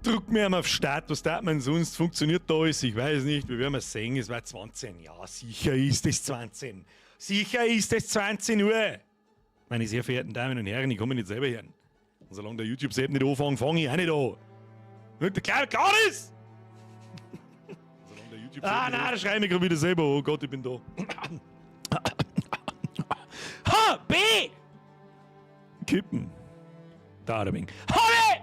Druck mir einmal auf Start, was darf man sonst? Funktioniert da alles? Ich weiß nicht, wir werden es sehen. Es war 20. Ja, sicher ist es 20. Sicher ist es 20 Uhr. Meine sehr verehrten Damen und Herren, ich komme nicht selber her. Und solange der YouTube-Sepp nicht anfängt, fange ich auch nicht an. Nicht klar, klar ist! Ah, nein, da schreie ich mich gerade wieder selber. Oh Gott, ich bin da. H, B! Kippen. Da, da bin ich. Hallo!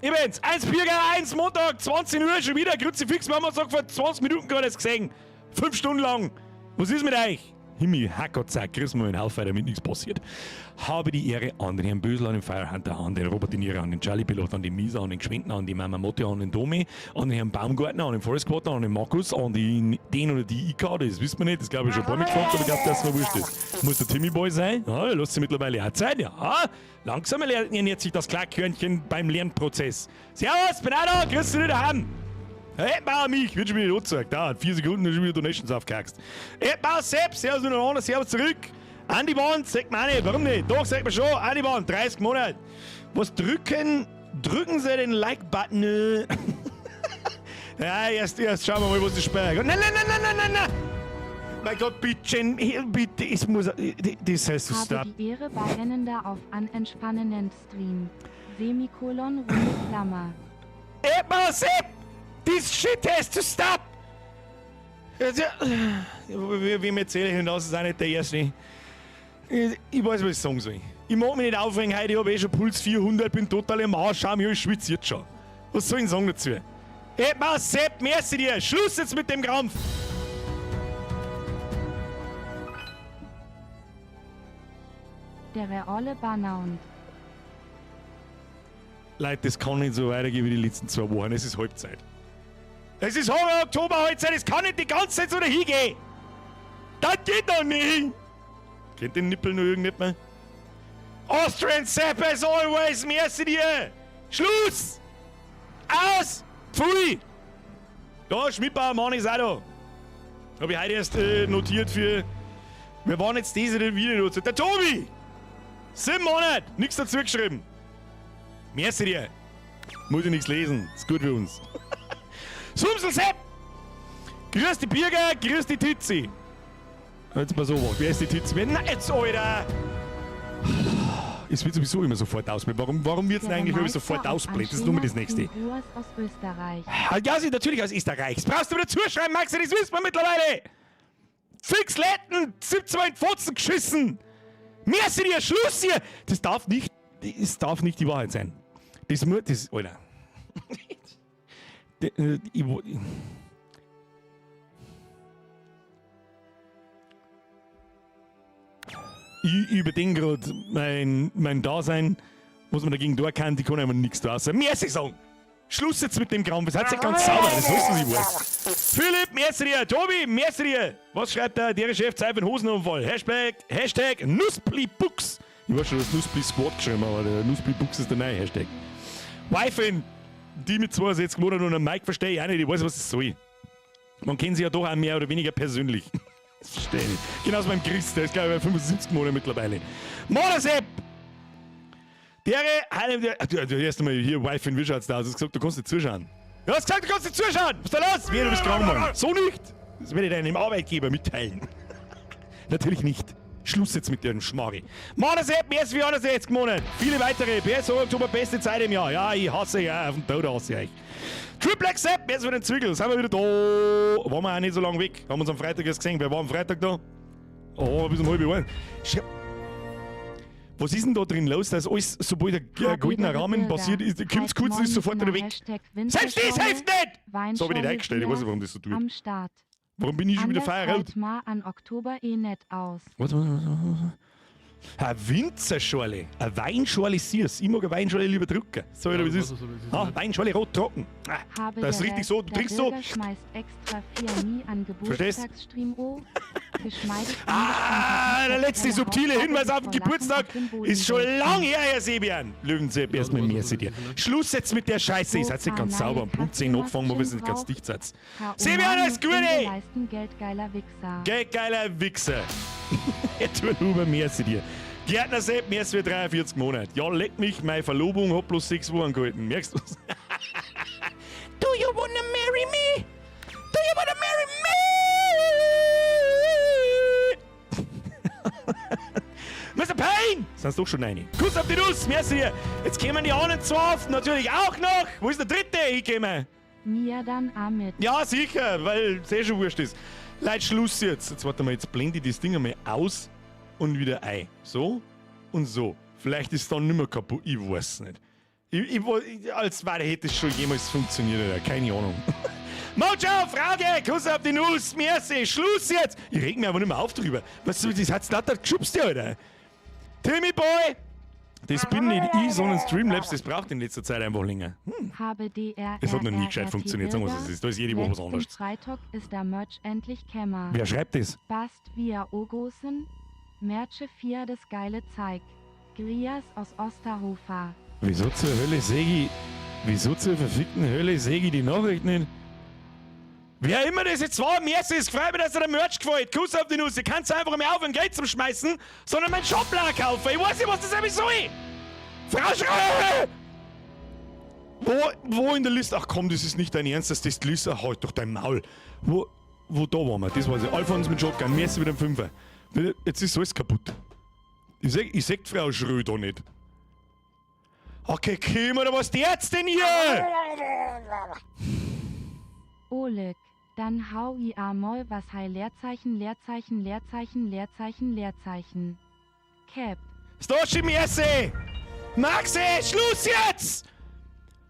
Ich bin's. 1 4 1 Montag, 20 Uhr schon wieder. Kruzifix, wir haben uns vor 20 Minuten gerade erst gesehen. 5 Stunden lang. Was ist mit euch? Himmel, Herrgott sei, grüß mal den Haufen, damit nichts passiert. Habe die Ehre an den Herrn Bösel, an den Firehunter, an den Robert De Niro, an den Charlie Pilot, an die Misa, an den Geschwindner, an die Mama Motte, an den Domi, an den Herrn Baumgartner, an den Forest Quarter, an den Markus, an den, den oder die IK, das wissen wir nicht, das glaube ich schon ein paar Mal gefragt, aber ich glaube, dass es mir wurscht ist. Muss der Timmy Boy sein? Ja, lässt sich mittlerweile auch Zeit, ja. Langsam ernährt sich das Klarkörnchen beim Lernprozess. Servus, bin auch da, grüß dich daheim. Hey, bau mich, wird schon wieder angezeigt. Da, 4 Sekunden schon wieder Donations aufgehackt. Hey, bau Sepp, servus miteinander, servus zurück. An die Wand, sagt man auch nicht, warum nicht? Doch, sagt man schon, an die Wand, 30 Monate. Was drücken, drücken Sie den Like-Button. Ja, erst schauen wir mal, was das Spiel. Nein, nein, nein, nein, nein, nein, nein. Mein Gott, bitte, bitte, es muss, das heißt, Habe stop. die Ehre bei Ennender auf an entspannenden Stream. Semikolon runde Klammer. Ey, Sepp! This shit has to stop! Wem erzähle ich denn das? Ist auch nicht der Erste. Ich weiß, was ich sagen soll. Ich mag mich nicht aufregen heute, ich habe eh schon Puls 400, bin total im Arsch, schau mich, ich schwitze jetzt schon. Was soll ich denn sagen dazu? Ey, Sepp, merci dir! Schluss jetzt mit dem Krampf! Der reale Banaund. Leute, das kann nicht so weitergehen wie die letzten 2 Wochen. Es ist Halbzeit. Es ist halb Oktober Halbzeit, es kann nicht die ganze Zeit so dahin gehen. Das geht doch nicht. Kennt den Nippel noch irgendjemand mehr? Austrian Sepp as always, merci dir. Schluss! Aus! Pfui! Da, Schmidbauer Mann ist auch da. Hab ich heute erst notiert für... Wir waren jetzt diese wieder dazu. Der Tobi! 7 Monate! Nix dazu geschrieben. Merci dir. Muss ich nichts lesen. Ist gut für uns. Sumsel Sepp! Grüß die Birger, grüß die Titzi. Jetzt mal so, wer ist die Titzi? Nein, jetzt, Alter! Es wird sowieso immer sofort ausblendet. Warum wird's denn Der eigentlich immer Meister sofort auf ausblendet? Das ist nur mal das Anschema Nächste. Ruas aus Österreich. Ja, sie natürlich aus Österreich. Das brauchst du wieder zuschreiben, Maxi, das wissen wir mittlerweile. Fix Letten, 17 Mal in die Fotzen geschissen. Merci dir, Schluss hier. Das darf nicht die Wahrheit sein. Das muss, das, Alter. Ich überdenke grad mein Dasein, was man dagegen tun kann, die kann einfach nichts da sein. Merci sagen! Schluss jetzt mit dem Krampf, es hat sich ganz sauber, das weißt du, was ich weiß. Philipp, merci dir, Tobi, merci dir. Was schreibt der, der Chef, Zeit für den Hosenunfall? Hashtag Nusspli-Buchs. Ich weiß schon, dass Nusspli Squad geschrieben, aber der Nusspli-Buchs ist der neue Hashtag. Wifen, die mit 62 Monaten und einem Mike verstehe ich auch nicht, ich weiß, was das soll. Man kennt sie ja doch auch mehr oder weniger persönlich. Das verstehe ich nicht. Genauso beim Chris, der ist glaube ich bei 75 Monaten mittlerweile. Modersepp! Der, der, du, du, erst einmal hier, Wife in wie schaut's da aus? Du hast gesagt, du kannst nicht zuschauen. Du hast gesagt, du kannst nicht zuschauen! Was ist da los? Wie, du bist krank, Mann. So nicht! Das werde ich deinem Arbeitgeber mitteilen. Natürlich nicht. Schluss jetzt mit dem Schmarri. Modersepp, mehr als 460 Monate. Viele weitere. PS Oktober, beste Zeit im Jahr. Ja, ich hasse ja, auf den Tod hasse ich euch. Triplex Sepp, mehr als für den Zwickel. Sind wir wieder da. Waren wir auch nicht so lange weg. Haben uns am Freitag erst gesehen. Wer war am Freitag da? Oh, bis um halb eins. Was ist denn da drin los, dass alles, sobald ein Hab goldener wieder Rahmen Bilder. passiert ist, kommt's Heißt kurz und ist sofort wieder Moin, weg. Hashtag Selbst das Winterschorle, hilft nicht! So hab ich nicht eingestellt, ich weiß nicht, warum das so tut. Am Start. Warum bin ich schon wieder Anders feierrot? halt mal an Oktober eh nett aus. Warte, warte, warte, warte. Eine Winzerschorle, eine Weinschorle süß. Ich mag eine Weinschorle lieber drücken. So, oder Ja, wie es was ist. ist, was ist, Ah, ne? Weinschorle rot trocken. Ah, Habe das ist der richtig so, du der trinkst so. Bürger schmeißt extra 4 nie an Verstehst? Geburtstagsstream O. Geschmeidig Ah, der letzte angespannter subtile Hauptsache Hinweis auf den vor Lachen Geburtstag auf dem Boden ist schon sitzen. lang her, Herr Sebian. Löwensepp, Ja, erstmal du mehr weißt, zu was dir. das ist, ne? Schluss jetzt mit der Scheiße. Ihr seid nicht ganz sauber. Um Punkt 10 angefangen, aber wir sind ganz dicht seid. Sebian, alles Gute! Leisten geldgeiler Wichser. Geldgeiler Wichser. Edwin Huber, merci dir. Gärtner Sepp, mehr als für 43 Monate. Ja, leck mich, meine Verlobung hat bloß 6 Wochen gehalten. Merkst du's? Sind doch schon eine. Kuss auf die Nuss, merci. Jetzt kommen die anderen zwei auf, natürlich auch noch. Wo ist der dritte hingekommen? Mir dann auch mit. Ja, sicher, weil es eh schon wurscht ist. Leute, Schluss jetzt. Jetzt warte mal, jetzt blende ich das Ding einmal aus und wieder ein. So und so. Vielleicht ist es dann nicht mehr kaputt. Ich weiß nicht. Ich, als wäre hätte es schon jemals funktioniert, oder? Keine Ahnung. Mojo, Frage, Kuss auf die Nuss, merci, Schluss jetzt! Ich reg mich aber nicht mehr auf drüber. Was, das hat's lauter geschubst, Alter. Timmy Boy! Das bin nicht ich, sondern Streamlabs, das braucht in letzter Zeit einfach länger. Habe DR. Das hat noch nie gescheit funktioniert, sagen wir es ist. Da ist jede Woche was anderes. Freitag ist der Merch endlich Kämmer. Wer schreibt das? Bast via Ogosen. Merche 4 das geile Zeig. Grias aus Osterhofer. Wieso zur Hölle seh ich, wieso zur verfickten Hölle seh ich die Nachricht nicht? Wer immer das jetzt war, merci, es freut mich, dass dir der Merch gefällt. Kuss auf die Nuss. Ihr könnt einfach mehr aufhören, Geld zum Schmeißen, sondern meinen Shoplar kaufen. Ich weiß nicht, was das eigentlich soll. Frau Schröder! Wo in der Liste? Ach komm, das ist nicht dein Ernst, dass das die Liste. Halt doch dein Maul. Wo da waren wir? Das weiß ich. Alfons mit Shotgun, merci mit dem Fünfer. Jetzt ist alles kaputt. Ich seh die Frau Schröder nicht. Okay, Kim, oder was jetzt denn hier? Oleg. Dann hau i a mal was hei Leerzeichen Leerzeichen Leerzeichen Leerzeichen Leerzeichen. Cap. Stoshi, merci! Maxi, Schluss jetzt!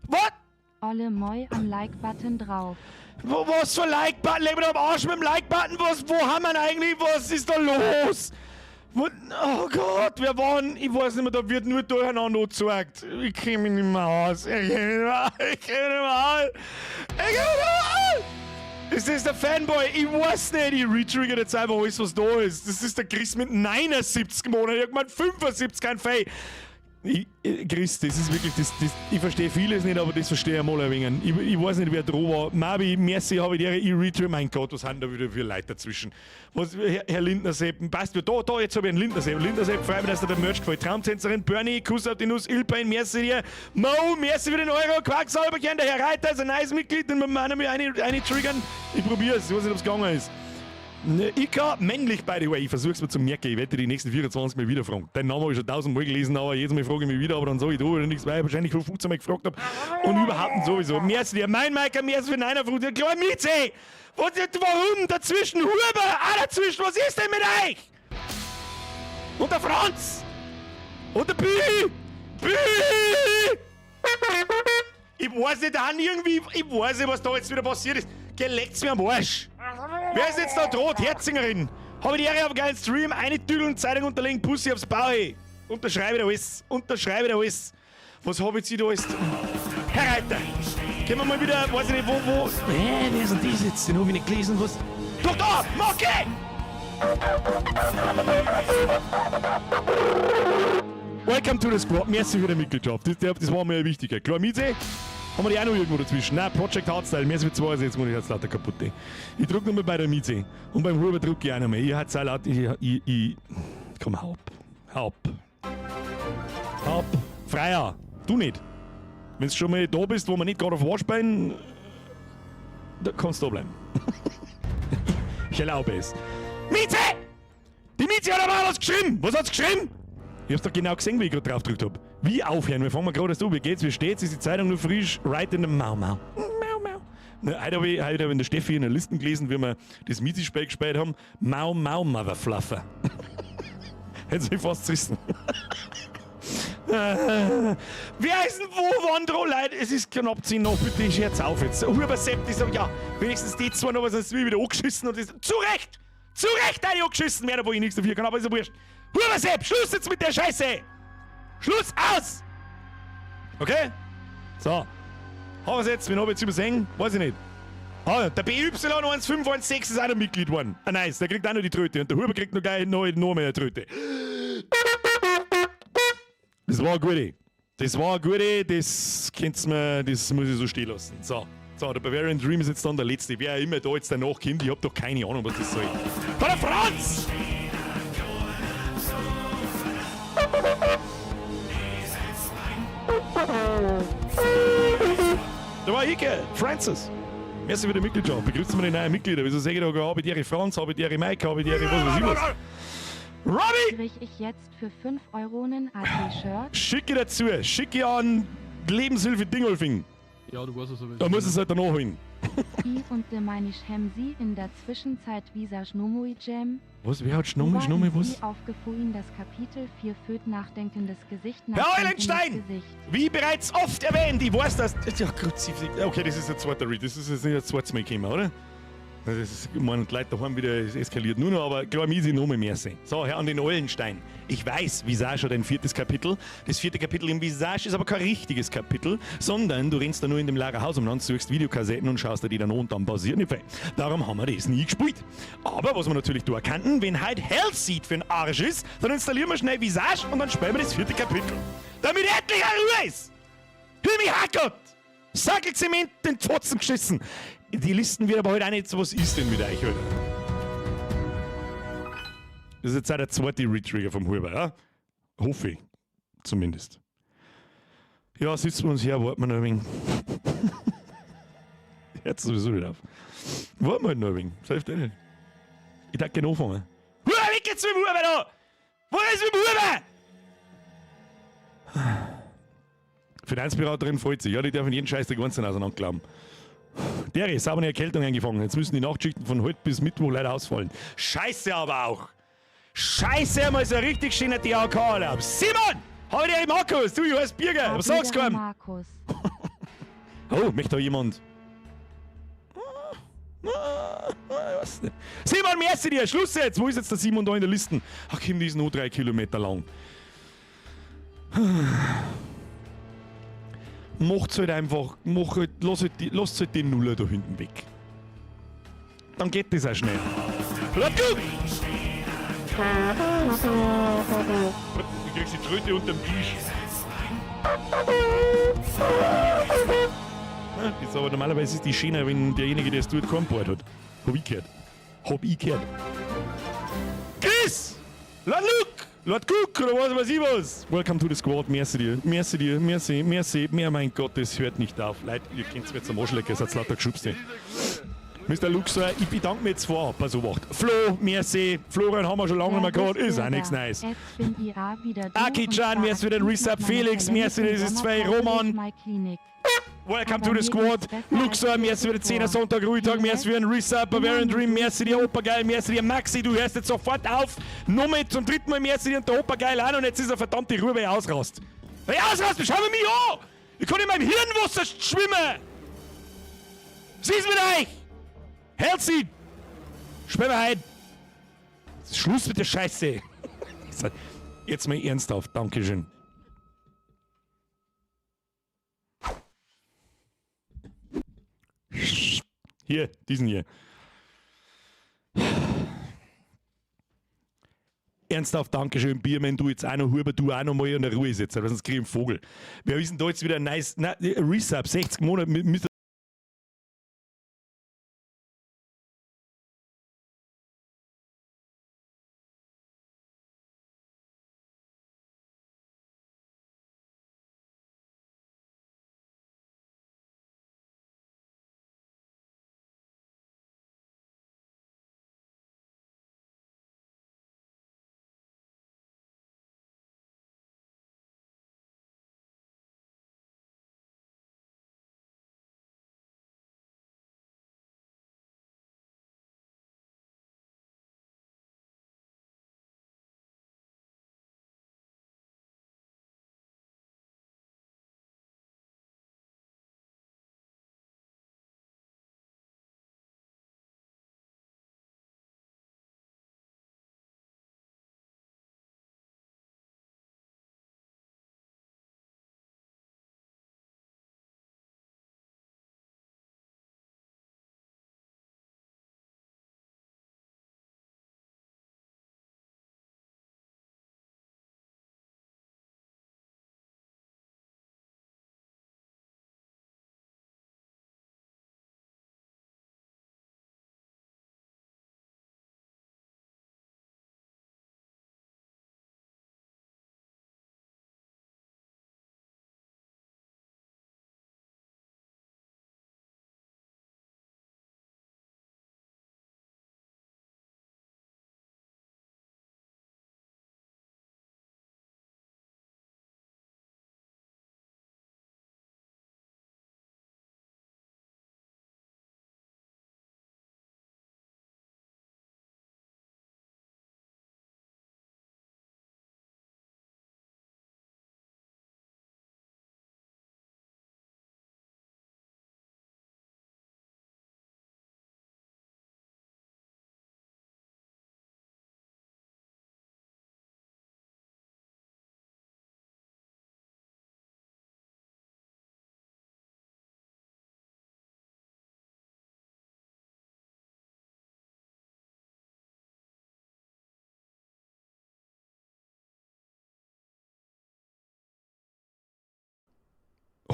Was? Olle Moi am Like-Button drauf. Wo, was für Like-Button? Leben am Arsch mit dem Like-Button? Was, wo haben wir eigentlich? Was ist da los? Wo, oh Gott, wir waren, ich weiß nicht mehr, da wird nur durcheinander angezeigt. Ich kenn mich nicht mehr aus. Ich kenn mich nicht mehr, ich kenn mich nicht mehr aus. Ich kenn mich nicht mehr aus. Ist das der Fanboy? Ich weiß nicht. Ich retrigger jetzt einfach alles, was da ist. Das ist der Chris mit 79 Monaten. Ich hab gemeint 75, kein Fei. Ich, Chris, das ist wirklich, das, ich verstehe vieles nicht, aber das verstehe ich mal ein wenig. Ich weiß nicht, wer dran war. Mabi, merci, habe ich die, ich retrigger. Mein Gott, was sind da wieder für Leute dazwischen? Was, Herr Lindner Sepp, passt, da, jetzt habe ich einen Lindner Sepp. Lindner Sepp, freut mich, dass dir der Merch gefällt. Traumtänzerin, Bernie, Kuss auf die Nuss, Ilpain, merci dir. Mo, merci für den Euro, Quacksalberchen, der Herr Reiter ist ein neues Mitglied, den wir eine triggern. Ich probier's, ich weiß nicht, ob's gegangen ist. Ne, Ika, männlich, by the way. Ich versuch's mir zu merken. Ich werde die nächsten 24 Mal wieder fragen. Deinen Namen habe ich schon tausendmal gelesen, aber jedes Mal frage ich mich wieder, aber dann sage ich da oder nichts, weil ich wahrscheinlich schon 15 Mal gefragt habe. Und überhaupt sowieso. Merci dir. Mein Maiker, merci für 59. Klar, Mieze! Was, warum? Dazwischen, Huber! Auch dazwischen! Was ist denn mit euch? Und der Franz! Und der Bü! Bü! Ich weiß nicht, dann irgendwie, ich weiß nicht, was da jetzt wieder passiert ist. Geleckt's mir am Arsch. Wer ist jetzt da droht? Herzingerin. Habe die Ehre auf einen geilen Stream, eine Tüdeln Zeitung unterlegen, Pussy aufs Bauch. Unterschreibe da alles. Unterschreibe da alles. Was hab ich jetzt da alles? Herr Reiter, können wir mal wieder, weiß ich nicht, wo. Hä, wer ist denn das jetzt? Den hab ich nicht gelesen, was? Doch da! Mocke! Welcome to the squad. Merci für die Mitgliedschaft. Das war mir ja wichtiger. Klar, Mieze? Haben wir die auch noch irgendwo dazwischen? Nein, Project Hardstyle. Mehr als zwei, jetzt muss ich jetzt lauter kaputt. Ey. Ich drück nochmal bei der Mieze. Und beim Huber drück ich auch nochmal. Ich hab's auch laut. Komm, hau ab. Hau ab. Hau ab. Freier. Du nicht. Wenn du schon mal da bist, wo wir nicht gerade auf War spielen, da kannst du da bleiben. Ich erlaube es. Mieze! Die Mieze hat aber was geschrieben! Was hat's geschrieben? Ich hab's doch genau gesehen, wie ich gerade drauf gedrückt hab. Wie aufhören? Wir fangen mal gerade erst an. Wie geht's? Wie steht's? Ist die Zeitung nur frisch? Right in the Mau Mau. Mau Mau. Na, heute hab ich, heute hab ich in der Steffi in der Listen gelesen, wie wir das Mizi-Spiel gespielt haben. Mau Mau Motherfluffer. Hätte sich fast zerrissen. Wer ist denn wo, wann dran, Leute? Es ist knapp 10 noch, bitte, ich jetzt auf jetzt. Huber Sepp, die sagen, ja, wenigstens die zwei noch, weil sonst bin ich wieder angeschissen und das. Zu Recht! Zu Recht, eine angeschissen werden, wo ich nichts dafür kann, aber ist ja wurscht. Huber Sepp, Schluss jetzt mit der Scheiße! Schluss aus! Okay? So. Haben wir's jetzt? Wen hab ich jetzt übersehen? Weiß ich nicht. Ah, der BY1516 ist auch noch Mitglied geworden. Ah, nice, der kriegt auch noch die Tröte. Und der Huber kriegt noch gleich noch mehr Tröte. Das war eine gute. Das war eine gute, das könnt's mir, das muss ich so stehen lassen. So. So, der Bavarian Dream ist jetzt dann der letzte. Wer immer da jetzt danach kommt, ich hab doch keine Ahnung, was das soll. Da der Franz! Da war Ike, Francis. Merci für die Mitgliedschaft. Begrüßen wir die neuen Mitglieder. Wieso sage ich da, habe ich die Franz, habe ich die Mike, habe ich die was weiß ich was. Robbie! Krieg ich jetzt für 5 Euronen a T-Shirt? Schicke dazu. Schicke an Lebenshilfe Dingolfing. Ja, du weißt es aber. Da muss es halt danach holen. I und de meinisch hem sie in der Zwischenzeit Visa Schnomui Jam. Was? Wer hat Schnommi, Schnommi, was? Aufgefuhren das Kapitel 4 führt nachdenkendes Gesicht Herr nachdenkendes Eulenstein! Gesicht. Wie bereits oft erwähnt, ich weiß, dass. Ja, Kruzifix. Okay, das ist der zweite Read. Das ist jetzt nicht das zweite Mal gekommen, oder? Das ist, ich meine, die Leute daheim wieder, es eskaliert nur noch, aber klar, mir noch mal mehr sehen. So, Herr an den Eulenstein. Ich weiß, Visage hat ein viertes Kapitel. Das vierte Kapitel im Visage ist aber kein richtiges Kapitel, sondern du rennst da nur in dem Lagerhaus umeinander, suchst Videokassetten und schaust dir die dann an und dann passiert nicht viel. Darum haben wir das nie gespielt. Aber was wir natürlich da erkannten, wenn heute Hellseed für den Arsch ist, dann installieren wir schnell Visage und dann spielen wir das vierte Kapitel. Damit endlich eine Ruhe ist! Hör mich, Herrgott! Sackelzement den Fotzen geschissen! Die Listen wird aber heute auch nicht so, was ist denn mit euch, Alter? Das ist jetzt auch der zweite Retrigger vom Huber, ja? Hoffe ich. Zumindest. Ja, sitzen wir uns her, warten wir noch ein wenig. Hört sowieso nicht auf. Warten wir halt noch ein wenig. Das hilft eh nicht. Ich darf gerne anfangen. Huber, wie geht's mit dem Huber da? Wo ist mit dem Huber? Finanzberaterin freut sich. Ja, die dürfen jeden Scheiß der ganzen auseinanderklappen. Der ist aber eine Erkältung eingefangen. Jetzt müssen die Nachtschichten von heute bis Mittwoch leider ausfallen. Scheiße aber auch. Scheiße, einmal so ein richtig schöner DAK-Urlaub. Simon! Hau dir Markus! Du, ich heiß Birger. Was sagst du? Markus. Oh, möchte da jemand? Ich weiß nicht. Simon, merci dir! Schluss jetzt! Wo ist jetzt der Simon da in der Liste? Ach, Kim, die ist nur 3 Kilometer lang. Macht's halt einfach, mach halt, lass halt die, lasst halt den Nuller da hinten weg. Dann geht das auch schnell. Bleib gut! Du kriegst die Tröte unterm Tisch. Das ist aber normalerweise ist die schöner, wenn derjenige, der es tut, kein Bart hat. Hab ich gehört. Hab ich gehört. Chris! Lord Luke! Lord Cook oder was weiß ich was! Welcome to the squad, merci dir, merci dir, merci, merci, mehr, mein Gott, das hört nicht auf. Leute, ihr könnt's mir jetzt am Arsch lecken, ihr seid lauter geschubst. Mr. Luxor, ich bedanke mich jetzt vorab, pass auf. Flo, merci, Florian haben wir schon lange nicht mehr gehabt, ist auch nichts Neues. Aki-Chan, merci für den Resub, Felix, merci, das ist zwei, Roman. Welcome to the squad. Luxor, merci für den 10er Sonntag, Ruhetag, merci für den Resub, Bavarian Dream, merci dir, Opa Geil, merci dir, Maxi, du hörst jetzt sofort auf. Nochmal zum dritten Mal merci dir und der Opa Geil an und jetzt ist er verdammte Ruhe, weil ich ausrast. Weil ich ausrast, schau mir mich an! Ich kann in meinem Hirnwasser schwimmen! Was ist mit euch? Herzig! Spielen wir heute! Schluss mit der Scheiße! Jetzt mal ernsthaft, Dankeschön. Hier, diesen hier. Ernsthaft, Dankeschön, Biermann, du jetzt auch noch, Huber, du auch noch mal in der Ruhe sitzen, weil sonst krieg ich einen Vogel. Wer ist denn da jetzt wieder ein nice, na, Resub, 60 Monate mit Mr.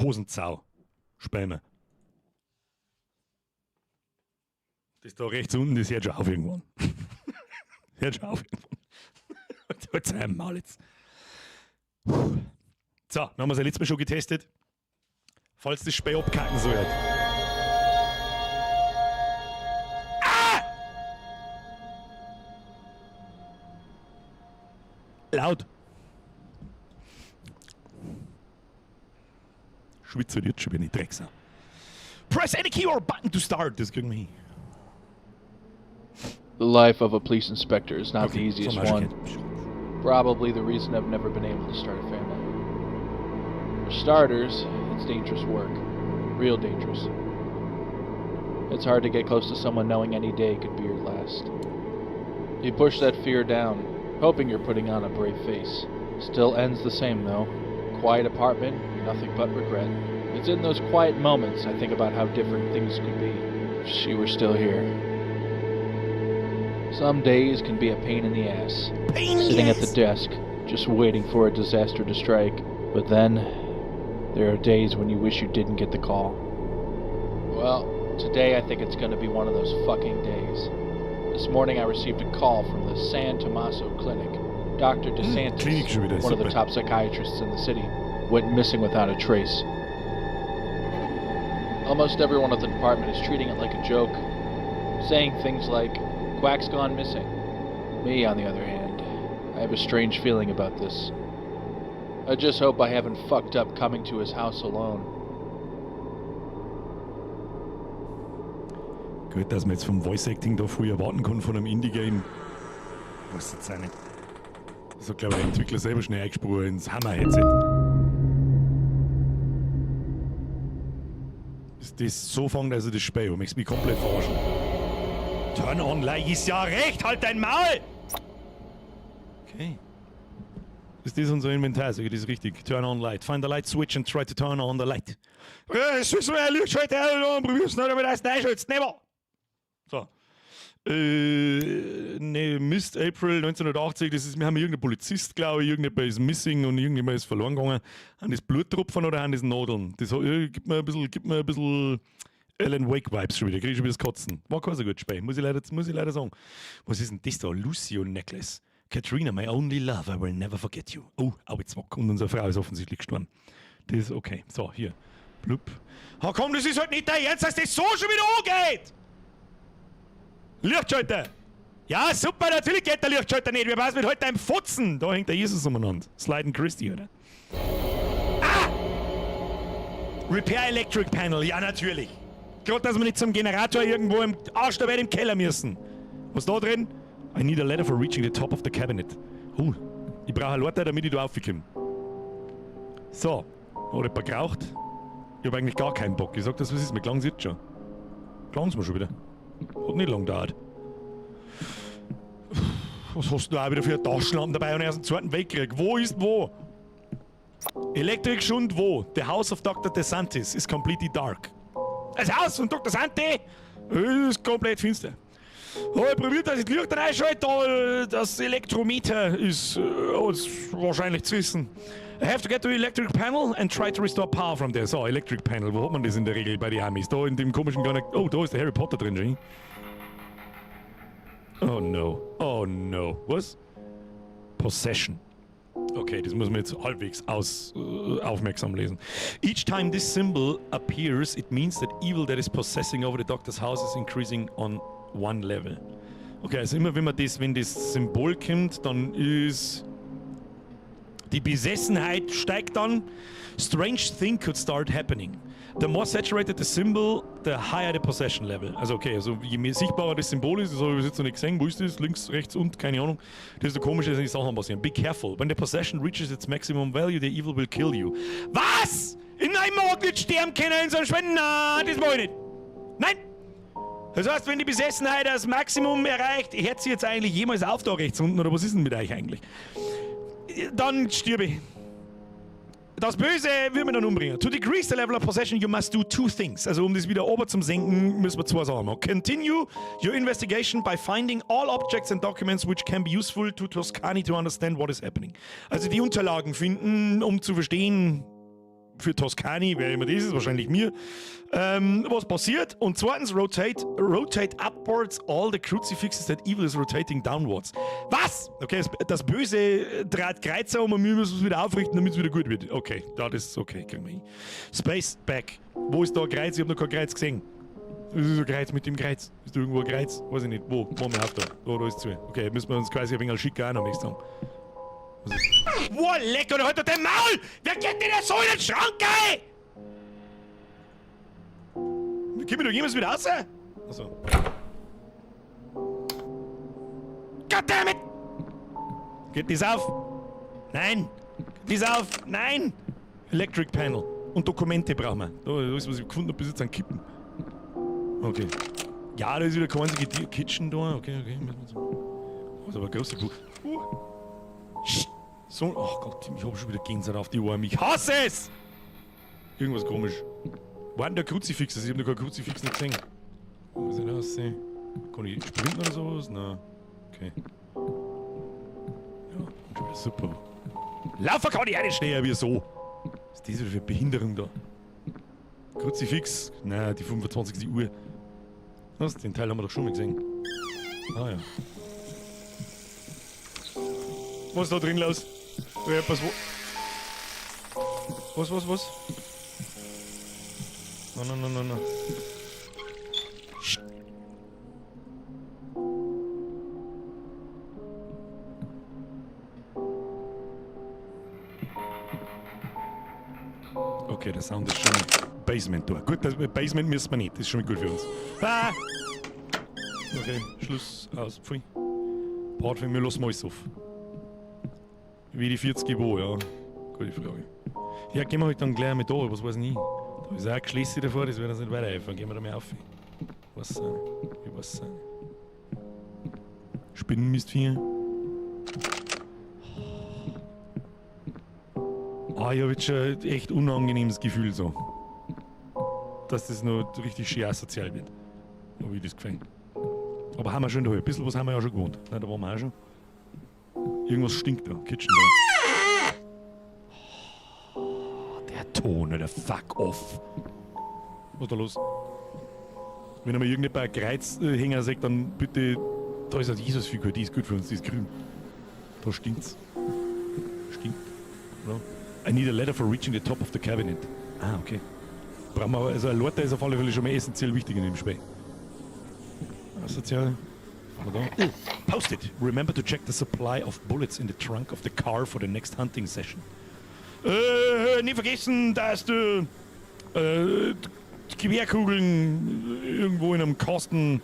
Hosenzau. Späme. Das da rechts unten, das hört schon auf irgendwann. Hört schon auf irgendwann. Halt sein Maul jetzt. So, dann haben wir es ja letztes Mal schon getestet. Falls das Spiel abkacken soll. Ah! Laut. Schwitze jetzt schon, bin ich Drecksau. Press any key or button to start. Das kriegen wir hin. The life of a police inspector is not the Okay, easiest so much one. Probably the reason I've never been able to start a family. For starters, it's dangerous work. Real dangerous. It's hard to get close to someone knowing any day could be your last. You push that fear down, hoping you're putting on a brave face. Still ends the same though. Quiet apartment, nothing but regret. It's in those quiet moments I think about how different things could be if she were still here. Some days can be a pain in the ass. Pain in the Sitting at the ass. desk, just waiting for a disaster to strike. But then, there are days when you wish you didn't get the call. Well, today I think it's gonna be one of those fucking days. This morning I received a call from the San Tommaso Clinic. Dr. DeSantis, Klinik schon wieder, one of the super. top psychiatrists in the city, went missing without a trace. Almost everyone at the department is treating it like a joke, saying things like, Quack's gone missing. Me, on the other hand, I have a strange feeling about this. I just hope I haven't fucked up coming to his house alone. Gut, dass man jetzt vom Voice Acting da früh erwarten kann von einem Indie-Game. Weiß jetzt auch nicht. Das hat, glaube ich, der Entwickler selber schnell eingesprungen ins Hammer-Headset. Ist das so fängt also das Spiel an? Möchtest mich komplett verarschen? Turn on light ist ja recht, halt dein Maul! Okay. Ist das unser Inventar? Sag ich das richtig? Turn on light. Find the light switch and try to turn on the light. Es ist so ein Lichtschalter, probier's nicht, aber das einschaltest. Never! So. Ne, Mist, April 1980, das ist, wir haben irgendeinen Polizist, glaube ich, irgendjemand ist missing und irgendjemand ist verloren gegangen. Haben das Bluttropfen oder haben das Nadeln? Das gibt mir ein bisschen Alan Wake Vibes schon wieder, krieg ich schon wieder das Kotzen. War kein so gutes Spiel, muss ich leider sagen. Was ist denn das da? Lucio Necklace. Katrina, my only love, I will never forget you. Oh, Aubezwack. Und unsere Frau ist offensichtlich gestorben. Das ist okay. So, hier. Blub. Ha komm, das ist halt nicht dein Ernst, dass das so schon wieder angeht! Lichtschalter! Ja, super, natürlich geht der Lichtschalter nicht. Wir was mit heute einem Fotzen? Da hängt der Jesus umeinander. Sliden Christi, oder? Ah! Repair Electric Panel, ja, natürlich. Gerade, dass wir nicht zum Generator irgendwo im Arsch der Welt im Keller müssen. Was da drin? I need a ladder for reaching the top of the cabinet. Oh, ich brauche eine Leiter, damit ich da raufkomme. So, hat jemand geraucht? Ich habe eigentlich gar keinen Bock. Ich sag das, was ist, mir klang's jetzt schon. Klang's mir schon wieder. Hat nicht lang gedauert. Was hast du da auch wieder für eine Taschenlampe dabei und erst einen Zweiten Weltkrieg? Wo ist wo? Elektrik und wo? The house of Dr. DeSantis is completely dark. Das Haus von Dr. Santi ist komplett finster. Habe ich probiert, dass ich die Lichter einschalte, das Elektrometer ist wahrscheinlich zerrissen. I have to get to the electric panel and try to restore power from there. So, Electric Panel, wo hat man das in der Regel bei den Amis? Da in dem komischen kleinen. Oh, da ist der Harry Potter drin, schon. Oh no. Oh no. Was? Possession. Okay, das muss man jetzt halbwegs aufmerksam lesen. Each time this symbol appears, it means that evil that is possessing over the doctor's house is increasing on one level. Okay, also immer wenn das Symbol kommt, dann ist die Besessenheit steigt dann. Strange thing could start happening. The more saturated the symbol, the higher the possession level. Also okay, also je mehr sichtbarer das Symbol ist, das habe ich bis jetzt noch nicht gesehen. Wo ist das? Links, rechts und keine Ahnung. Das ist so komisch, dass die Sachen passieren. Be careful. When the possession reaches its maximum value, the evil will kill you. Was? In einem mag nicht sterben können in so einem Schwein? Nein, das mag ich nicht. Nein! Das heißt, wenn die Besessenheit das Maximum erreicht, hört sie jetzt eigentlich jemals auf da rechts unten oder was ist denn mit euch eigentlich? Dann stirb ich. Das Böse wird mich dann umbringen. To decrease the level of possession, you must do two things. Also um das wieder ober zum senken, müssen wir zwei Sachen machen. Continue your investigation by finding all objects and documents which can be useful to Toscani to understand what is happening. Also die Unterlagen finden, um zu verstehen, für Toscani, wer immer das ist, wahrscheinlich mir, was passiert. Und zweitens, rotate upwards all the crucifixes that evil is rotating downwards. Was? Okay, das Böse dreht Kreuzer um und wir müssen es wieder aufrichten, damit es wieder gut wird. Okay, ja, das ist okay, kriegen wir hin. Space back. Wo ist da ein Kreuz? Ich habe noch kein Kreuz gesehen. Das ist ein Kreuz mit dem Kreuz. Ist da irgendwo ein Kreuz? Weiß ich nicht. Wo? Machen wir auf da. Da, da ist zu. Okay, müssen wir uns quasi ein wenig schicken auch noch, möchte ich sagen. Was ist? Boah, leck, oder halt doch dein Maul! Wer geht denn da so in den Schrank, ey? Können wir doch jemals wieder raus? Achso. Goddammit! Geht das auf? Nein! Geht das auf? Nein! Electric Panel. Und Dokumente brauchen wir. Da ist was ich gefunden habe, bis jetzt an Kippen. Okay. Ja, da ist wieder keine einzige Kitchen da. Okay, okay. Das ist aber ein großer Buch. So, oh Gott, ich hab schon wieder Gänsehaut auf die Ohren. Ich hasse es! Irgendwas komisch. War denn der Kruzifix? Ich hab noch kein Kruzifix nicht gesehen. Wo ist denn das? Kann ich sprinten oder sowas? Nein. Okay. Ja, und schon wieder super. Laufen kann ich auch nicht schneller wie so. Was ist das wieder für eine Behinderung da? Kruzifix? Nein, die 25. Uhr. Was? Den Teil haben wir doch schon mal gesehen. Ah ja. Was ist da drin los? Ja, was, wo? Was, was, was? Nein, nein, nein, nein, nein. Okay, der Sound ist schon Basement da. Gut, das Basement müssen wir nicht. Das ist schon mal gut für uns. Ah! Okay, Schluss, aus, pfui. Part für mir, lassen wir alles auf. Wie die 40 wo, ja. Gute Frage. Ja, gehen wir halt dann gleich mit da, was weiß ich nicht. Da ist auch ein Geschlüssel davor, das wird uns nicht weiterhelfen. Gehen wir da mal auf. Was sein? Ich weiß nicht. Spinnenmist 4. Ah, ich hab jetzt schon ein echt unangenehmes Gefühl so. Dass das noch richtig schön asozial wird. Hab ich das gefallen. Aber haben wir schon da, ein bisschen was haben wir ja schon gewohnt. Nein, da waren wir auch schon. Irgendwas stinkt da, Kitchen da. Oh, der Ton, Alter, fuck off. Was ist da los? Wenn einmal irgendjemand ein Kreuzhänger sagt, dann bitte. Da ist eine Jesusfigur, die ist gut für uns, die ist grün. Da stinkt's. Stinkt. Oder? I need a ladder for reaching the top of the cabinet. Ah, okay. Brauchen wir, also eine Leiter ist auf alle Fälle schon mal essentiell wichtig in dem Spiel. Asozial. Da? Post-it. Remember to check the supply of bullets in the trunk of the car for the next hunting session. Nie vergessen, dass du Gewehrkugeln irgendwo in einem Kasten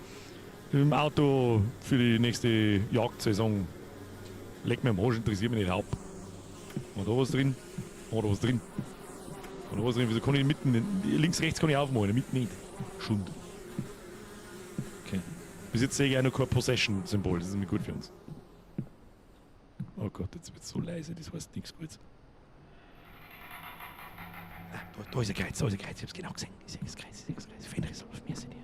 im Auto für die nächste Jagdsaison. Leck mir am Arsch, interessiert mich nicht haupt. War da was drin? War da was drin? War da was drin? Wieso kann ich mitten, links, rechts kann ich aufmachen, mitten nicht. Schund. Okay. Bis jetzt sehe ich auch noch kein Possession-Symbol, das ist nämlich gut für uns. Oh Gott, jetzt wird's so leise, das heißt nichts Gutes. Ah, da ist ein Kreuz, da ist ein Kreuz, ich hab's genau gesehen. Ich sehe das Kreuz, ich sehe das Kreuz. Fenris-Wolf, wir sind hier.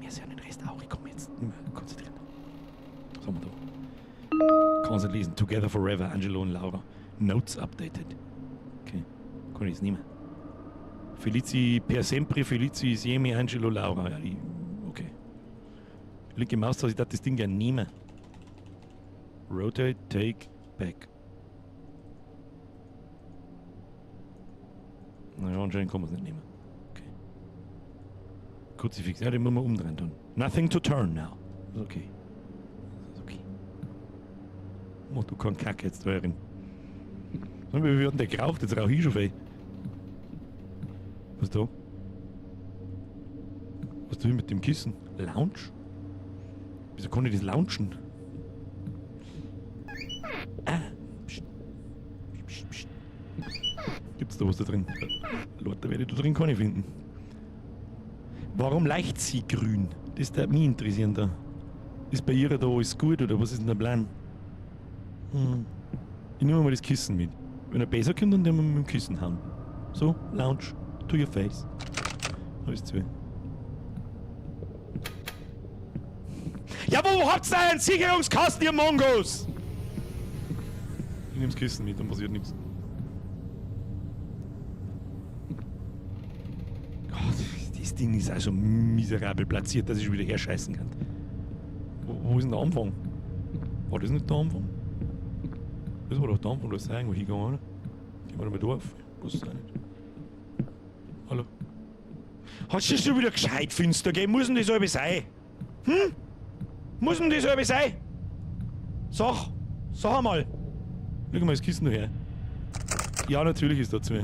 Wir sehen den Rest auch, ich komme jetzt nicht mehr konzentrieren. Was haben wir da? Kann's nicht lesen. Together Forever, Angelo und Laura. Notes updated. Okay, kann ich jetzt nicht mehr. Felici per sempre, Felici insieme, Angelo, Laura. Ja, die, okay. Linke Maustaste, ich darf das Ding gerne nehmen. Rotate, take, back. Naja, anscheinend kann man es nicht nehmen. Okay. Kruzifix, ja, den muss man umdrehen tun. Nothing to turn now. Ist okay. Ist okay. Oh, du kannst Kacke jetzt da drin. Wie wird denn der geraucht? Jetzt rauche ich schon viel. Was da? Was tue ich mit dem Kissen? Lounge? Wieso kann ich das launchen? Ah. Psst. Psst, psst. Gibt's da was da drin? Leute, werde ich da drin kann ich finden. Warum leicht sie grün? Das würde mich interessieren da. Ist bei ihr da alles gut oder was ist denn der Plan? Ich nehme mal das Kissen mit. Wenn er besser kommt, dann nehmen wir mit dem Kissen hauen. So, Lounge, to your face. Alles zu. Ja, wo habt ihr einen Sicherungskasten, ihr Mongos? Ich nehme das Kissen mit, dann passiert nichts. Das Ding ist also miserabel platziert, dass ich wieder herscheißen kann. Wo ist denn der Anfang? War das nicht der Anfang? Das war doch der Anfang, da ist irgendwo hingegangen, oder? Gehen wir mal da auf. Was ist das nicht? Hallo? Hast du schon wieder gescheit finster gell? Muss denn das halbe sein? Hm? Muss denn das halbe sein? Sag! Sag einmal! Schau mal das Kissen noch her. Ja, natürlich ist da zu.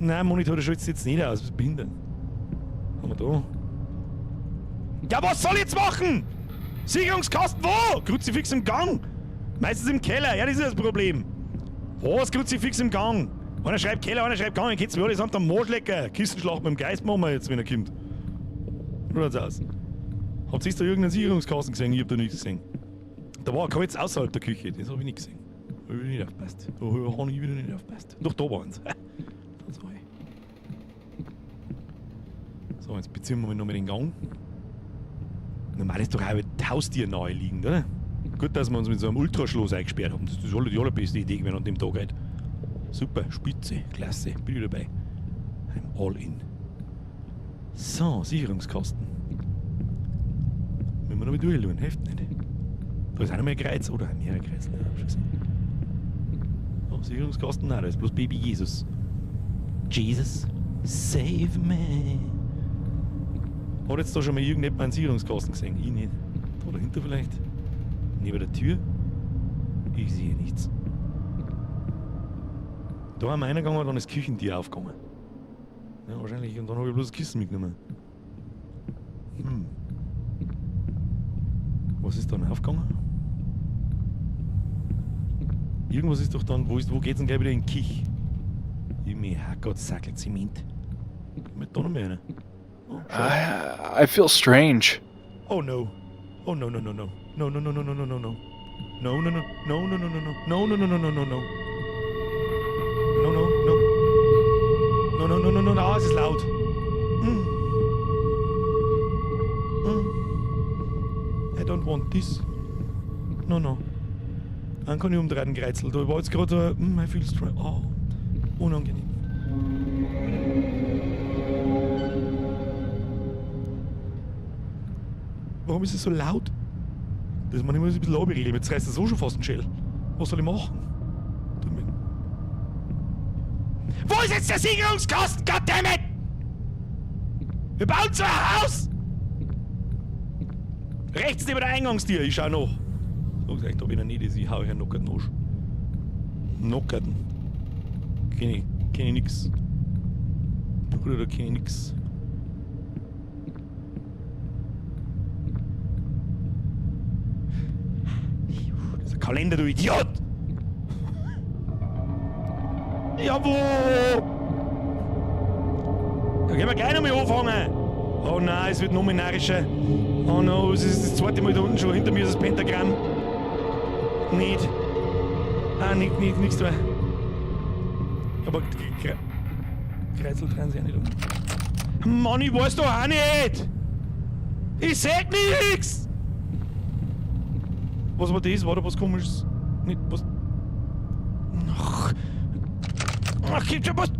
Nein, Monitor, der schaltet jetzt nicht aus. Das ist behindert. Haben wir da? Ja, was soll ich jetzt machen? Sicherungskasten wo? Kruzifix im Gang. Meistens im Keller. Ja, das ist das Problem. Was? Kruzifix im Gang? Einer schreibt Keller, einer schreibt Gang. Dann geht's mir allesamt am Marschlecker. Kissenschlacht mit dem Geist machen wir jetzt, wenn er kommt. So schaut's aus. Habt ihr da irgendeinen Sicherungskasten gesehen? Ich hab da nichts gesehen. Da war ein Kreuz außerhalb der Küche. Das hab ich nicht gesehen. Da hab ich nicht aufgepasst. Da hab ich wieder nicht aufgepasst. Doch, da waren's. So, jetzt beziehen wir nochmal den Gang. Normal ist doch auch das Haustier nahe liegend, oder? Gut, dass wir uns mit so einem Ultraschloss eingesperrt haben. Das ist die allerbeste Idee gewesen an dem Tag heute. Super, spitze, klasse, bin ich dabei. I'm all in. So, Sicherungskasten. Müssen wir noch mal durchschauen, hilft nicht. Da ist auch noch mal ein Kreuz, oder mehrere Kreuze, ne, hab ich schon gesehen. Oh, Sicherungskasten, nein, da ist bloß Baby Jesus. Jesus, save me. Hat jetzt da schon mal irgendjemand einen Sicherungskasten gesehen? Ich nicht. Da dahinter vielleicht? Neben der Tür? Ich sehe nichts. Da haben wir reingegangen, dann ist das Küchentier aufgegangen. Ja, wahrscheinlich. Und dann habe ich bloß das Kissen mitgenommen. Hm. Was ist dann aufgegangen? Irgendwas ist doch dann. Wo geht's denn gleich wieder in den Kich? Irgendwie, Herrgott, Sackel, Zement. Mit da noch mehr rein. Oh, I feel strange. Oh no. Oh no, no, no, no. No, no, no, no, no, no, no, no. No, no, no, no, no, no, no, no. No, no, no, no, no, no, no. No, no, no. No, no, no, no, no, no, es ist laut. Mm. Mm. I don't want this. No, no. Dann kann ich umdrehen, Kreizel. Da war jetzt gerade I feel strange. Oh, unangenehm. Warum ist es so laut? Das man immer ein bisschen runterregeln. Jetzt reißt das so schon fast einen Schädel. Was soll ich machen? Wo ist jetzt der Sicherungskasten? Goddammit! Wir bauen zwar ein Haus! Rechts neben der Eingangstür, ich schau noch. Sag's euch, da bin ich nicht, ich hau euch einen Nockerten an. Nockerten. Kenn ich nix. Bruder, da kenn ich nix. Das ist ein Kalender, du Idiot! Ja, wo? Da können wir gleich nochmal anfangen. Oh nein, es wird noch mehr närrischer. Oh no, es ist das zweite Mal da unten schon. Hinter mir ist das Pentagramm. Nicht. Ah, nicht, nicht, nichts da. Aber Kreizel drehen sich auch nicht um. Mann, ich weiß doch auch nicht! Ich seh nix! Was war das? War da was komisches? Nicht, was. Ach. Ach, gib schon was.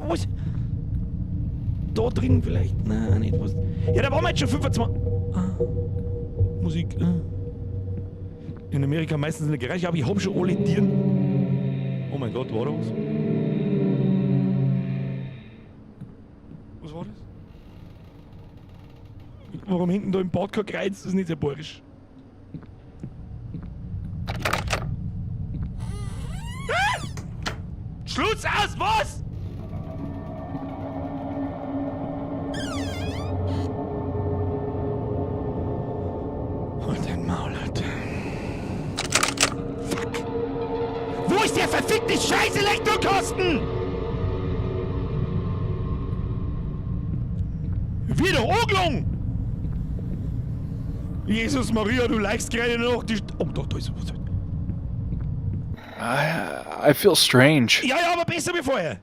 Was? Da drin vielleicht? Nein, nicht was. Ja, da waren wir jetzt schon 25. Ah. Musik. Ah. In Amerika meistens in der Garage, aber ich hab schon alle Tieren. Oh mein Gott, war da was? Was war das? Warum hängt denn da im Bad kein Kreuz? Das ist nicht sehr bayerisch. Ah! Schluss aus, was? Halt dein Maul, Alter. Fuck! Wo ist der verfickte scheiß Elektrokasten? Wieder Oglung! Jesus Maria, du leichst gerade noch die. Oh, doch, da ist was. I feel strange. Ja, ja, aber besser wie vorher.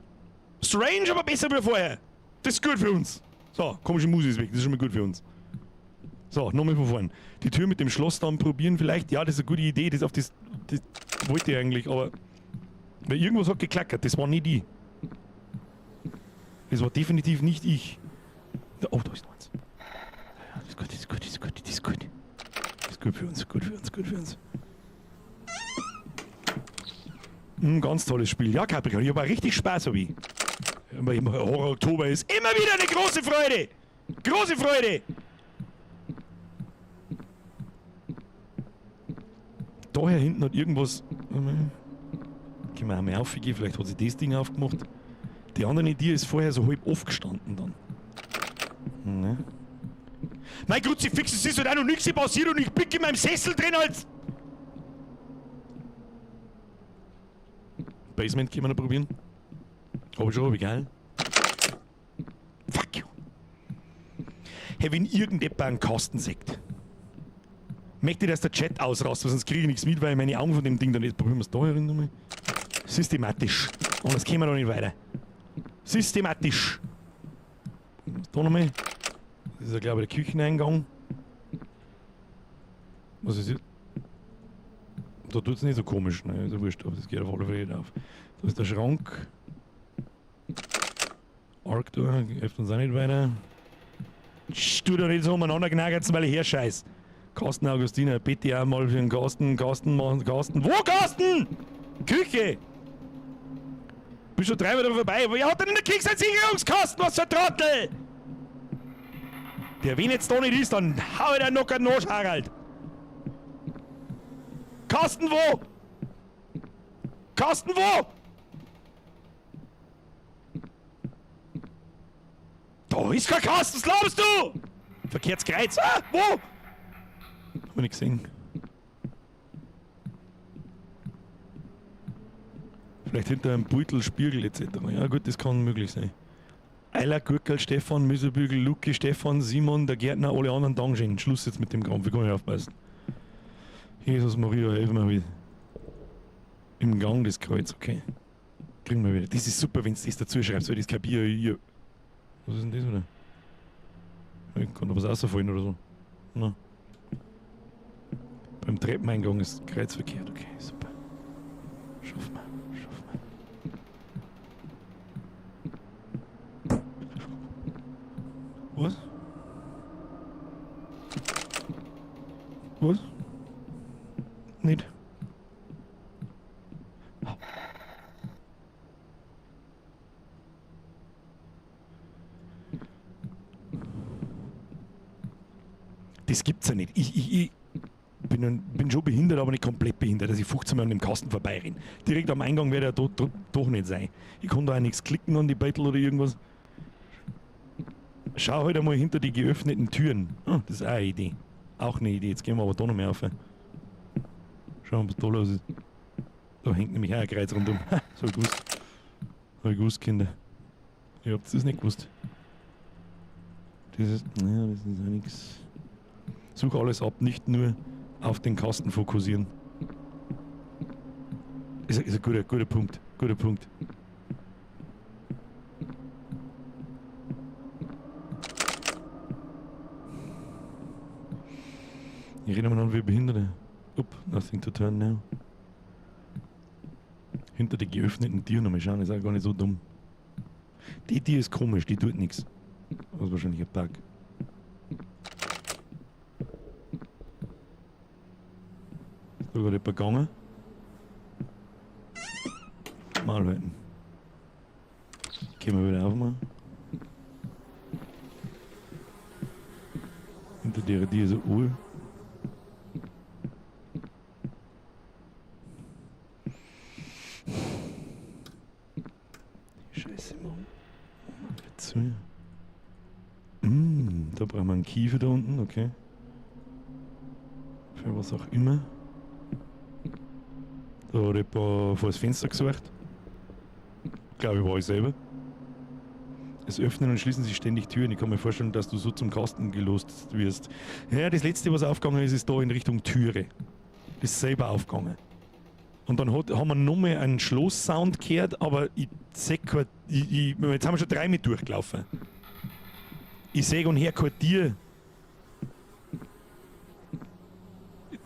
Strange, aber besser wie vorher. Das ist gut für uns. So, komische Musik ist weg. Das ist schon mal gut für uns. So, nochmal von vorn. Die Tür mit dem Schloss dann probieren vielleicht. Ja, das ist eine gute Idee. Das, auf das, das wollte ich eigentlich, aber... Weil irgendwas hat geklackert. Das war nicht die. Das war definitiv nicht ich. Oh, da ist noch eins. Ja, das ist gut, das ist gut, das ist gut, das ist gut. Das ist gut für uns, gut für uns, gut für uns. Ganz tolles Spiel. Ja, Capricorn, ich hab auch richtig Spaß, hab ich. Aber im Horror Oktober ist immer wieder eine große Freude! Große Freude! Da hier hinten hat irgendwas. Können wir auch mal aufgehen, vielleicht hat sich das Ding aufgemacht. Die andere Idee ist vorher so halb aufgestanden dann. Ne? Mein Kruzifix, es ist halt auch noch nichts passiert und ich bin in meinem Sessel drin als. Basement können wir noch probieren. Hab ich schon, hab ich, gell? Fuck you. Hey, wenn irgendjemand einen Kasten sagt, möchte ich, dass der Chat ausrastet, sonst kriege ich nichts mit, weil ich meine Augen von dem Ding dann nicht. Probieren wir es da herin nochmal. Systematisch. Und das kämen wir noch nicht weiter. Systematisch. Da nochmal. Das ist ja, glaube ich, der Kücheneingang. Was ist jetzt? Da tut's nicht so komisch, ne? Ist ja wurscht, aber das geht auf alle Fälle nicht auf. Da ist der Schrank. Arg da, hilft uns auch nicht weiter. Tu da nicht so umeinander knackern, weil ich herscheiß. Carsten Augustiner, bitte auch mal für den Carsten, Carsten machen, Carsten. Wo Carsten? Küche! Bist schon dreimal da vorbei. Wer hat denn in der Küche seinen Sicherungskasten? Was für ein Trottel! Der, wenn jetzt da nicht ist, dann hau ich dir noch einen Arsch, Harald! Kasten wo? Kasten wo? Da ist kein Kasten, was glaubst du? Verkehrtes Kreuz. Ah, wo? Hab ich nicht gesehen. Vielleicht hinter einem Beutel, Spiegel etc. Ja gut, das kann möglich sein. Eiler, Gurkel, Stefan, Müsebügel, Luki, Stefan, Simon, der Gärtner, alle anderen Dankeschön. Schluss jetzt mit dem Krampf, ich kann nicht aufpassen. Jesus Maria, helf mir wieder. Im Gang das Kreuz, okay. Kriegen wir wieder. Das ist super, wenn du das dazu schreibst, weil das kapier ich hier. Was ist denn das wieder? Ich kann da was rausfallen oder so. Na. Beim Treppeneingang ist Kreuz verkehrt, okay, super. Schaffen wir, schaffen wir. Was? Was? Nicht. Das gibt's ja nicht. Ich bin schon behindert, aber nicht komplett behindert, dass ich 15 Mal an dem Kasten vorbeirenne. Direkt am Eingang werde ich ja doch nicht sein. Ich kann da auch nichts klicken an die Beutel oder irgendwas. Schau halt einmal hinter die geöffneten Türen. Ah, das ist auch eine Idee. Auch eine Idee. Jetzt gehen wir aber da noch mehr auf. Schauen wir, was da los ist. Da hängt nämlich auch ein Kreuz rundum. Ha, so hab ich gewusst. Hab ich gewusst, Kinder. Ihr habt das nicht gewusst. Das ist. Naja, das ist auch nix. Such alles ab, nicht nur auf den Kasten fokussieren. Ist ein guter Punkt. Guter Punkt. Ich rede immer noch wie Behinderte. Up, nothing to turn now. Hinter die geöffneten Türen nochmal schauen, ist auch gar nicht so dumm. Die Tür ist komisch, die tut nichts. Das ist wahrscheinlich ein Bug. Ist da gerade jemand gegangen? Mal halten. Gehen wir wieder aufmachen. Hinter der Tür ist eine Uhr. Scheiße, Mann. Zu. Da brauchen wir einen Kiefer da unten, okay. Für was auch immer. Da hat jemand vor das Fenster gesucht. Glaube ich, war ich selber. Es öffnen und schließen sich ständig Türen. Ich kann mir vorstellen, dass du so zum Kasten gelost wirst. Ja, das letzte, was aufgegangen ist, ist da in Richtung Türe. Das ist selber aufgegangen. Und dann haben wir nochmal einen Schlosssound gehört, aber ich seh kein, ich, jetzt haben wir schon 3 mit durchgelaufen. Ich seh und her kein Tier,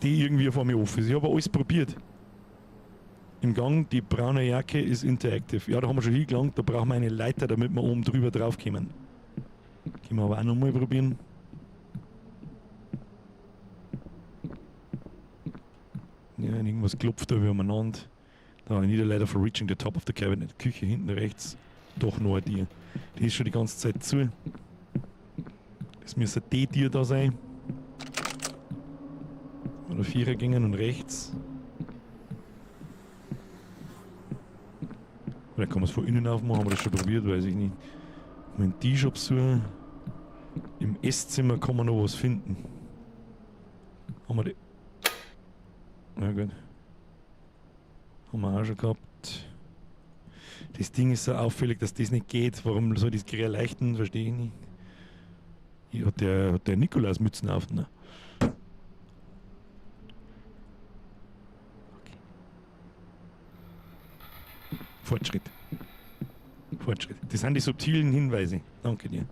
die irgendwie vor mir offen ist. Ich hab alles probiert. Im Gang, die braune Jacke ist interactive. Ja, da haben wir schon hingelangt, da brauchen wir eine Leiter, damit wir oben drüber drauf kommen. Können wir aber auch nochmal probieren. Ja, irgendwas klopft da umeinander. Da, I need a ladder for reaching the top of the cabinet. Küche hinten rechts. Doch noch eine Tür. Die ist schon die ganze Zeit zu. Das müsste die Tür da sein. Oder Vierer gingen und rechts. Oder kann man es von innen aufmachen? Haben wir das schon probiert? Weiß ich nicht. Mein Tisch absuchen. Im Esszimmer kann man noch was finden. Haben wir die? Na gut. Haben wir auch schon gehabt. Das Ding ist so auffällig, dass das nicht geht. Warum soll das Gerät leichten? Verstehe ich nicht. Hier hat der Nikolaus Mützen auf, ne? Okay. Fortschritt. Fortschritt. Das sind die subtilen Hinweise. Danke dir.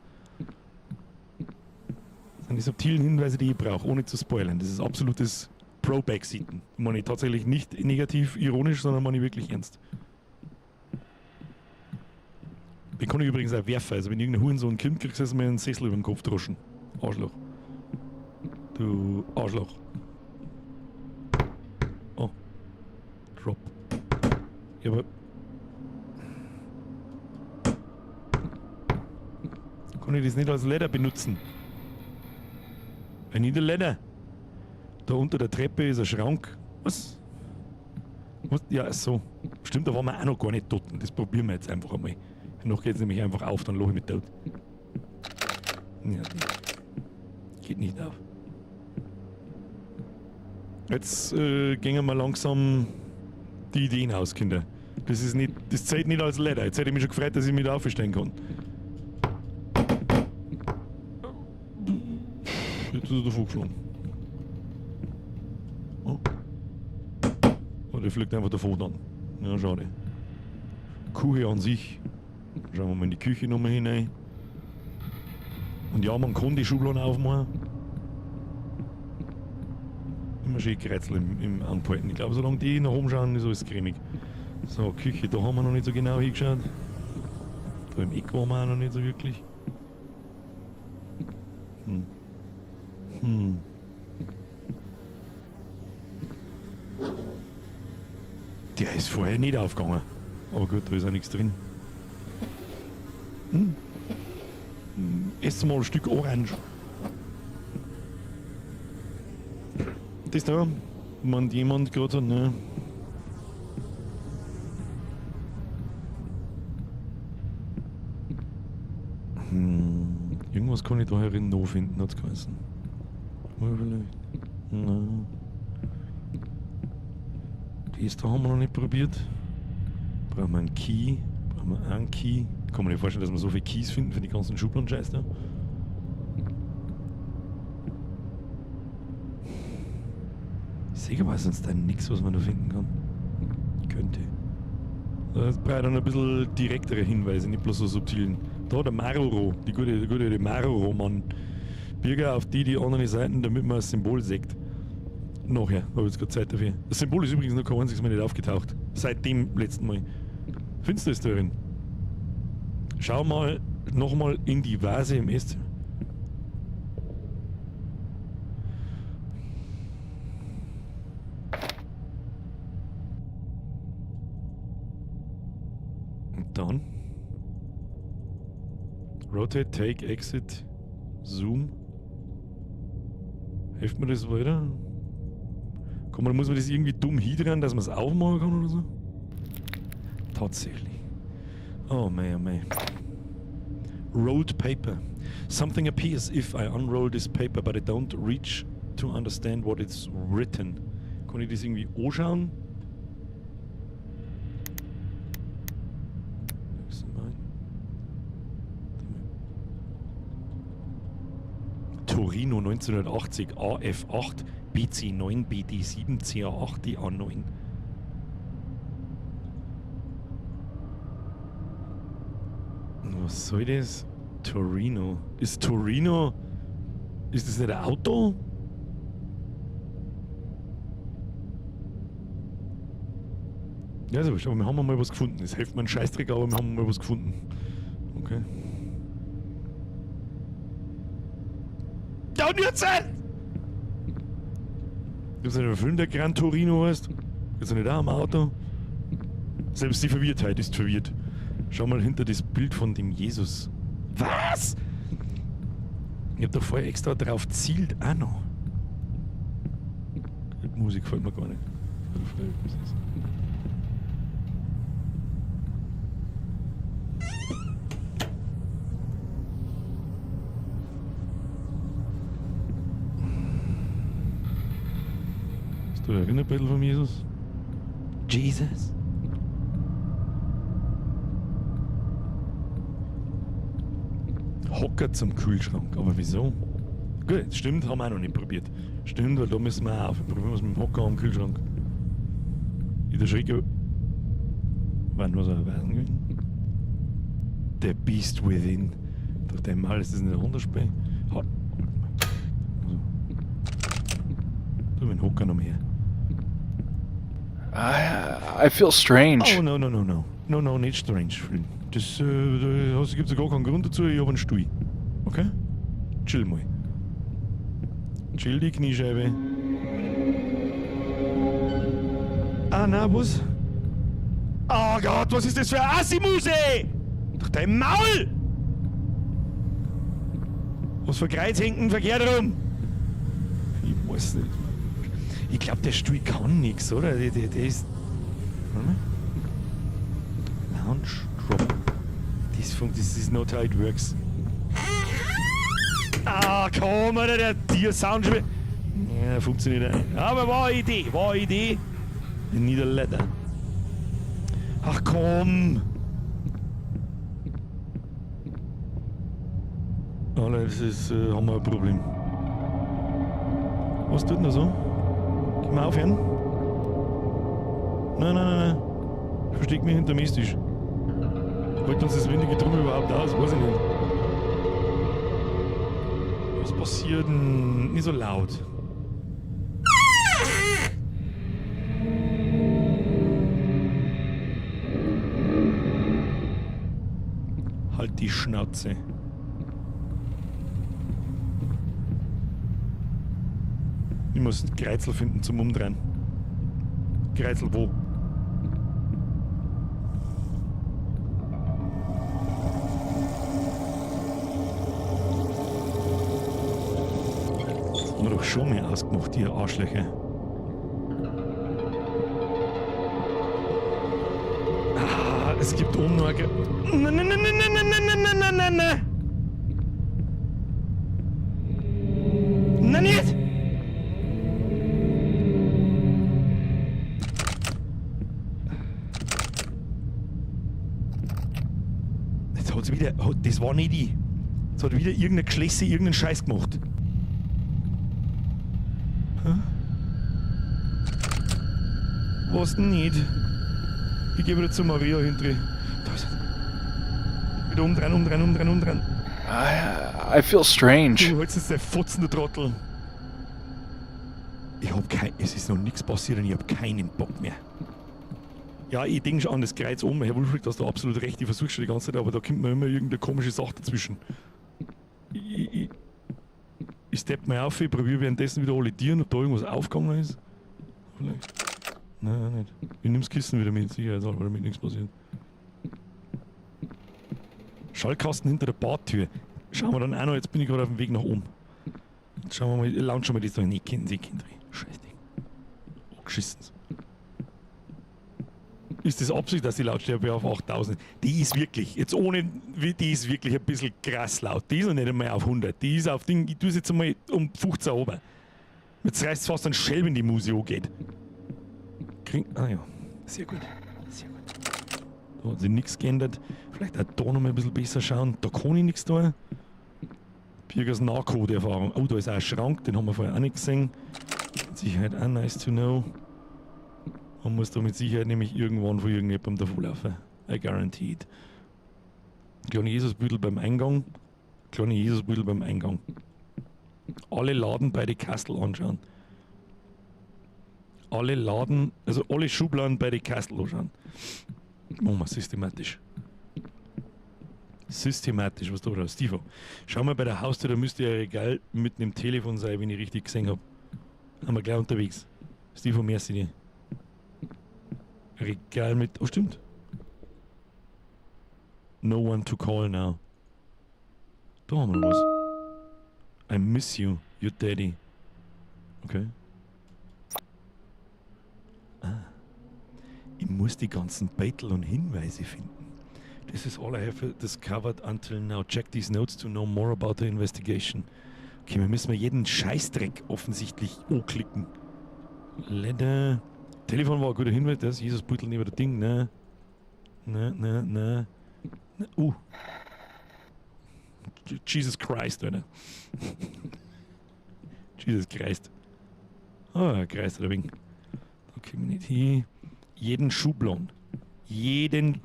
Das sind die subtilen Hinweise, die ich brauche, ohne zu spoilern. Das ist absolutes Pro-Backseaten. Meine ich tatsächlich nicht negativ ironisch, sondern meine ich wirklich ernst. Den kann ich übrigens auch werfen. Also wenn irgendein Hurensohn kommt, kriegst du erstmal einen Sessel über den Kopf droschen. Arschloch. Du Arschloch. Oh. Drop. Ja, aber... Kann ich das nicht als Ladder benutzen? I need a ladder. Da unter der Treppe ist ein Schrank. Was? Was? Ja, so. Stimmt, da waren wir auch noch gar nicht tot. Das probieren wir jetzt einfach einmal. Noch geht's nämlich einfach auf, dann lache ich mich tot. Ja, geht nicht auf. Jetzt gehen wir langsam die Ideen aus, Kinder. Das ist nicht, das zählt nicht als Ladder. Jetzt hätte ich mich schon gefreut, dass ich mich da aufstellen kann. Jetzt ist er davon geflogen. Oh. Oh, der fliegt einfach davon dann. Ja, schade. Küche an sich. Schauen wir mal in die Küche nochmal hinein. Und ja, man kann die Schubladen aufmachen. Immer schön Kreizel im Anhalten. Ich glaube, solange die nach oben schauen, ist alles cremig. So, Küche, da haben wir noch nicht so genau hingeschaut. Da im Eck waren wir auch noch nicht so wirklich. Der ist vorher nicht aufgegangen. Aber gut, da ist auch nichts drin. Ess mal ein Stück Orange. Das da, meint jemand gerade, ne? Irgendwas kann ich da herin noch finden, hat's geheißen. Oder vielleicht? Nein. Das da haben wir noch nicht probiert. Brauchen wir einen Key? Brauchen wir einen Key? Kann man nicht vorstellen, dass wir so viele Keys finden für die ganzen Schubladen-Scheiß da. Ich sehe aber sonst da nichts, was man da finden kann. Könnte. Das braucht dann ein bisschen direktere Hinweise, nicht bloß so subtilen. Da, der Maroro, der gute Maroro-Mann. Birger auf die anderen Seiten, damit man das Symbol sieht. Nachher, habe ich jetzt gerade Zeit dafür. Das Symbol ist übrigens noch kein einziges Mal nicht aufgetaucht. Seit dem letzten Mal. Findest du es darin? Schau mal nochmal in die Vase im Esszimmer. Und dann? Rotate, Take, Exit, Zoom. Hilft mir das weiter? Komm, dann muss man das irgendwie dumm hindrehen, dass man es aufmachen kann oder so? Tatsächlich. Oh mei, oh mei. Rolled paper. Something appears if I unroll this paper, but I don't reach to understand what it's written. Kann ich das irgendwie anschauen? Torino 1980 AF8 BC9 BD7 CA8 DA9. Was soll das? Torino. Ist Torino... Ist das nicht ein Auto? Ja, ist ja wurscht, aber wir haben mal was gefunden. Es hilft mir ein Scheißdreck, aber wir haben mal was gefunden. Okay. Ja, und jetzt! Gibt's nicht einen Film, der Gran Torino heißt? Gibt's nicht auch am Auto? Selbst die Verwirrtheit ist verwirrt. Schau mal hinter das Bild von dem Jesus. Was? Ich hab da vorher extra drauf zielt auch noch. Die Musik gefällt mir gar nicht. Hast du ein Erinnerbild von Jesus? Jesus? Hocker zum Kühlschrank, aber wieso? Gut, stimmt, haben wir auch noch nicht probiert. Stimmt, weil da müssen wir auch auf. Probieren wir es mit dem Hocker am Kühlschrank. In der Schräge. Wann was erweisen gewesen? The Beast Within. Durch den Mal ist das nicht ein Hunderspiel. Also. Tu mir den Hocker noch mehr. I feel strange. Oh, no, no, no, no. No, no, nicht strange fühlen. Das, da gibt es gar keinen Grund dazu, ich hab einen Stuhl. Okay? Chill mal. Chill die Kniescheibe. Ah, na, was? Oh Gott, was ist das für eine Assi-Muse? Durch dein Maul! Was für Kreuz hängt denn verkehrt rum? Ich weiß nicht. Ich glaub, der Stuhl kann nix, oder? Der ist. Warte mal. Launch Drop. Das ist not how it works. Ah, komm, Alter, der Tier-Sound schon wieder. Ja, funktioniert nicht. Aber war eine Idee, war eine Idee. Niederletter. Ach komm! Alter, das ist, haben wir ein Problem. Was tut denn da so? Können wir aufhören? Nein, nein, nein, nein. Ich versteck mich hinter dem Esstisch. Holt uns das windige Drum überhaupt aus? Weiß ich nicht. Was passiert denn? Nicht so laut. Halt die Schnauze. Ich muss einen Kreizel finden zum Umdrehen. Kreizel wo? Das haben wir doch schon mal ausgemacht, ihr Arschlöcher. Ah, es gibt oben noch ein Gre-, Nein, nein, nein, nein, nein, nein, nein, nein, nein, nein, nein! Nein, nicht! Jetzt hat's wieder, hat, das war nicht ich. Jetzt hat wieder irgendein Geschlesse irgendeinen Scheiß gemacht. Hä? Was denn nicht? Ich geh wieder zu Maria hinter. Da ist er. Wieder umdrehen, umdrehen, umdrehen, umdrehen. I feel strange. Du holst jetzt der fotzende Trottel. Ich hab kein, es ist noch nichts passiert und ich hab keinen Bock mehr. Ja, ich denk schon an das Kreuz oben. Herr Wulfried, du hast da absolut recht. Ich versuch schon die ganze Zeit, aber da kommt mir immer irgendeine komische Sache dazwischen. Ich stepp mal auf, ich probiere währenddessen wieder alle Tieren, ob da irgendwas aufgegangen ist. Vielleicht. Nein, nein, nicht. Ich nehm's Kissen wieder mit, sicherheitshalber, damit nichts passiert. Schallkasten hinter der Badtür. Schauen wir dann auch noch, jetzt bin ich gerade auf dem Weg nach oben. Jetzt schauen wir mal, launchen wir das da. Nee, kennen Sie, kennen Sie. Scheiß Ding. Oh, geschissen. Ist das Absicht, dass die Lautstärke auf 8000 ist? Die ist wirklich, jetzt ohne, die ist wirklich ein bisschen krass laut. Die ist noch nicht einmal auf 100. Die ist auf Ding, ich tue es jetzt einmal um 15 oben. Jetzt reißt es fast einen Schelm, wenn die Musik angeht. Krieg, ah ja, sehr gut. Sehr gut. Da hat sich nichts geändert. Vielleicht auch da noch mal ein bisschen besser schauen. Da kann ich nichts tun. Birgers Nahcode-Erfahrung. Oh, da ist auch ein Schrank, den haben wir vorher auch nicht gesehen. Mit Sicherheit auch nice to know. Man muss da mit Sicherheit nämlich irgendwann von irgendjemandem davonlaufen. I guarantee it. Kleine Jesusbüdel beim Eingang. Kleine Jesusbüdel beim Eingang. Alle Laden bei den Kastel anschauen. Alle Laden, also alle Schubladen bei den Kastel anschauen. Machen wir systematisch. Systematisch, was da war. Steve, schau mal bei der Haustür, da müsste ja ein Regal mit einem Telefon sein, wenn ich richtig gesehen hab. Haben wir gleich unterwegs. Steve, merci dir. Regal mit. Oh, stimmt. No one to call now. Da haben wir noch was. I miss you, your daddy. Okay. Ah. Ich muss die ganzen Beitel und Hinweise finden. This is all I have discovered until now. Check these notes to know more about the investigation. Okay, wir müssen mal jeden Scheißdreck offensichtlich anklicken. Letter. Telefon war ein guter Hinweis. Das Jesus Beutel neben der Ding, ne? Ne, ne, ne. Ne. Jesus Christ, Alter. Jesus Christ. Ah, Christ, oder wegen. Da kommen wir nicht hin. Jeden Schublon. Jeden.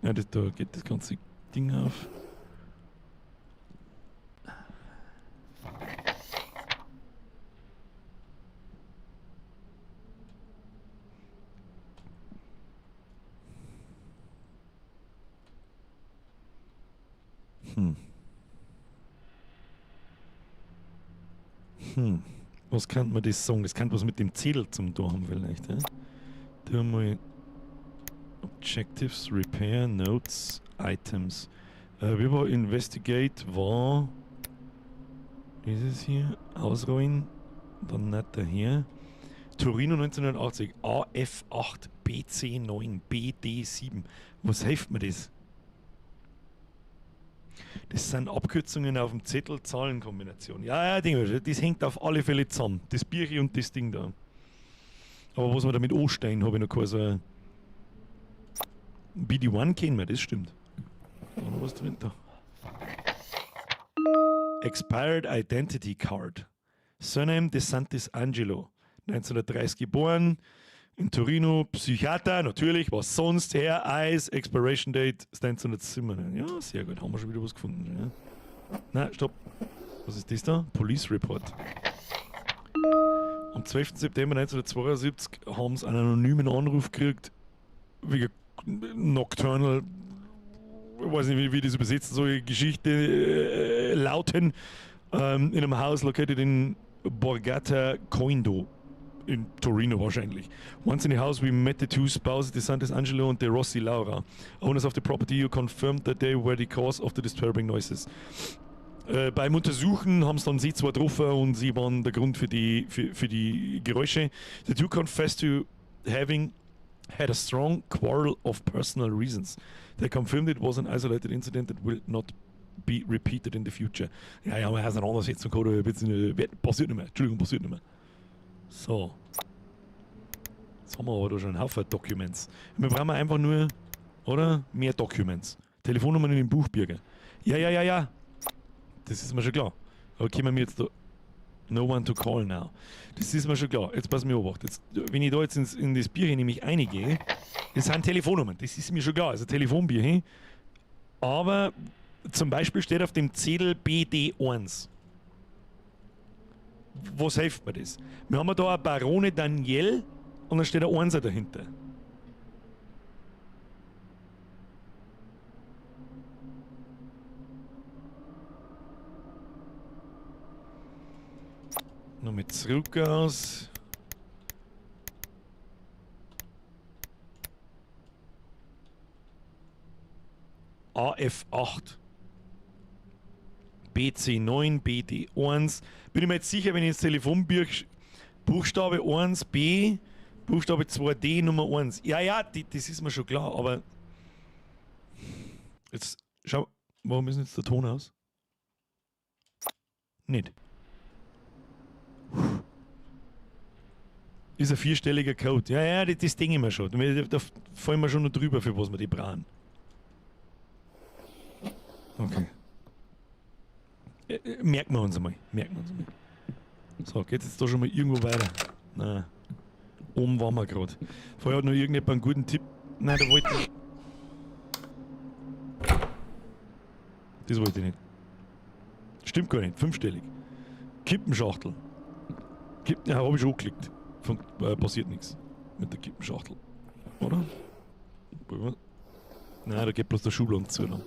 Ja, das, da geht das ganze Ding auf. Was kann man das sagen? Das kann was mit dem Zettel zum tun haben vielleicht. Ja? Da haben wir Objectives, Repair, Notes, Items. Wie war Investigate war dieses hier, ausrollen, dann nicht daher. Torino 1980, AF8, BC9, BD7. Was hilft mir das? Das sind Abkürzungen auf dem Zettel, Zahlenkombination. Ja, ja, Ding, das hängt auf alle Fälle zusammen. Das Birchi und das Ding da. Aber was wir damit anstellen, habe ich noch kein so BD1 kennen wir, das stimmt. Da noch was drin da. Expired Identity Card. Surname De Santis Angelo. 1930 geboren. In Torino, Psychiater, natürlich, was sonst, Hair, Eyes, Expiration Date ist 1997. Ja, sehr gut, haben wir schon wieder was gefunden. Ja. Nein, stopp. Was ist das da? Police Report. Am 12. September 1972 haben sie einen anonymen Anruf gekriegt, wegen Nocturnal, ich weiß nicht, wie das übersetzen soll, Geschichte lauten, in einem Haus located in Borgata Coindo. In Torino wahrscheinlich. Once in the house, we met the two spouses, De Santis Angelo and De Rossi Laura. Owners of the property who confirmed that they were the cause of the disturbing noises. Beim Untersuchen haben sie dann sie zwar getroffen und sie waren der Grund für die Geräusche. The two confessed to having had a strong quarrel of personal reasons. They confirmed it was an isolated incident that will not be repeated in the future. Ja, ja, man hat eine Auseinandersetzung gehabt, aber jetzt nicht, passiert nicht mehr. Entschuldigung, passiert nicht mehr. So. Jetzt haben wir aber da schon einen Haufen Documents. Wir brauchen einfach nur, oder? Mehr Documents. Telefonnummern in den Buchbürger. Ja, ja, ja, ja. Das ist mir schon klar. Aber können wir jetzt da... No one to call now. Das ist mir schon klar. Jetzt pass mir auf. Jetzt, wenn ich da jetzt in das Bier nämlich reingehe, das sind Telefonnummern. Das ist mir schon klar. Also Telefonbier hin. Aber zum Beispiel steht auf dem Zettel BD1. Was hilft mir das? Wir haben da eine Barone Daniel und dann steht ein 1er dahinter. Nochmal zurück aus. AF8. BC9, BD1. Bin ich mir jetzt sicher, wenn ich ins Telefonbuch Buchstabe 1 B, Buchstabe 2D, Nummer 1. Ja, ja, das ist mir schon klar, aber jetzt schau, warum ist denn jetzt der Ton aus? Nicht. Ist ein vierstelliger Code. Ja, ja, das denke ich mir schon. Da fallen wir schon noch drüber, für was wir die brauchen. Okay. Merken wir uns einmal. Merken wir uns einmal. So, geht's jetzt da schon mal irgendwo weiter? Nein. Oben waren wir grad. Vorher hat noch irgendjemand einen guten Tipp. Nein, da wollte ich. Das wollte ich nicht. Stimmt gar nicht. Fünfstellig. Kippenschachtel. Kippen, ja, hab ich schon geklickt. Passiert nichts mit der Kippenschachtel. Oder? Nein, da geht bloß der Schubladen zu dann.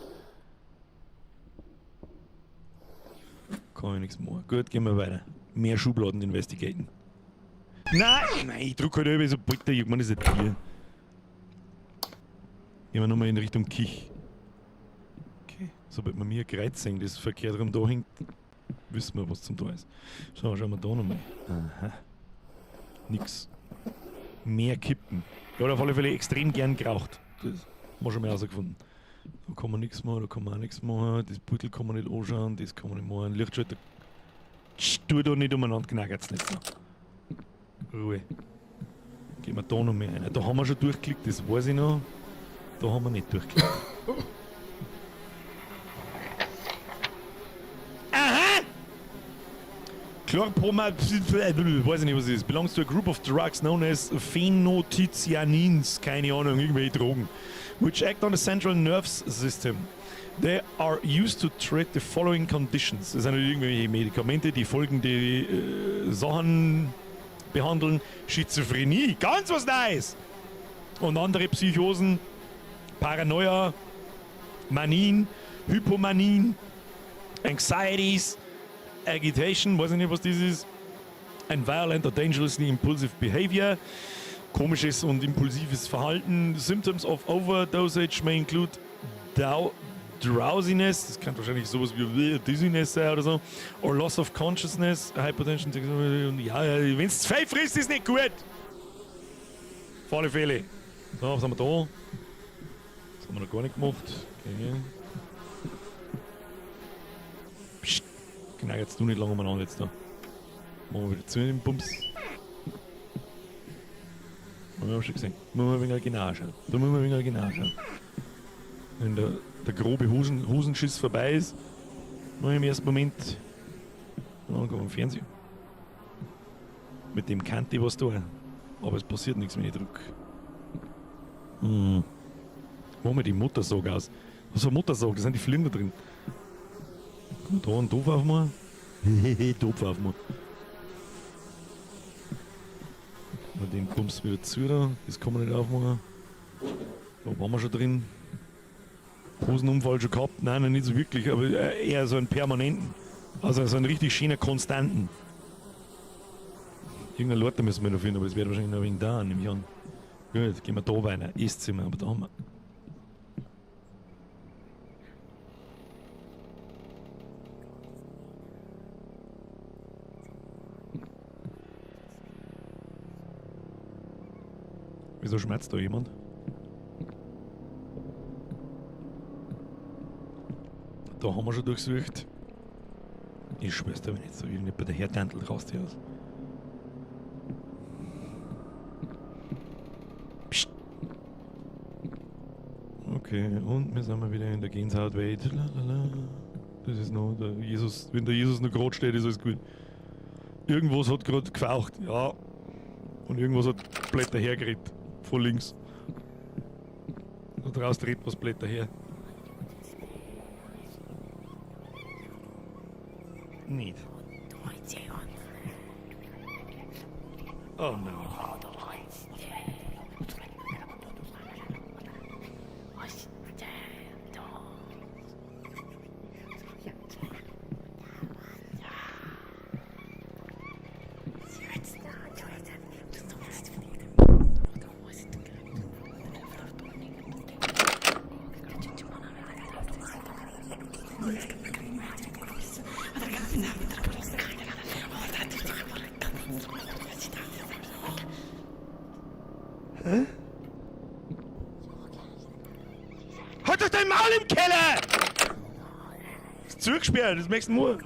Kann ich nichts machen. Gut, gehen wir weiter. Mehr Schubladen investigaten. Nein! Nein, ich drück halt über so bald der Juck, man ist ein Tier. Gehen wir nochmal in Richtung Kich. Okay, sobald wir mir Kreuz sehen, das verkehrt rum da hängt, wissen wir, was zum da ist. So, schauen wir da nochmal. Aha. Nix. Mehr Kippen. Ich habe auf alle Fälle extrem gern geraucht. Das haben wir schon mal herausgefunden. Da kann man nichts machen, da kann man auch nichts machen. Das Beutel kann man nicht anschauen, das kann man nicht machen. Lichtschalter. Tu da nicht umeinander, knackert's nicht so. Ruhe. Gehen wir da noch mehr rein. Da haben wir schon durchgeklickt, das weiß ich noch. Da haben wir nicht durchgeklickt. Aha! Chlorpromazin, weiß ich nicht, was es ist. Belongs to a group of drugs known as Phenothiazines, keine Ahnung, irgendwelche Drogen, which act on the central nervous system. They are used to treat the following conditions. Das sind irgendwelche Medikamente, die folgende Sachen behandeln. Schizophrenie, ganz was Neues! Und andere Psychosen, Paranoia, Manien, Hypomanien, Anxieties, Agitation, weiß ich nicht, was das ist, and violent or dangerously impulsive behavior, komisches und impulsives Verhalten. Symptoms of overdosage may include drowsiness, das kann wahrscheinlich sowas wie Dizziness sein oder so, or loss of consciousness, Hypertension, ja, wenn's zu viel frisst, ist nicht gut. Auf alle Fälle. So, was haben wir da? Das haben wir noch gar nicht gemacht. Okay. Psst. Genau, jetzt du nicht lange umeinander jetzt da. Machen wir wieder zu den Bums. Haben wir schon gesehen. Muss man ein wenig genau schauen. Da muss man ein wenig genau schauen. Wenn der grobe Hosenschiss vorbei ist, muss ich im ersten Moment dann kommt am Fernseher. Mit dem Kante was da. Aber es passiert nichts, wenn ich drück. Machen wir die Motorsog aus. Was für Motorsog? Da sind die Flinder drin. Kann man da einen Topf aufmachen? Hehehe, Topf aufmachen. Mal den Bums wieder zu da. Das kann man nicht aufmachen. Da waren wir schon drin. Hosenunfall schon gehabt? Nein, noch nicht so wirklich, aber eher so einen permanenten. Also so einen richtig schönen, konstanten. Irgendeine Leute müssen wir noch finden, aber es wird wahrscheinlich noch ein wenig dauern, nehme ich an. Gut, gehen wir da weiter. Esszimmer, aber da haben wir. Wieso schmerzt da jemand? Da haben wir schon durchsucht. Ich schwör's dir, wenn jetzt so irgendjemand bei der Herdtantl raus die aus. Psst. Okay, und wir sind mal wieder in der Gänsehautwelt. Lalala. Das ist noch der Jesus. Wenn der Jesus noch grad steht, ist alles gut. Irgendwas hat grad gefaucht, ja. Und irgendwas hat Blätter hergeredet. Von links. Da draußen dreht was Blätter her. Nicht. Oh no. Hä? Halt doch dein Maul im Keller! Ist zugesperrt, das möchtest du nur.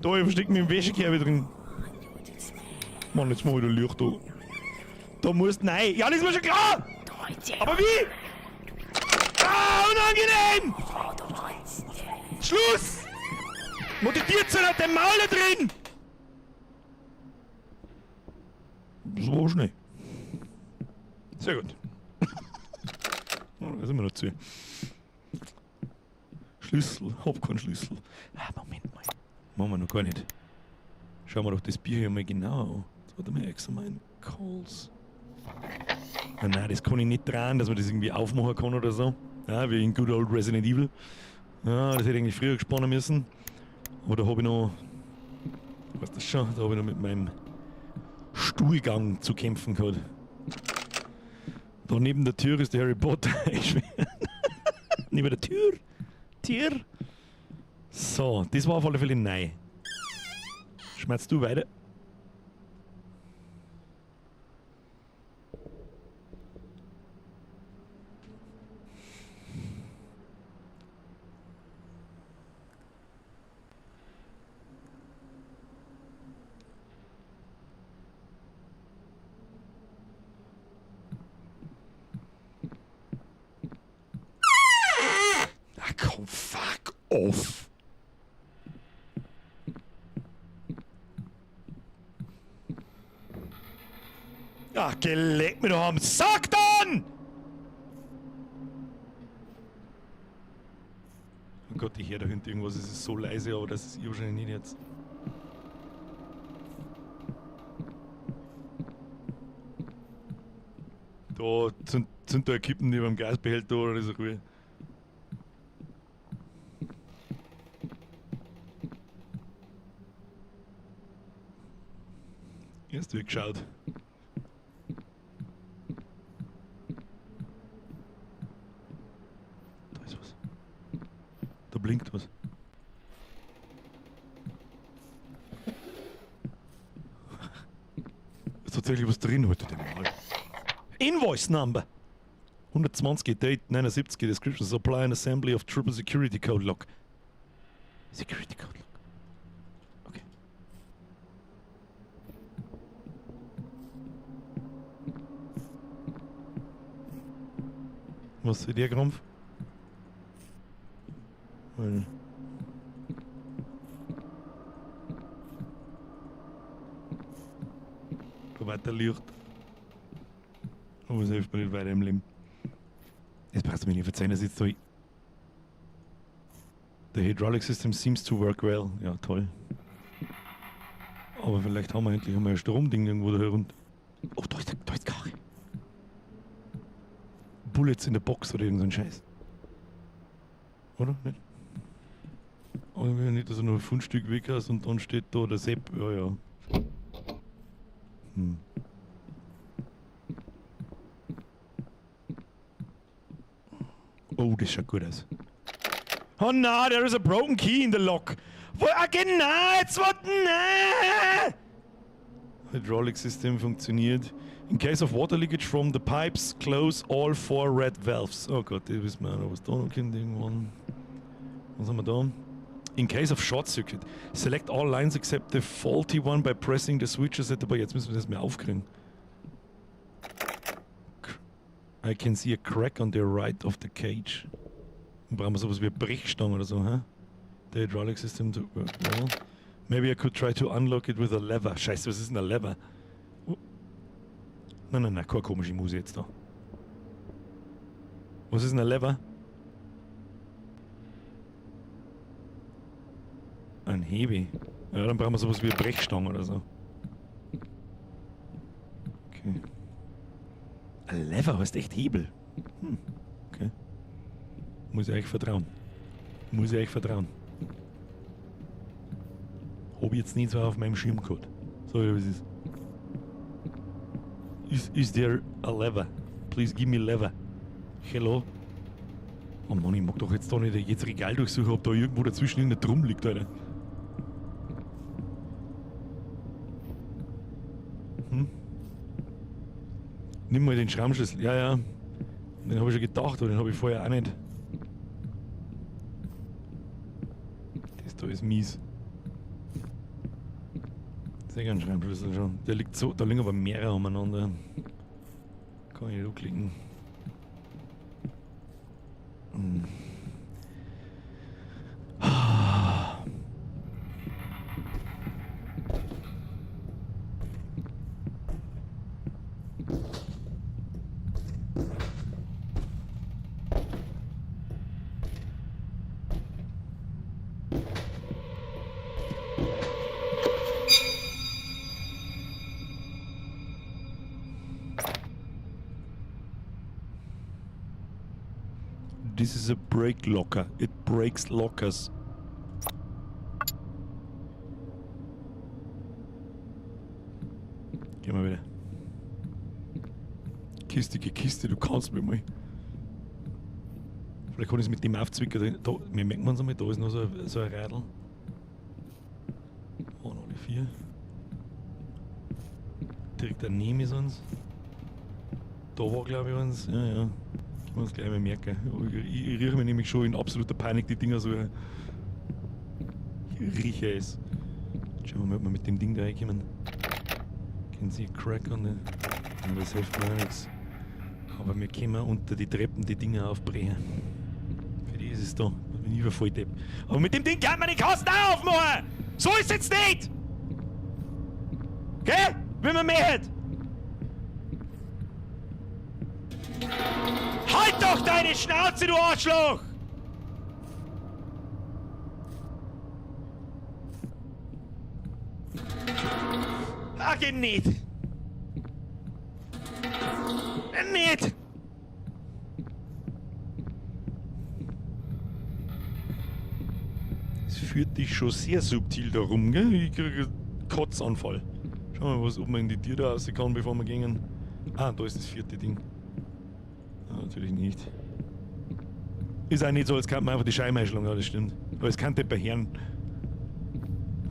Da, ich versteck mich im Wäschekerbe drin. Mann, jetzt mach ich da Licht da. Da musst du rein. Ja, das ist mir schon klar! Aber wie? Ah, unangenehm! Schluss! Motiviert zu hat dein Maul da drin! Das war schnell. Sehr gut. Oh, da sind wir noch zu. Schlüssel. Hab keinen Schlüssel. Ah, Moment mal. Machen wir noch gar nicht. Schauen wir doch das Bier hier mal genauer an. Warte mal, Examine Calls. Ah, nein, das kann ich nicht dran, dass man das irgendwie aufmachen kann oder so. Ja, wie in Good Old Resident Evil. Ja, das hätte ich eigentlich früher gesponnen müssen. Aber da habe ich noch. Weißt du schon, da habe ich noch mit meinem Stuhlgang zu kämpfen gehabt. Da neben der Tür ist der Harry Potter. Ich schwör. Neben der Tür. Tür. So, das war auf alle Fälle neu. Schmerzt du weiter? Ach komm, fuck off. Ach, geleck mir doch am Sack dann! Oh Gott, ich höre da hinten irgendwas, es ist so leise, aber das ist ihr wahrscheinlich nicht jetzt. Da sind da Kippen neben dem Gasbehälter oder so Ruhe. Erst wird geschaut. Da ist was. Da blinkt was. Ist tatsächlich was drin heute dem Mal. Invoice Number 120 Date 79 Description Supply and Assembly of Triple Security Code Lock. Security Code Lock. Okay. Was ist der Krampf? Weil da weiter Licht. Aber es hilft mir nicht weiter im Leben. Jetzt brauchst du mir nicht verzeihen, dass jetzt da. The hydraulic system seems to work well. Ja, toll. Aber vielleicht haben wir endlich einmal ein Stromding irgendwo da herunter. Oh, da ist Karre. Bullets in the Box oder irgend so ein Scheiß. Oder? Nicht? Aber ich will nicht, dass er nur ein Fundstück weg ist und dann steht da der Sepp. Ja, ja. Oh, das schaut gut aus. Oh no, there is a broken key in the lock. Wo, ah, genau, jetzt wird, nein! Hydraulic System funktioniert. In case of water leakage from the pipes, close all 4 red valves. Oh Gott, das wissen wir auch noch, was da noch kommt irgendwann. Was haben wir da? In case of short circuit, select all lines except the faulty one by pressing the switches at the bar. Jetzt müssen wir das mal aufkriegen. I can see a crack on the right of the cage. Dann brauchen wir sowas wie eine Brechstange oder so, hä? The hydraulic system to work well. Maybe I could try to unlock it with a lever. Scheiße, was ist denn ein Lever? Oh. Nein, nein, nein, keine komische Muse jetzt da. Was ist denn ein Lever? Ein Hebel. Ja, dann brauchen wir sowas wie eine Brechstange oder so. Okay. Ein Lever heißt echt Hebel. Okay. Muss ich euch vertrauen. Muss ich euch vertrauen. Hab ich jetzt nicht so auf meinem Schirm gehabt. So wie es ist. Is there a lever? Please give me lever. Hello? Oh Mann, ich mag doch jetzt da nicht jetzt Regal durchsuchen, ob da irgendwo dazwischen irgendein Drum liegt, Alter. Nimm mal den Schraubenschlüssel. Ja, ja. Den hab ich schon gedacht, aber den hab ich vorher auch nicht. Das da ist mies. Sehr gern Schraubenschlüssel schon. Der liegt so, da liegen aber mehrere umeinander. Kann ich nicht anklicken. This is a break locker. It breaks lockers. Gehen wir wieder. Kiste, Kiste, du kannst mir mal. Vielleicht kann ich es mit dem aufzwicken. Da, wir merken uns einmal, da ist noch so ein Radl. Oh, noch die 4. Direkt daneben ist uns. Da war, glaube ich, eins. Ja, ja. Können wir uns gleich mal merken. Ich rieche mich nämlich schon in absoluter Panik, die Dinger so. Ich rieche es. Schauen wir mal, ob wir mit dem Ding da reinkommen. Können Sie Crack on the. Das hilft mir auch nichts. Aber wir können unter die Treppen die Dinger aufbrechen. Für die ist es da. Bin ich voll Depp. Aber mit dem Ding kann man den Kasten auch aufmachen! So ist es nicht! Gell? Wenn man mehr hat! Halt doch deine Schnauze, du Arschloch! Ach, geht nicht! Nicht! Es führt dich schon sehr subtil da rum, gell? Ich kriege einen Kotzanfall. Schauen wir mal, ob man in die Tür da raus kann, bevor wir gehen. Ah, da ist das vierte Ding. Ah, natürlich nicht. Ist auch nicht so, als könnte man einfach die Scheibe einschlagen, ja, das stimmt. Aber es kann nicht bei Herren.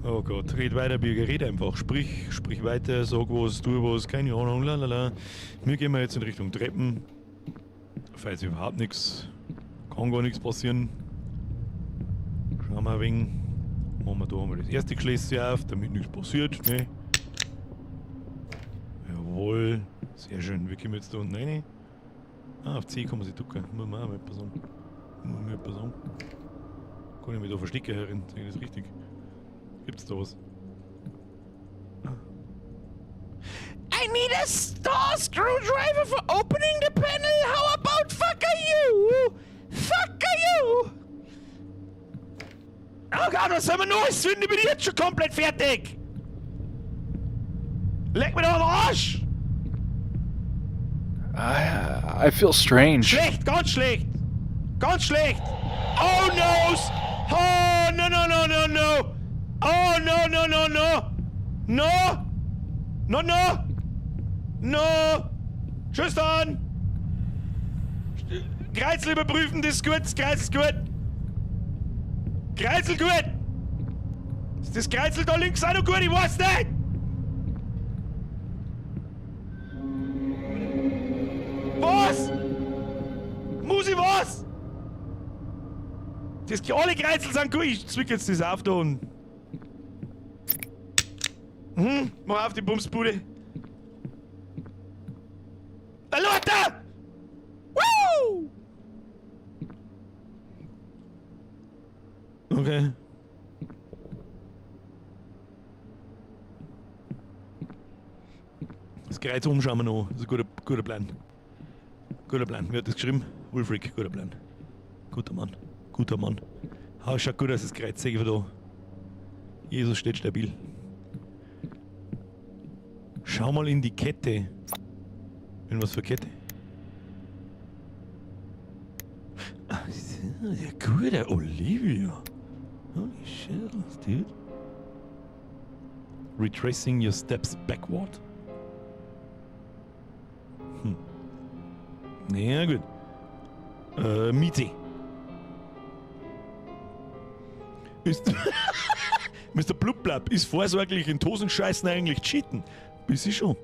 Oh Gott, red weiter, Birger, red einfach. Sprich, sprich weiter, sag was, tu was, keine Ahnung, lalala. Wir gehen mal jetzt in Richtung Treppen. Falls überhaupt nichts, kann gar nichts passieren. Schauen wir ein wenig. Machen wir da einmal das erste Geschlösschen auf, damit nichts passiert. Ne? Jawohl, sehr schön. Wir kommen jetzt da unten rein. Ah, auf C kann man sich ducken. Muss man auch mal etwas sagen. Muss man etwas sagen. Kann ich mich da verstecken, Herrin? Sehe ich das richtig? Gibt's da was? I need a star screwdriver for opening the panel. How about fuck are you? Fuck are you? Oh Gott, was soll man noch alles finden? Ich bin jetzt schon komplett fertig. Leck mir doch am Arsch! I feel strange. Schlecht, ganz schlecht. Ganz schlecht. Oh no! Oh no no no no no! Oh no no no no! No! No no! No! Tschüss dann! Kreisel überprüfen, das ist gut, das Kreisel ist gut! Kreisel gut! Ist das Kreisel da links auch noch gut? Ich weiß nicht! Was? Muss ich was? Das, alle Kreisel sind gut. Ich zwick jetzt das auf da und. Mach auf die Bumsbude. Da Leute! Woo! Okay. Das Kreuz umschauen wir noch. Das ist ein guter Plan. Guter Plan. Wer hat das geschrieben? Wulfric, guter Plan. Guter Mann. Guter Mann. Ah, schaut gut aus, das Kreuz. Sehe ich von da. Jesus steht stabil. Schau mal in die Kette. In was für Kette? Ah, ja, guter Olivia. Holy shit, dude. Retracing your steps backward. Na ja, gut. Miete. Ist Mr. Blubblab, ist vorsorglich in Tosenscheißen eigentlich cheaten? Bis ich schon.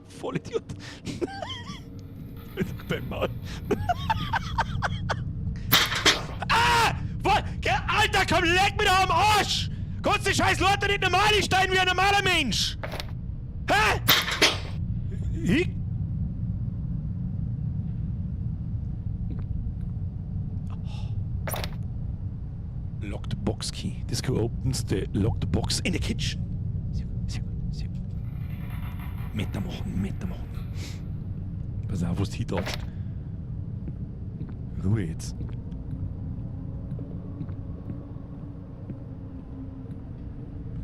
Vollidiot. Dein Maul. Ah! Alter, komm, leck mir doch am Arsch! Kannst die scheiß Leute nicht normal steigen wie ein normaler Mensch? Hä? Ich? Locked box key. This key opens the locked box in the kitchen. Sehr gut, sehr gut, sehr gut. Meter machen, Meter machen. Pass auf, was du hintatscht. Ruhe jetzt.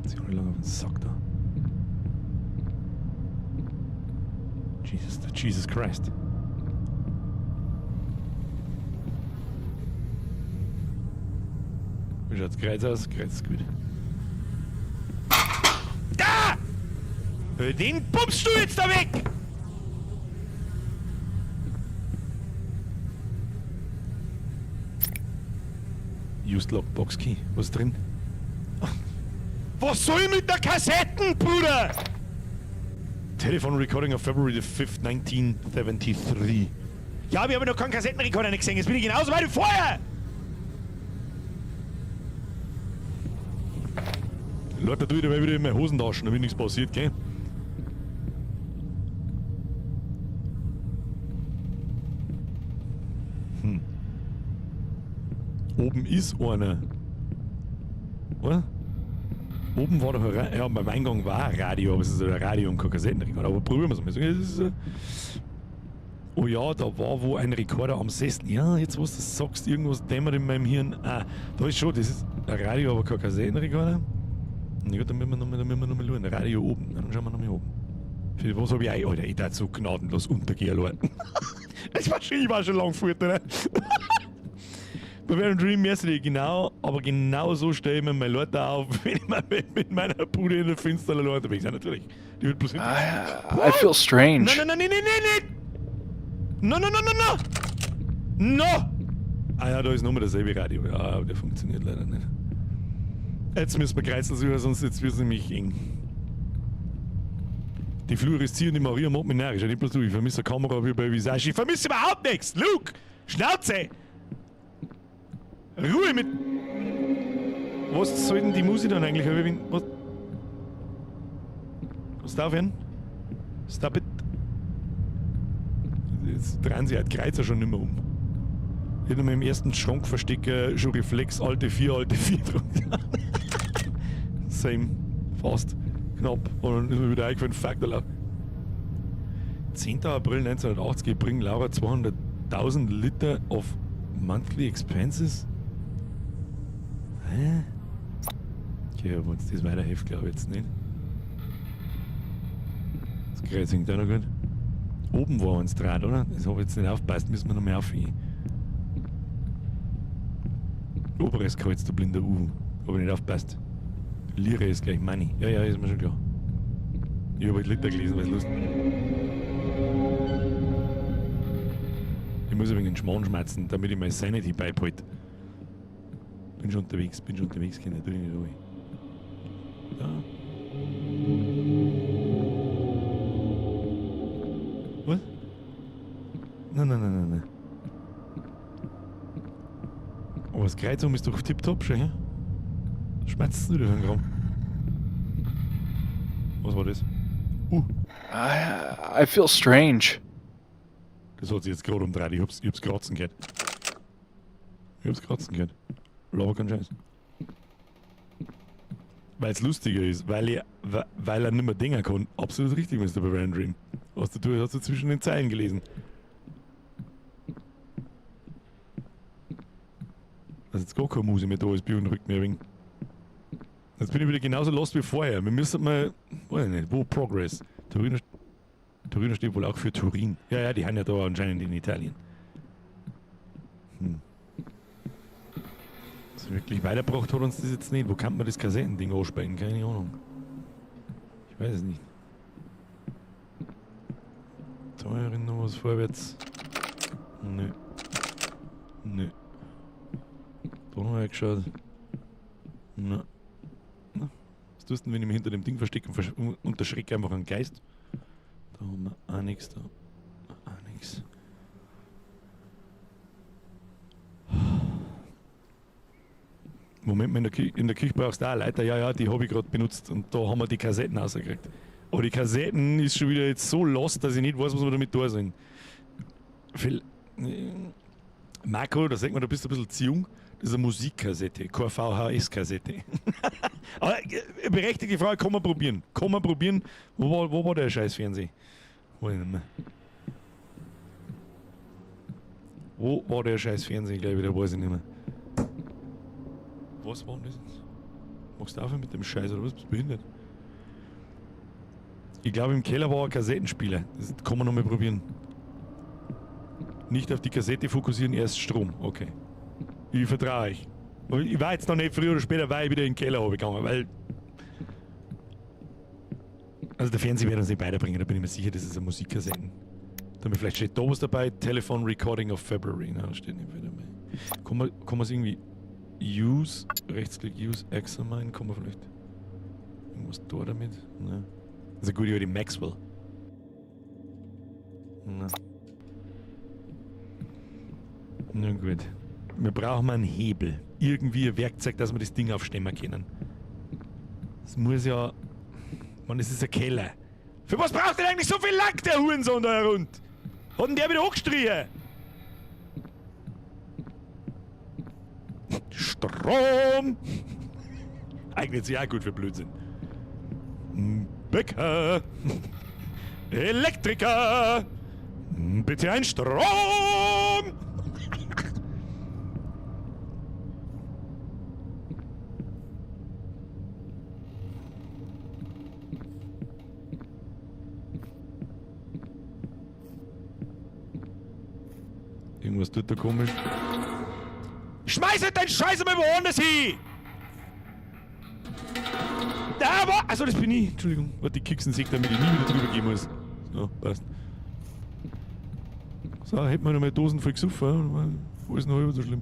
Jetzt auch nicht lange auf den Sack da. Jesus, Jesus Christ. Wie schaut's Kreuz aus? Kreuz ist gut. Da! Den pumpst du jetzt da weg! Used Lockbox Key. Was ist drin? Was soll ich mit der Kassetten, Bruder? Telephone Recording of February the 5th, 1973. Ja, wir haben noch keinen Kassettenrekorder nicht gesehen. Jetzt bin ich genauso weit wie vorher. Leute, da wieder mal wieder in meine Hosentaschen, damit nichts passiert, gell? Oben ist einer. Oder? Oben war doch ein ja, beim Eingang war ein Radio, aber es ist ein Radio und kein Kassettenrekorder. Aber probieren wir es mal. Es ist, oh ja, da war wo ein Rekorder am Sessel. Ja, jetzt wo du das sagst, irgendwas dämmert in meinem Hirn. Ah, da ist schon, das ist ein Radio, aber kein Kassettenrekorder. Na gut, dann müssen wir nochmal, dann müssen wir noch mal schauen. Radio oben. Dann schauen wir nochmal oben. Für was hab ich auch, Alter, ich darf so gnadenlos untergehen, Leute. Das war schon, ich war schon lang fort, oder? Bei Bavarian Dream Mercy, genau, aber genau so stelle ich mir meine Leute auf, wenn ich mal mit meiner Bude in der Finsternis allein unterwegs bin. Ja, natürlich. Die wird bloß I feel strange. Nein, nein, nein, nein, nein, nein! No, no, no, no, no! No! Ah ja, da ist nochmal dasselbe Radio. Ja, aber der funktioniert leider nicht. Jetzt müssen wir Kreuzel suchen, sonst jetzt wird's nämlich eng. Die fluoreszierende Maria macht mich narrisch. Ja, nicht bloß du, ich vermisse eine Kamera wie bei Visage. Ich vermisse überhaupt nichts! Luke! Schnauze! Ruhe mit... Was soll denn die Musik dann eigentlich? Was? Was darf ich denn? Stop it. Jetzt drehen sich halt Kreuzer schon nicht mehr um. Ich hab im ersten Schrank versteckt schon Reflex, alte 4, alte 4 drunter. Same. Fast. Knapp. Und dann ist mir wieder eingefallen, fuck, da 10. April 1980 bringen Laura 200.000 Liter of monthly expenses? Hä? Okay, ob uns das weiterhilft, glaube ich jetzt nicht. Das Kreuz hängt auch noch gut. Oben war uns dran, oder? Das habe ich jetzt nicht aufgepasst, müssen wir noch mehr aufhängen. Oberes Kreuz, der blinde Uhu. Habe ich nicht aufgepasst. Lire ist gleich Money. Ja, ja, ist mir schon klar. Ich habe halt Liter gelesen, weil es lustig. Ich muss ein wenig den Schmarrn schmerzen, damit ich meine Sanity beibehalte. Bin schon unterwegs, bin schon unterwegs, Kinder, tu dich nicht ruhig. Da. Was? Nein, nein, nein, nein, nein. Aber das Kreuz um ist doch tipptopp schon, ja? Schmerzt du wieder für den Kram? Was war das? I feel strange. Das hat sich jetzt gerade umdreht. Ich hab's kratzen gehört. Ich hab's kratzen gehört. Laber keinen Scheiß. Weil's lustiger ist, weil er nicht mehr denken kann. Absolut richtig, Mister Bavarian Dream. Was du hast du zwischen den Zeilen gelesen. Dass jetzt gar keine Musik mehr da ist, beunruhigt mich ein wenig. Jetzt bin ich wieder genauso lost wie vorher. Wir müssen mal, weiß ich nicht, wo Progress? Torino steht wohl auch für Turin. Ja, ja, die haben ja da anscheinend in Italien. So wirklich weitergebracht hat uns das jetzt nicht. Wo kann man das Kassettending anspeichern? Keine Ahnung. Ich weiß es nicht. Da noch was vorwärts. Nö. Nö. Da noch eingeschaut. Na. Na. Was tust du denn, wenn ich mich hinter dem Ding verstecke und unterschrecke einfach einen Geist? Da haben wir auch nichts, da auch nichts. Moment mal, in der Küche brauchst du auch eine Leiter. Ja, ja, die hab ich grad benutzt und da haben wir die Kassetten rausgekriegt. Aber die Kassetten ist schon wieder jetzt so lost, dass ich nicht weiß, was wir damit tun sollen. Marco, da sagt man, du bist ein bisschen zu jung. Das ist eine Musikkassette, keine V H S-Kassette. Aber berechtigte Frage, kann man probieren. Kann man probieren. Wo war der scheiß Fernseher? Weiß ich nicht mehr. Wo war der scheiß Fernseher? Gleich wieder, weiß ich nicht mehr. Was war denn das jetzt? Machst du aufhören mit dem Scheiß oder was? Bist du behindert? Ich glaube, im Keller war ein Kassettenspieler. Das kann man nochmal probieren. Nicht auf die Kassette fokussieren, erst Strom. Okay. Ich vertraue euch. Aber ich war jetzt noch nicht früher oder später, war ich wieder in den Keller runtergegangen, weil. Also der Fernseher wird uns nicht weiterbringen, da bin ich mir sicher, das ist eine Musikkassetten. Damit vielleicht steht da was dabei, Telephone Recording of February. Nein, da steht nicht viel dabei. Kann man es irgendwie Use, Rechtsklick, Use, Examine, kann man vielleicht irgendwas da damit? Nein. Das ist eine gute alte Maxwell. Na. Na gut. Wir brauchen einen Hebel. Irgendwie ein Werkzeug, dass wir das Ding aufstemmen können. Das muss ja. Mann, es ist ein Keller. Für was braucht denn eigentlich so viel Lack, der Hurensohn da herunter? Hat denn der wieder hochgestrichen? Strom! Eignet sich auch gut für Blödsinn. Bäcker! Elektriker! Bitte ein Strom! Irgendwas tut da komisch. Schmeiß den Scheiß mal woanders hin! Da war. Achso, das bin ich. Entschuldigung. Warte, die Kixen sich, damit ich nie wieder drüber gehen muss. So, passt. So, hätten wir noch mal Dosen voll gesoffen. Wo ist noch halb so schlimm?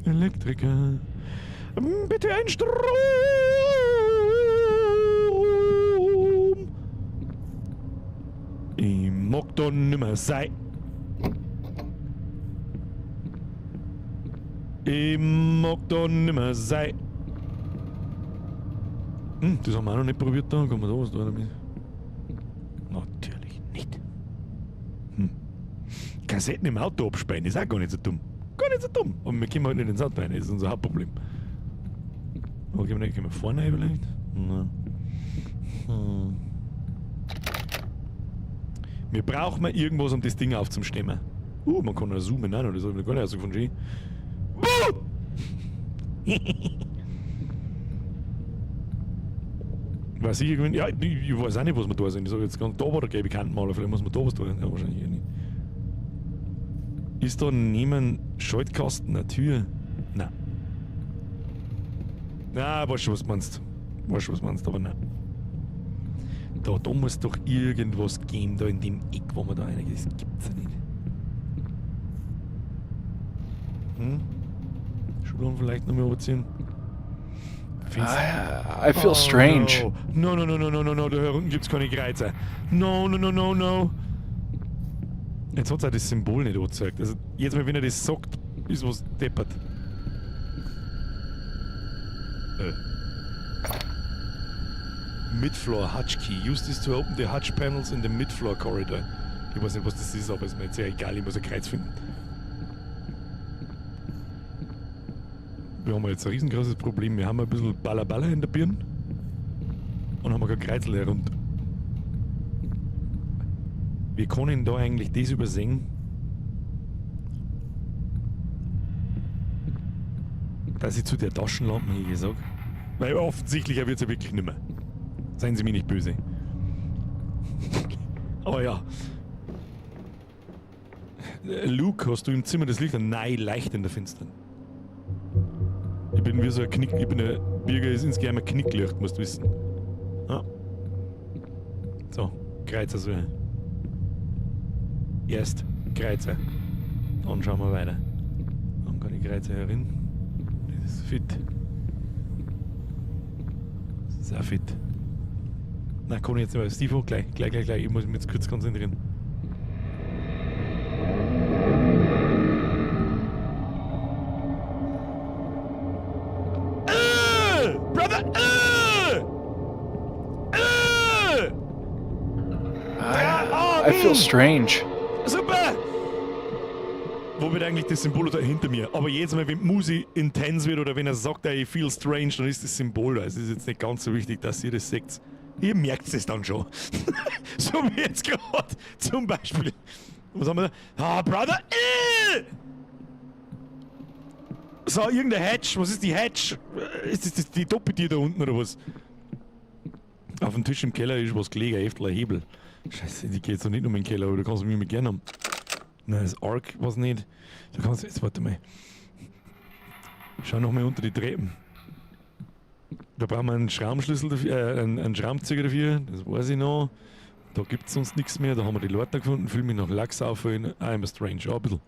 Elektriker. Bitte ein Strom! Ich mag da nimmer sein. Ich mag da nimmer sein. Das haben wir auch noch nicht probiert da. Kann man da was tun damit? Natürlich nicht. Kassetten im Auto abspeien ist auch gar nicht so dumm. Gar nicht so dumm. Aber wir kommen halt nicht ins Auto rein, das ist unser Hauptproblem. Aber können wir nicht, können wir vorne rein vielleicht? Nein. Wir brauchen mal irgendwas, um das Ding aufzustemmen. Man kann auch zoomen, nein, das habe ich noch gar nicht rausgefunden. Buh! Weiß ich irgendwie, ja, ich weiß auch nicht, was wir da sind. Ich sag jetzt ganz, da war der gelbe Kantenmaler, vielleicht muss man da was tun. Ja, wahrscheinlich eh nicht. Ist da neben Schaltkasten eine Tür? Nein. Na, weißt schon, was du meinst. Weißt schon, was du meinst, aber nein. Da muss doch irgendwas geben, da in dem Eck, wo man da reingeht. Das gibt's ja nicht. Schubladen vielleicht nochmal überziehen. I feel Oh, strange. No. No, no, no, no, no, no, no, da unten gibt's keine Kreuzer. No, no, no, no, no. Jetzt hat's auch das Symbol nicht angezeigt. Also, jetzt mal, wenn er das sagt, ist was deppert. Midfloor Hutch Key. Use this to open the hutch panels in the Midfloor Corridor. Ich weiß nicht, was das ist, aber ist mir jetzt ja egal, ich muss ein Kreuz finden. Wir haben jetzt ein riesengroßes Problem. Wir haben ein bisschen Balla-Balla in der Birne und haben kein Kreuzl herunter. Wir können da eigentlich das übersehen, dass ich zu der Taschenlampe hier sag. Weil offensichtlich wird's ja wirklich nimmer. Seien Sie mir nicht böse. Aber ja. Luke, hast du im Zimmer das Licht an? Nein, leicht in der Finstern. Ich bin wie so ein Knick, ich bin ein Birger, ist insgeheim ein Knicklicht, musst du wissen. Ja. So, Kreuzer suchen. Erst Kreuzer. Dann schauen wir weiter. Dann kann ich Kreuzer herin. Das ist fit. Das ist auch fit. Nein, kann ich jetzt nicht mehr. Steve, gleich, gleich, gleich, gleich. Ich muss mich jetzt kurz konzentrieren. Brother! I feel strange. Super! Wo wird eigentlich das Symbol da hinter mir? Aber jedes Mal, wenn die Musik intens wird oder wenn er sagt, I feel strange, dann ist das Symbol da. Es ist jetzt nicht ganz so wichtig, dass ihr das seht. Ihr merkt es dann schon. So wie jetzt gerade zum Beispiel. Was haben wir da? Ah, Brother! So, irgendein Hatch. Was ist die Hatch? Ist das die Doppeltür da unten oder was? Auf dem Tisch im Keller ist was gelegen, Heftel, ein Hebel. Scheiße, die geht so nicht um den Keller, aber du kannst mich mit gerne haben. Nein, das Arc was nicht. Du kannst, jetzt warte mal. Schau noch mal unter die Treppen. Da brauchen wir einen Schraubenschlüssel dafür, einen Schraubenzieher dafür, das weiß ich noch. Da gibt es sonst nichts mehr, da haben wir die Leute gefunden, fühle mich nach Lachs auf in I'm a strange, ja, ein bisschen.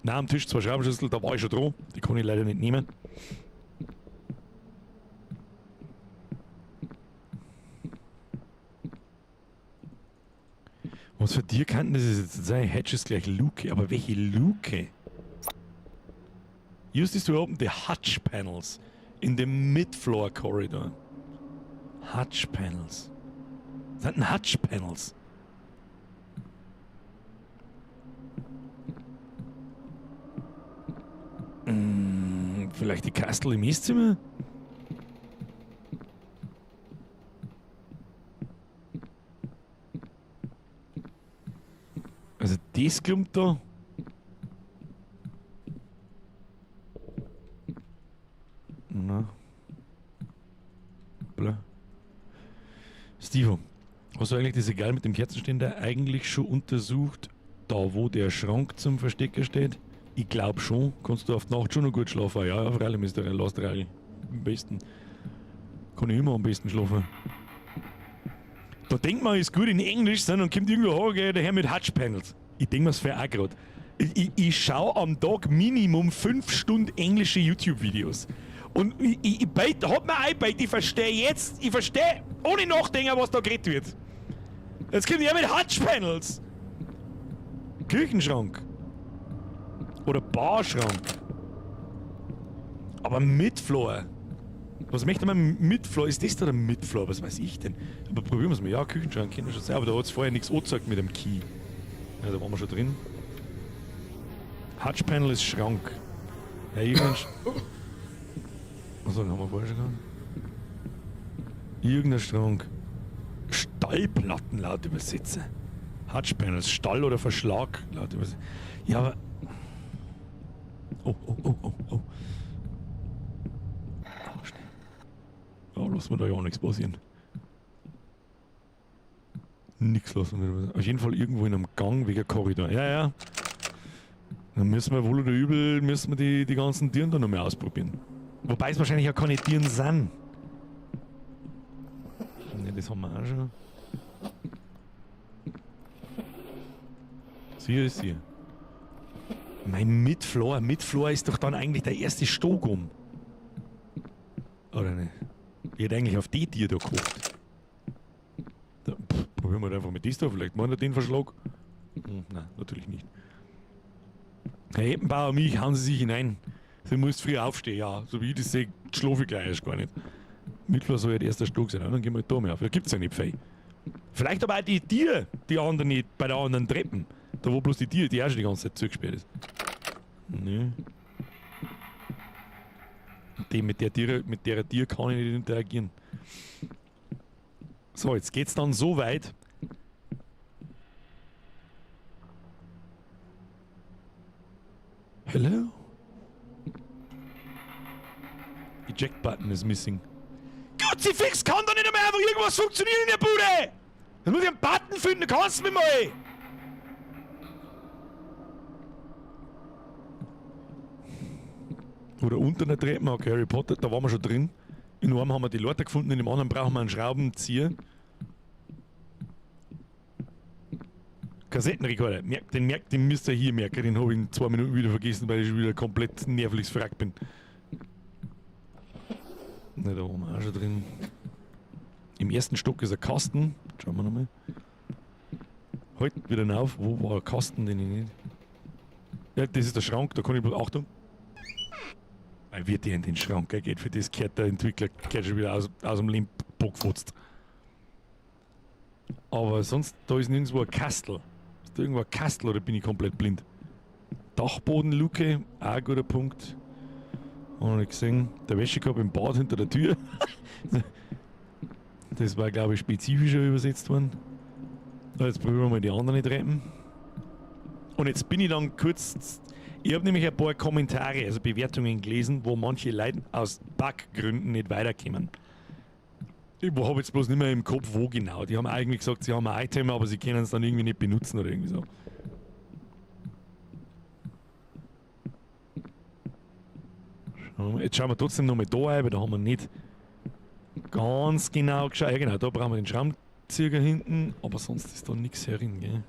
Nein, am Tisch zwei Schraubenschlüssel, da war ich schon dran, die kann ich leider nicht nehmen. Was für dir kann das jetzt sein? Hatch ist gleich Luke, aber welche Luke? Use this to open the hatch panels in the mid-floor corridor. Hatch panels. Was sind denn Hatch panels? Vielleicht die Kastel im Esszimmer? Also das kommt da. Na. Bla. Stevo, hast du eigentlich das Egal mit dem Kerzenständer eigentlich schon untersucht, da wo der Schrank zum Verstecken steht? Ich glaub schon. Kannst du auf die Nacht schon noch gut schlafen? Ja, ja, freilich, Mr. Last Reil. Am besten. Kann ich immer am besten schlafen. Da denkt man, ist gut in Englisch, sind und kommt irgendwo her, daher mit Hatch Panels. Ich denk mir's auch grad. Ich schau am Tag Minimum 5 Stunden englische YouTube-Videos. Und ich hab mir eingebildet, ich verstehe jetzt, ich verstehe ohne Nachdenken, was da geredet wird. Jetzt kommt er mit Hatch Panels. Küchenschrank. Oder Barschrank. Aber Midfloor. Was möchte man Midfloor? Ist das da der Midfloor? Was weiß ich denn? Aber probieren wir es mal. Ja, Küchenschrank kennt man schon sein, aber da hat es vorher nichts angezeigt mit dem Key. Ja, da waren wir schon drin. Hatch Panel ist Schrank. Ja, irgendein Achso, den haben wir vorher schon gehabt. Irgendein Schrank. Stallplatten laut Übersetzer. Hatch Panels, Stall oder Verschlag laut Übersetzer. Ja, aber. Oh, oh, oh, oh, oh. Oh, schnell. Ja, lassen wir da ja auch nichts passieren. Nix lassen wir da. Auf jeden Fall irgendwo in einem Gang wegen Korridor. Ja, ja. Dann müssen wir wohl oder übel, müssen wir die ganzen Türen da noch mal ausprobieren. Wobei es wahrscheinlich auch keine Türen sind. Ne, das haben wir auch schon. Sie ist hier. Mein Midfloor. Midfloor ist doch dann eigentlich der erste Stock um. Oder nicht? Ich hätte eigentlich auf die Tür da gehofft. Da, pff, probieren wir einfach mit das da. Vielleicht machen wir den Verschlag. Nein, natürlich nicht. Herr Eppenbauer, mich hauen Sie sich hinein. Sie muss früh aufstehen, ja. So wie ich das sehe, schlafe ich gleich erst gar nicht. Midfloor soll ja der erste Stock sein. Dann gehen wir halt da mal auf. Da gibt's ja nicht viel. Vielleicht aber auch die Tiere, die anderen nicht, bei der anderen Treppen. Da wo bloß die Tiere, die auch schon die ganze Zeit zugesperrt ist. Nö. Die, mit der Tiere, mit der Tier kann ich nicht interagieren. So, jetzt geht's dann so weit. Hello? Eject button is missing. Kruzifix, kann doch nicht einmal einfach irgendwas funktionieren in der Bude! Jetzt muss ich einen Button finden, kannst du mir mal! Oder unter der Treppe, okay, Harry Potter, da waren wir schon drin. In einem haben wir die Leute gefunden, in dem anderen brauchen wir einen Schraubenzieher. Kassettenrekorder, den müsst ihr hier merken, den hab ich in 2 Minuten wieder vergessen, weil ich schon wieder komplett nervlich fragt bin. Na, da waren wir auch schon drin. Im ersten Stock ist ein Kasten. Schauen wir nochmal. Halt wieder auf. Wo war ein Kasten, den ich nicht. Ja, das ist der Schrank, da kann ich bloß. Achtung! Weil wird der in den Schrank, gell, geht für das gehört der Entwickler gehört schon wieder aus dem Limbo gefotzt. Aber sonst, da ist nirgendwo ein Kastel. Ist da irgendwo ein Kastel oder bin ich komplett blind? Dachbodenluke, auch ein guter Punkt. Hab noch nicht gesehen. Der Wäschekorb im Bad hinter der Tür. Das war, glaub ich, spezifischer übersetzt worden. So, jetzt probieren wir mal die anderen Treppen. Und jetzt bin ich dann kurz. Ich hab nämlich ein paar Kommentare, also Bewertungen gelesen, wo manche Leute aus Buggründen nicht weiterkommen. Ich habe jetzt bloß nicht mehr im Kopf, wo genau. Die haben eigentlich gesagt, sie haben ein Item, aber sie können es dann irgendwie nicht benutzen oder irgendwie so. Jetzt schauen wir trotzdem nochmal da rein, weil da haben wir nicht ganz genau geschaut. Ja genau, da brauchen wir den Schraubenzieher hinten, aber sonst ist da nichts herin, gell?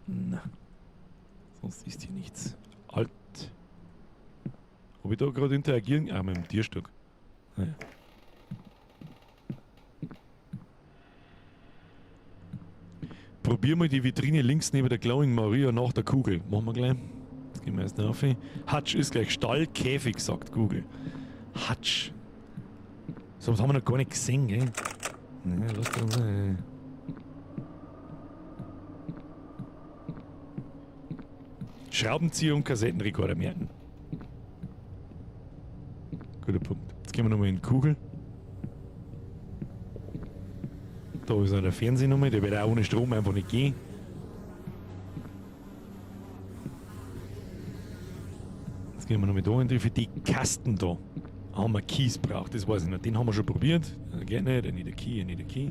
Na. Sonst ist hier nichts. Alt. Ob ich da gerade interagieren? Ah, mit dem Tierstock. Naja. Probier mal die Vitrine links neben der Glowing Maria nach der Kugel. Machen wir gleich. Jetzt gehen wir erst rauf. Hutch ist gleich Stallkäfig, sagt Google. Hutch. So was haben wir noch gar nicht gesehen, gell? Ja, lass das sein. Schraubenzieher und Kassettenrekorder merken. Guter Punkt. Jetzt gehen wir nochmal in die Kugel. Da ist noch der Fernseher nochmal, der wird auch ohne Strom einfach nicht gehen. Jetzt gehen wir nochmal da hin. Für die Kasten da haben wir Keys braucht, das weiß ich noch. Den haben wir schon probiert. Geht nicht, I need a key, I need a key.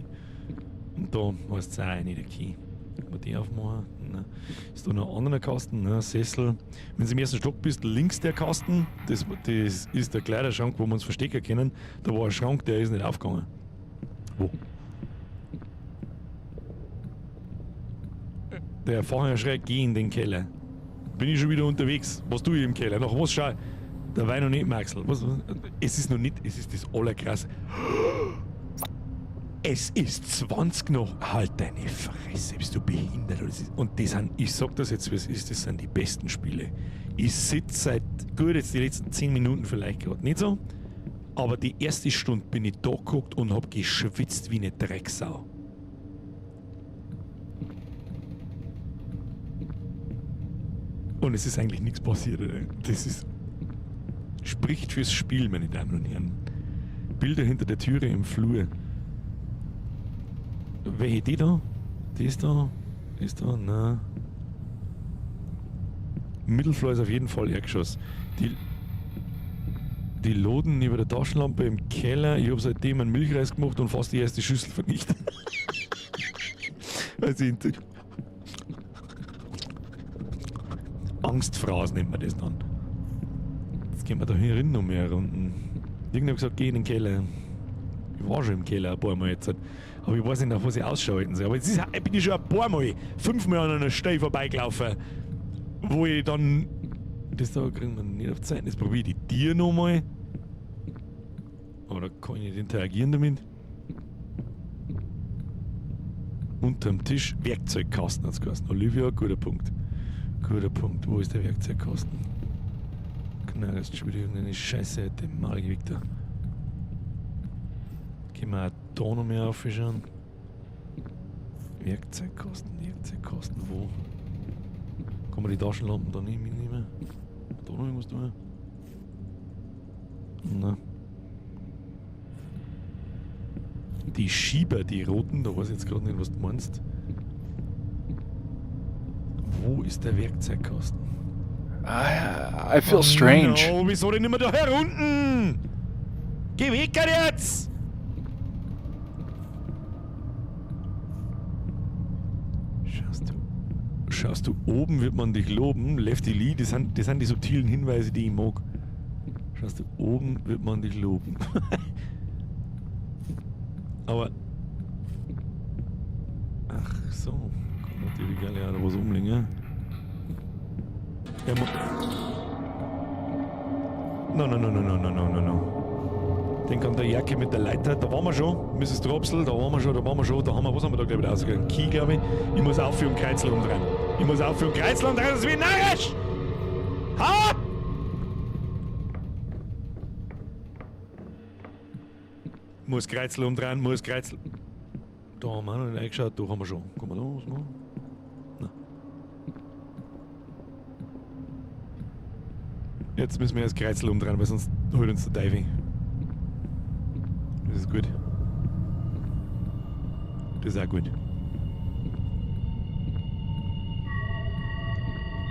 Und da heißt es auch, I need a key. Kann man die aufmachen? Nein. Ist da noch ein anderer Kasten? Nein, Sessel. Wenn du im ersten Stock bist, links der Kasten, das ist der Kleiderschrank, wo wir uns verstecken können. Da war ein Schrank, der ist nicht aufgegangen. Wo? Der Fahrer schreit, geh in den Keller. Bin ich schon wieder unterwegs? Was tue ich im Keller? Nach was schau ich? Da war ich noch nicht, Maxl. Was? Es ist noch nicht, es ist das Allerkrasse. Es ist 20 noch. Halt deine Fresse, bist du behindert? Und das sind, ich sag das jetzt, wie es ist, das sind die besten Spiele. Ich sitz seit, gut, jetzt die letzten 10 Minuten vielleicht grad nicht so, aber die erste Stunde bin ich da geguckt und hab geschwitzt wie eine Drecksau. Und es ist eigentlich nichts passiert, oder? Das ist, spricht fürs Spiel, meine Damen und Herren. Bilder hinter der Türe im Flur. Welche die da? Die ist da? Die ist da? Nein. Mittelflur ist auf jeden Fall Erdgeschoss. Die Loden über der Taschenlampe im Keller. Ich hab seitdem einen Milchreis gemacht und fast die erste Schüssel vernichtet. Also ich, Angstphrasen nennt man das dann. Jetzt gehen wir da hier rein noch mehr Runden. Irgendjemand hat gesagt, geh in den Keller. Ich war schon im Keller ein paar Mal jetzt. Aber ich weiß nicht, nach was ich Ausschau halten soll. Aber jetzt bin ich schon ein paar Mal, 5-mal an einer Stelle vorbeigelaufen, wo ich dann... Das da kriegen wir nicht auf Zeit. Jetzt probiere ich die Tiere nochmal. Aber da kann ich nicht interagieren damit. Unterm Tisch Werkzeugkasten hat's geheißen. Olivia, guter Punkt. Guter Punkt. Wo ist der Werkzeugkasten? Genau, das ist schon wieder irgendeine Scheiße, dem Maul da. Gehen wir auch da noch mehr aufschauen. Werkzeugkasten, Werkzeugkasten, wo? Kann man die Taschenlampen da nicht mitnehmen? Da noch irgendwas tun? Nein. Die Schieber, die roten, da weiß ich jetzt gerade nicht, was du meinst. Wo ist der Werkzeugkasten? I feel strange. Oh, no, wieso denn immer da herunten? Geh weg jetzt! Schaust du, oben wird man dich loben. Lefty Lee, das sind die subtilen Hinweise, die ich mag. Schaust du, oben wird man dich loben. Aber... Ach so, kann natürlich gerne auch noch was umlegen. Ja, no, no, no, no, no, no, no, no, no. Denk an der Jacke mit der Leiter, da waren wir schon, Mrs. Dropsel, da waren wir schon, da waren wir schon, da haben wir, was haben wir da glaube ich rausgekriegt? Ein Key, glaube ich. Ich muss aufhören und Kreuzel umdrehen. Ich muss aufhören und Kreuzel umdrehen, das wird narrisch! Hau ab! Muss Kreuzel umdrehen, muss Kreuzel. Da haben wir auch noch nicht reingeschaut, da haben wir schon. Kann man da was machen? Nein. Jetzt müssen wir das Kreuzel umdrehen, weil sonst holt uns der Teufel. Das ist gut. Das ist auch gut.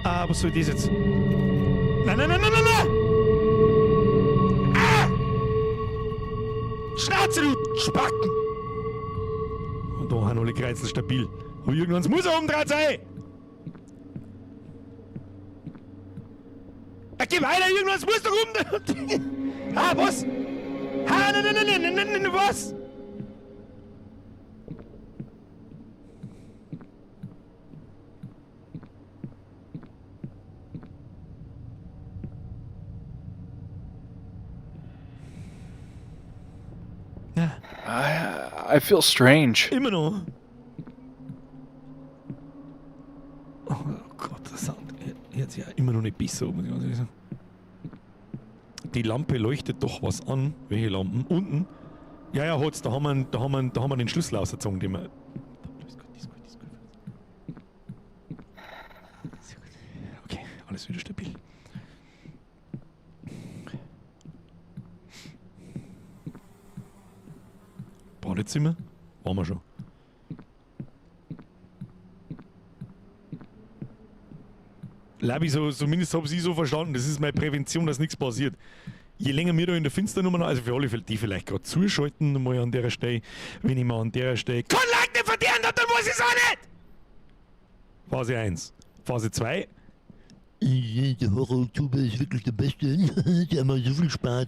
Ah, was soll das jetzt? Nein, nein, nein, nein, nein, nein! Ah! Schnauze, du Spacken! Und da haben alle Kreuzel stabil. Aber irgendwann muss er umdreht sein! Ja, geh weiter, irgendwas muss doch umdrehen! Ah, was? Ha, nein, nein, nein, nein, nein, nein, was? Ja. I feel strange. Immer noch. Oh Gott, der Sound hört sich ja immer noch nicht besser, muss ich ganz ehrlich sagen. Die Lampe leuchtet doch was an. Welche Lampen? Unten? Ja, ja, hat's. Da haben wir, da haben wir, da haben wir den Schlüssel rausgezogen, den wir. Das ist gut, das ist gut, das ist gut. Sehr gut. Okay, alles wieder stabil. Badezimmer? Waren wir schon. Labi, so, zumindest habe ich so verstanden, das ist meine Prävention, dass nichts passiert. Je länger wir da in der Finsternummer, also für alle, die vielleicht gerade zuschalten, mal an der Stelle, wenn ich mal an der Stelle kein Like nicht verdient hab, dann weiß ich es auch nicht! Phase 1. Phase 2. Der Horror-Oktober ist wirklich der Beste. Der macht so viel Spaß.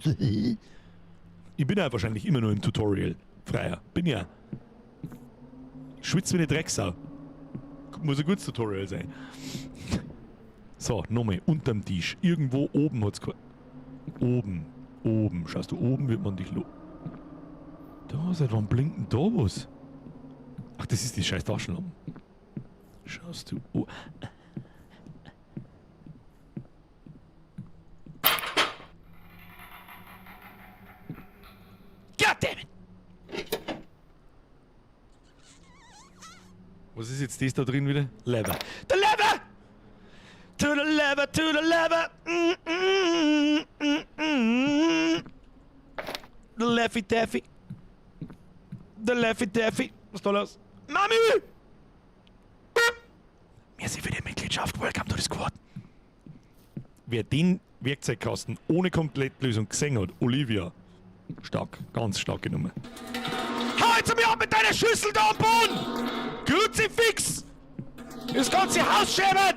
Ich bin ja wahrscheinlich immer nur im Tutorial. Freier. Bin ja. Schwitz wie eine Drecksau. Muss ein gutes Tutorial sein. So, nochmal. Unterm Tisch. Irgendwo oben hat's Oben. Oben. Schaust du, oben wird man dich lo. Da, seit wann blinkt denn da was? Ach, das ist die scheiß Taschenlampe. Schaust du. Oh. God damn it! Was ist jetzt das da drin wieder? Lever. The lever! To the lever, to the lever! Mm, mm, mm, mm. The Leffy Taffy. The Leffy Taffy. Was ist da los? Mami! Merci für die Mitgliedschaft. Welcome to the squad. Wer den Werkzeugkasten ohne Komplettlösung gesehen hat, Olivia, stark, ganz starke Nummer. Hau jetzt mir ab mit deiner Schüssel da am Boden! Kruzifix! Das ganze Haus scheppert!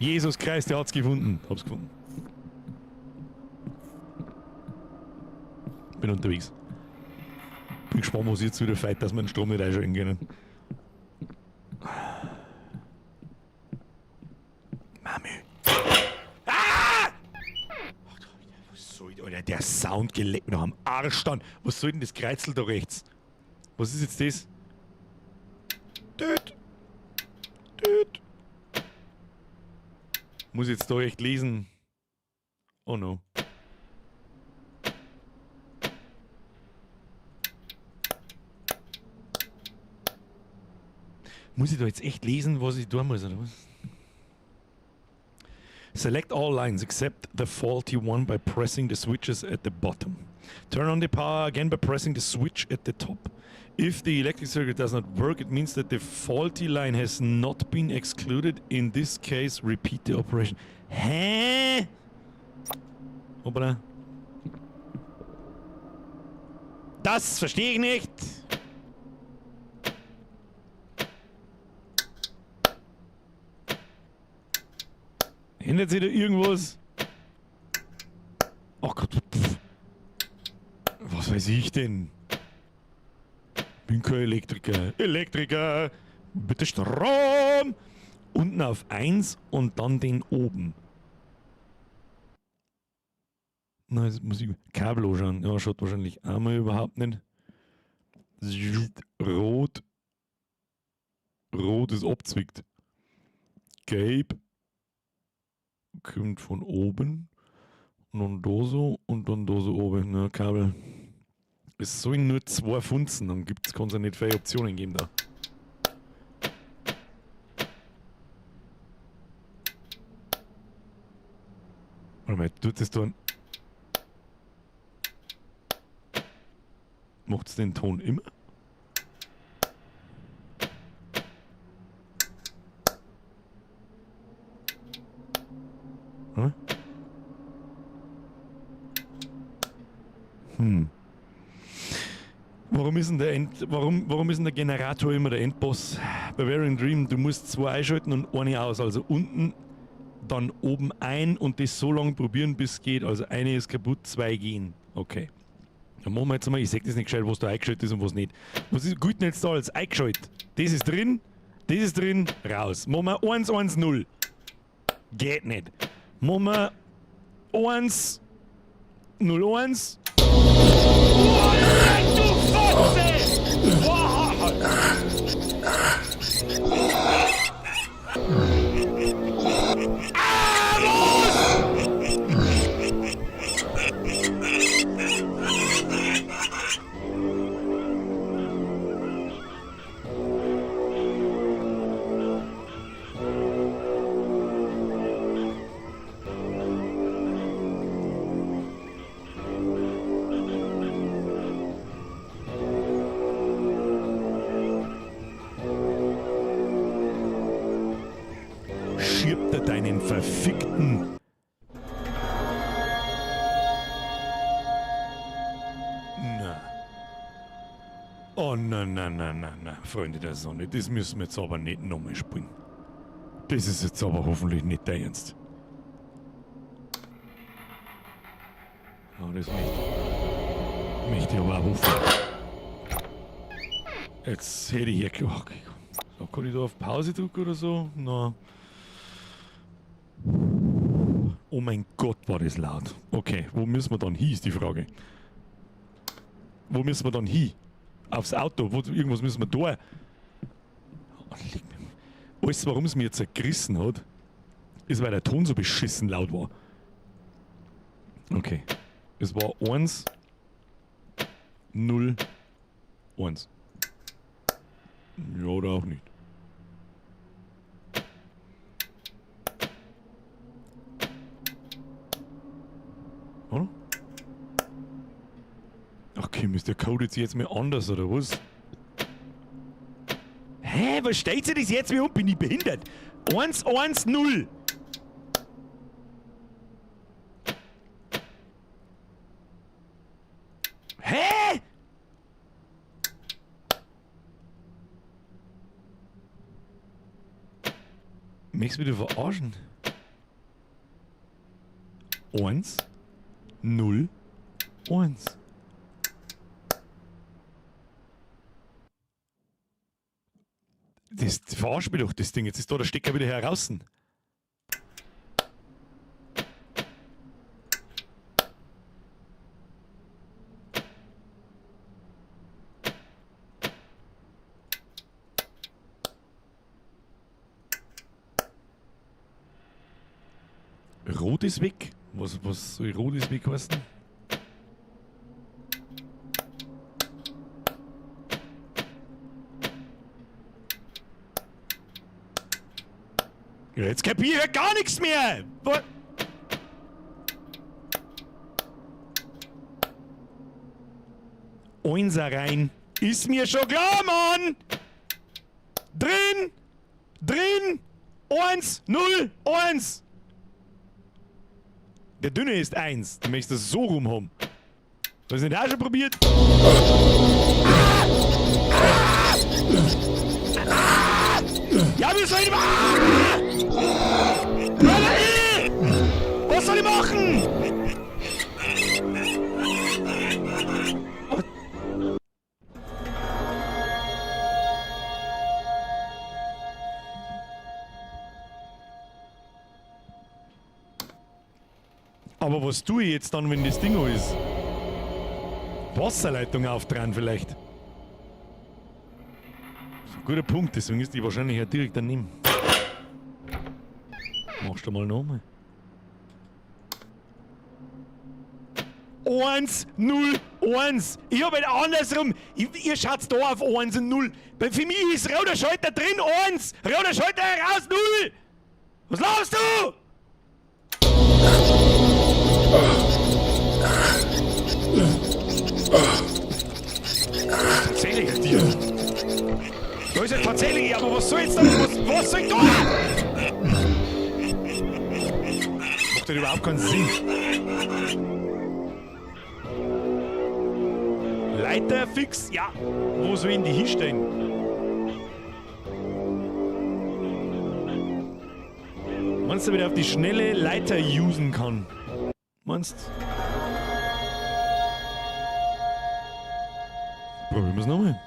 Jesus Christ, der hat's gefunden. Hab's gefunden. Bin unterwegs. Bin gespannt, was jetzt wieder feit, dass wir den Strom nicht einschalten können. Mami. Ah! Was soll, Alter, der Sound geleckt mir doch am Arsch dann. Was soll denn das Kreuzel da rechts? Was ist jetzt das? Töt. Töt. Muss ich jetzt da echt lesen? Oh no. Muss ich da jetzt echt lesen, was ich tun muss, oder was? Select all lines except the faulty one by pressing the switches at the bottom. Turn on the power again by pressing the switch at the top. If the electric circuit does not work, it means that the faulty line has not been excluded. In this case, repeat the operation. Hä? Hoppala. Das verstehe ich nicht. Ändert sich da irgendwas? Ach Gott. Pff. Was weiß ich denn? Bin kein Elektriker. Elektriker! Bitte Strom! Unten auf 1 und dann den oben. Na, jetzt muss ich Kabel anschauen. Ja, schaut wahrscheinlich einmal überhaupt nicht. Rot. Rot ist abzwickt. Gelb kommt von oben. Und dann da so und dann da so oben. Na, Kabel. Es sollen nur 2 Funzen, dann kann's ja nicht viele Optionen geben da. Warte mal, tut das da. Macht's den Ton immer? Hm? Hm. Warum ist denn der End, warum, warum ist denn der Generator immer der Endboss? Bavarian Dream, du musst zwei einschalten und eine aus. Also unten, dann oben ein und das so lange probieren, bis es geht. Also eine ist kaputt, zwei gehen. Okay. Dann machen wir jetzt mal, ich seh das nicht gescheit, was da eingeschaltet ist und was nicht. Was ist gut denn jetzt da als eingeschaltet? Das ist drin, das ist drin, raus. Machen wir 1, 1, 0. Geht nicht. Machen wir 1, 0, 1. Oh, du Fotze! Boah! Ah, los! Schirbt er deinen verfickten... Na. Oh, na, na, na, na, na, Freunde der Sonne, das müssen wir jetzt aber nicht nochmal spielen. Das ist jetzt aber hoffentlich nicht dein Ernst. Oh, das möchte ich aber auch hoffen. Jetzt hätte ich hier... Okay. So, kann ich da auf Pause drücken oder so? Na. Oh mein Gott, war das laut. Okay, wo müssen wir dann hin, ist die Frage. Wo müssen wir dann hin? Aufs Auto? Wo, irgendwas müssen wir da. Oh, leck mich. Alles, warum es mir jetzt zergerissen hat, ist, weil der Ton so beschissen laut war. Okay. Es war 1, 0, 1. Ja, oder auch nicht. Oder? Ach komm, ist der Code jetzt mal anders, oder was? Hä, was stellt sich das jetzt mir um? Bin ich behindert? 1, 1, 0. Hä? Möchtest du wieder verarschen? 1, 0, 1. Das verarscht mich doch, das Ding. Jetzt ist da der Stecker wieder heraus. Rot ist weg. Was soll rot ist weg heißen? Ja, jetzt kapier ich gar nichts mehr! Wo- Einser rein. Ist mir schon klar, Mann! Drin! Drin! 1, 0, 1! Der Dünne ist 1. Du möchtest das so rum haben. Hast du nicht auch schon probiert? Ah! Ah! Ah! Ja, wie soll ich machen? Ah! Was soll ich machen? Aber was tue ich jetzt dann, wenn das Ding ist? Wasserleitung aufdrehen vielleicht. Das ist ein guter Punkt, deswegen ist die wahrscheinlich ja direkt daneben. Machst du mal nochmal. 1, 0, 1. Ich hab halt andersrum. Ihr schaut da auf 1 und 0. Für mich ist roter Schalter drin 1, roter Schalter raus 0. Was laufst du? Tatsächlich ein Tier. Da ist er tatsächlich, aber was soll jetzt da? Was soll ich da? Macht doch überhaupt keinen Sinn. Leiter fix? Ja. Wo soll ich denn die hinstellen? Meinst du, wieder auf die schnelle Leiter usen kann? Meinst Probieren wir es nochmal.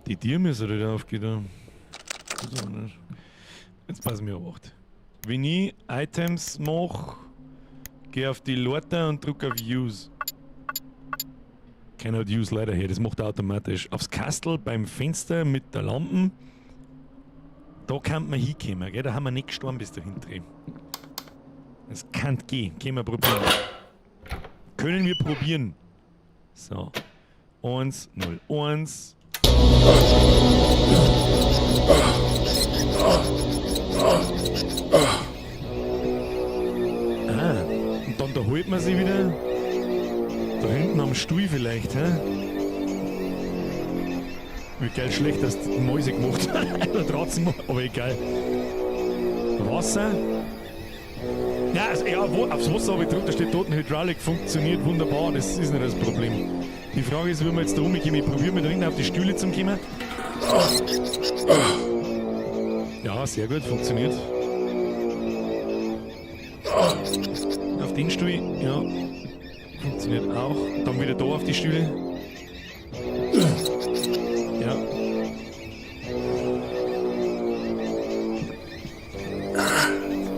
Die Tür müssen wieder aufgehen. Das ist auch nicht. Jetzt passen wir auf acht. Wenn ich Items mach, geh auf die Leiter und drück auf Use. Cannot use ladder here, das macht er automatisch. Aufs Kastel beim Fenster mit der Lampen, da kann man hinkommen, gell? Da haben wir nicht gestorben bis dahin drehen. Das kann gehen, können wir probieren. Können wir probieren. So. 1, 0, 1. Ah, und dann da holt man sie wieder. Da hinten am Stuhl vielleicht, hä? Wie geil schlecht, dass die Mäuse gemacht haben. Oder trotzdem, aber egal. Wasser. Ja, also, ja, wo, aufs Wasser habe ich gedrückt, da steht dort Hydraulik, funktioniert wunderbar, das ist nicht das Problem. Die Frage ist, wie wir jetzt da rumkommen. Ich probiere mir da hinten auf die Stühle zu kommen. Ja, sehr gut, funktioniert. Auf den Stuhl, ja. Funktioniert auch. Dann wieder da auf die Stühle. Ja.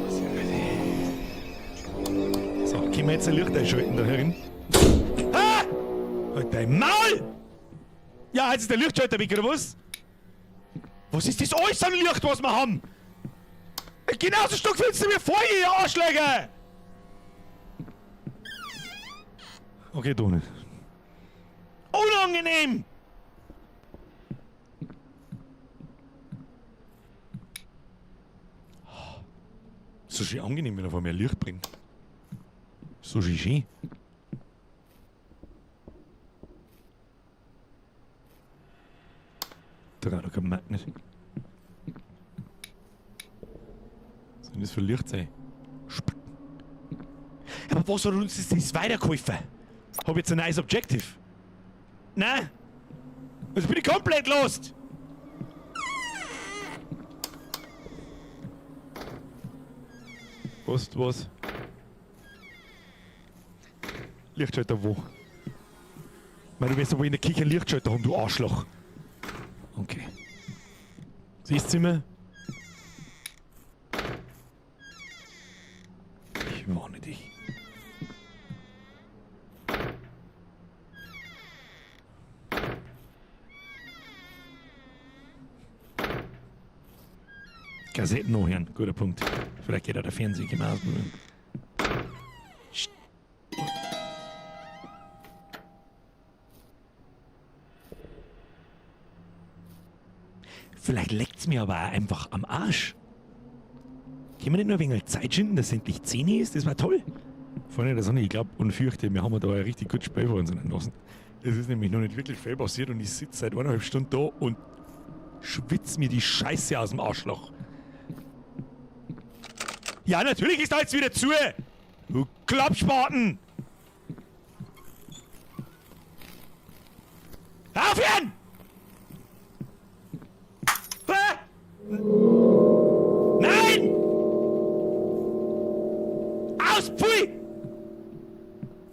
Sehr gut. So, können wir jetzt ein Licht einschalten da herin? Ah! Halt dein Maul! Ja, jetzt ist der Lichtschalter weg, oder was? Was ist das alles an Licht, was wir haben? Genauso stockfinster wie vorher, ihr Arschlöcher! Okay, doch nicht. Unangenehm! So schön angenehm, wenn er vor mir Licht bringt. So schön schön. Da hat kein Magnet. Was soll das für Licht sein? Aber was hat uns das weitergeholfen? Hab ich jetzt ein neues Objective? Nein! Jetzt bin ich komplett lost! Was, was? Lichtschalter wo? Ich meine, du wirst aber in der Küche einen Lichtschalter haben, du Arschloch. Okay. Das Zimmer. Ich warne dich. Kassetten noch hören, guter Punkt. Vielleicht geht auch der Fernseher mal ausprobieren. Vielleicht leckt's mir aber auch einfach am Arsch. Können wir nicht nur ein wenig Zeit schinden, dass es endlich 10 ist? Das war toll. Freunde der Sonne, ich glaub und fürchte, wir haben da ein richtig gutes Spiel vor uns lassen. Es ist nämlich noch nicht wirklich viel passiert und ich sitze seit 1,5 Stunden da und schwitze mir die Scheiße aus dem Arschloch. Ja, natürlich ist da jetzt wieder zu! Du Klappspaten! Aufhören! Ah! Nein! Aus, pfui!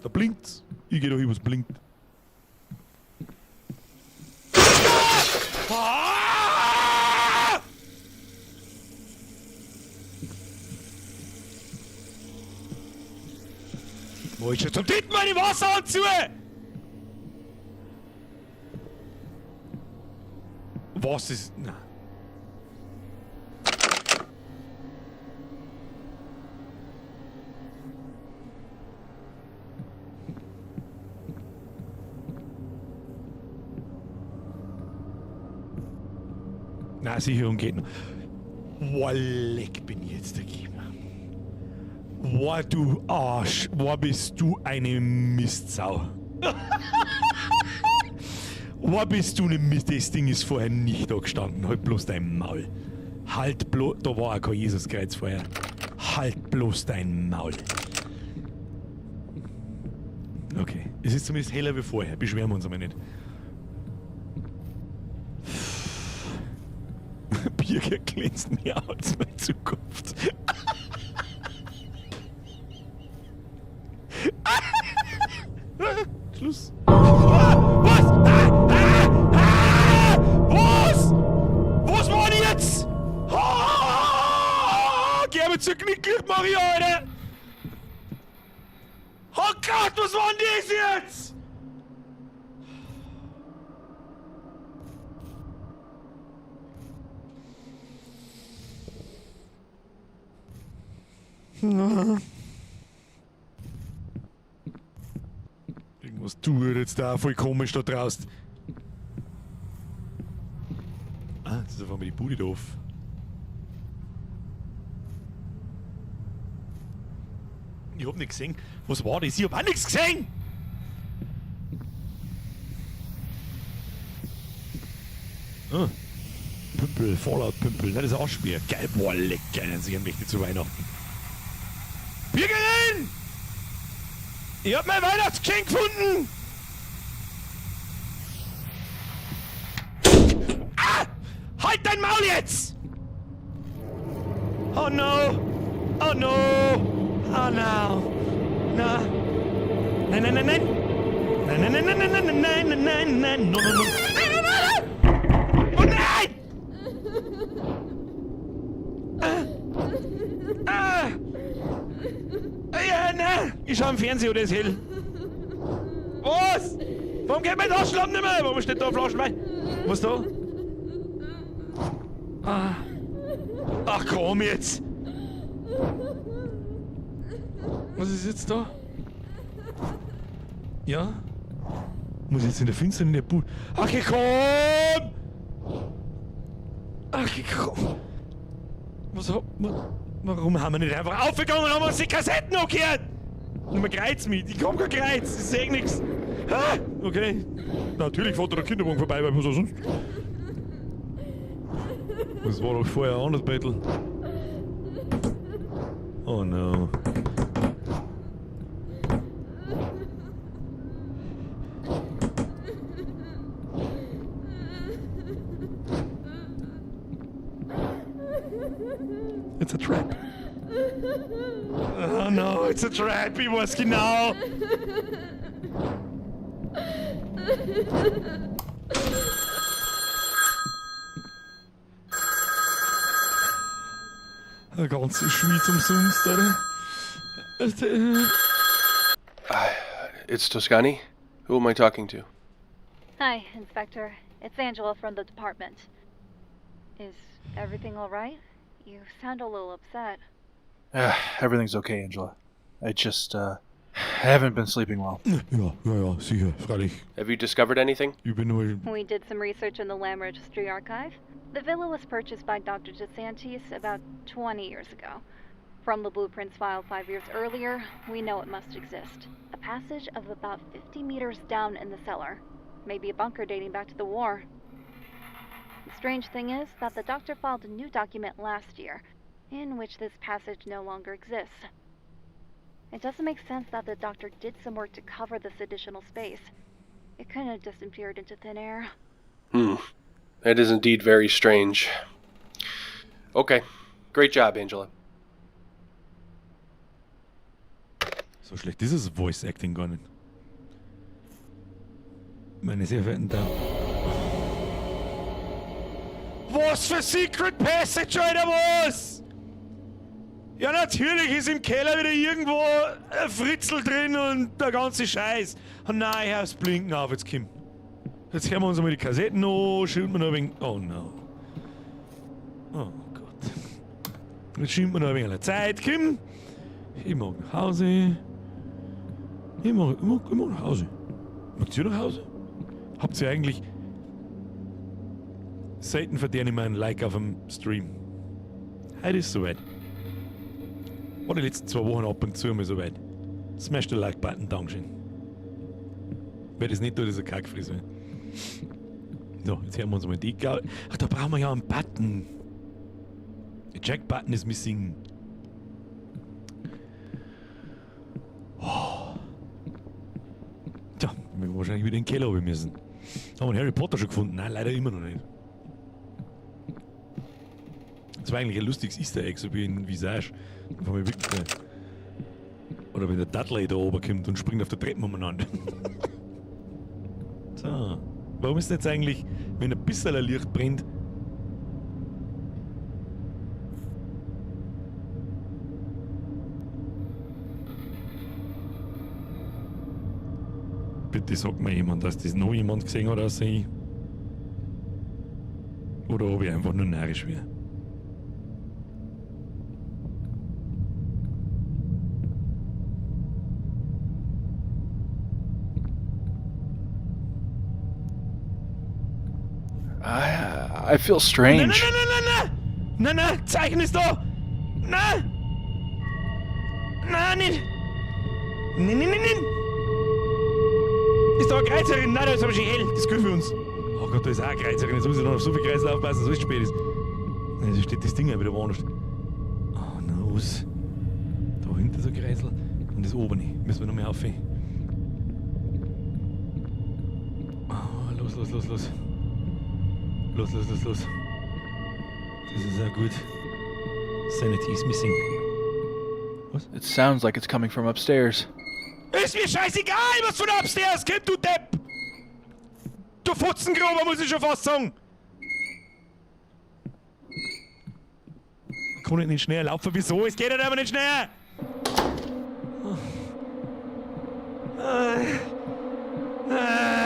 Da blinkt's. Ich geh doch über, es blinkt. Ah! Wo ist schon zum dritten Mal die Wasser zu? Was ist. Na. Na, Sicherung geht noch. Boah, leck bin ich jetzt dagegen. Boah, du Arsch. Boah, bist du eine Mistsau. Boah, bist du eine Mist. Das Ding ist vorher nicht da gestanden. Halt bloß dein Maul. Halt bloß. Da war auch kein Jesuskreuz vorher. Halt bloß dein Maul. Okay, es ist zumindest heller wie vorher. Beschweren wir uns aber nicht. Birger glänzt mehr als meine Zukunft. Schluss. Ah, was? Ah, ah, ah, was? Was war denn jetzt? Ah, geh mir zur Knicklicht, Maria, Alter! Oh Gott, was war denn das jetzt? Irgendwas tut jetzt da voll komisch da draußen. Ah, jetzt ist auf einmal die Bude doof. Ich hab nichts gesehen. Was war das? Ich hab auch nichts gesehen! Ah. Pümpel, Fallout-Pümpel. Nein, das ist ein Aschbier. Geil, boah, lecker. Ich möchte zu Weihnachten. Birgerin! Ich hab mein Weihnachtsgeschenk gefunden! Ah! Halt dein Maul jetzt! Oh no! Oh no! Oh no! Na! Nein, nein, nein, nein! Nein, nein, nein, nein, nein, nein, nein, nein, nein, nein, no, no, no! Nein, nein, nein! Oh nein! Ah! Ah! Ja, nein! Ich schau im Fernsehen oder ist hell. Was? Warum geht mein Taschenlampe nicht mehr? Warum steht da eine Flasche Wein? Was da? Ah. Ach komm jetzt! Was ist jetzt da? Ja? Muss ich jetzt in der Finsternis in der Bude? Ach komm! Ach komm! Was hab, warum haben wir nicht einfach aufgegangen und haben uns die Kassetten angehört? Und man kreizt mich. Ich komm kein Kreuz. Ich seh nix. Ah, okay. Natürlich fährt der Kinderwagen vorbei, weil was auch sonst. Das war doch vorher anders, Battle. Oh no. It's a trap. Oh no, it's a trap. Ich weiß genau. Eine ganze Schweiz umsonst, oder? It's Toscani. Who am I talking to? Hi, Inspector. It's Angela from the department. Is everything all right? You sound a little upset. Everything's okay, Angela. I just, haven't been sleeping well. Ja, ja, ja, sicher, freilich. Have you discovered anything? Ich bin nur. We did some research in the Land Registry Archive. The villa was purchased by Dr. DeSantis about 20 years ago. From the blueprints filed 5 years earlier, we know it must exist. A passage of about 50 meters down in the cellar. Maybe a bunker dating back to the war. The strange thing is that the doctor filed a new document last year, in which this passage no longer exists. It doesn't make sense that the doctor did some work to cover this additional space. It couldn't have disappeared into thin air. That is indeed very strange. Okay. Great job, Angela. So schlecht ist das Voice Acting gar nicht. Meine sehr verehrten Damen. Was für Secret Passage, Alter, was? Ja, natürlich ist im Keller wieder irgendwo ein Fritzel drin und der ganze Scheiß. Oh nein, hör's blinken auf, jetzt komm. Jetzt hören wir uns einmal die Kassetten an, schieben wir noch ein wenig. Oh no. Oh Gott. Jetzt schieben wir noch ein wenig Zeit, komm. Ich mag nach Hause. Ich mag nach Hause. Magt ihr nach Hause? Habt ihr eigentlich. Selten verdiene ich mir ein Like auf dem Stream. Heute ist soweit. War die letzten 2 Wochen ab und zu mal soweit. Smash the Like-Button, Dankeschön. Wer das nicht tut, ist ein Kackfriseur. So, jetzt hören wir uns mal die Ach, da brauchen wir ja einen Button. The Jack Button is missing. Wahrscheinlich wieder in den Keller runter müssen. Haben wir Harry Potter schon gefunden? Nein, leider immer noch nicht. Das war eigentlich ein lustiges Easter Egg, so wie in Visage. Von mir wirklich. Oder wenn der Dudley da oben kommt und springt auf der Treppe umeinander. So. Warum ist denn jetzt eigentlich, wenn ein bisschen ein Licht brennt, Bitte sagt mir jemand, dass das noch jemand gesehen hat außer ich. Oder ob ich einfach nur narrisch wäre. I feel strange. Nein, nein, nein, nein, nein! Nein, nein, Zeichen ist da! Nein! Nein, nicht! Nein, nein, nein, nein! Ist da eine Kreizerin? Nein, da ist aber schon hell. Das ist gut für uns. Oh Gott, da ist auch eine Kreizerin. Jetzt muss ich noch auf so viel Kreisel aufpassen, dass es spät ist. Nein, da steht das Ding ja wieder woanders. Oh, no. Da hinten so ein Kreisel. Und das oben nicht. Müssen wir noch mehr auf. Oh, los, los, los, los. Los, los, los, los. Das ist auch gut. Sanity is missing. Was? It sounds like it's coming from upstairs. Ist mir scheißegal, was von upstairs kommt, du Depp! Du Futzengrober, muss ich schon fast sagen! Kann ich nicht schneller laufen? Wieso? Es geht halt aber nicht schneller!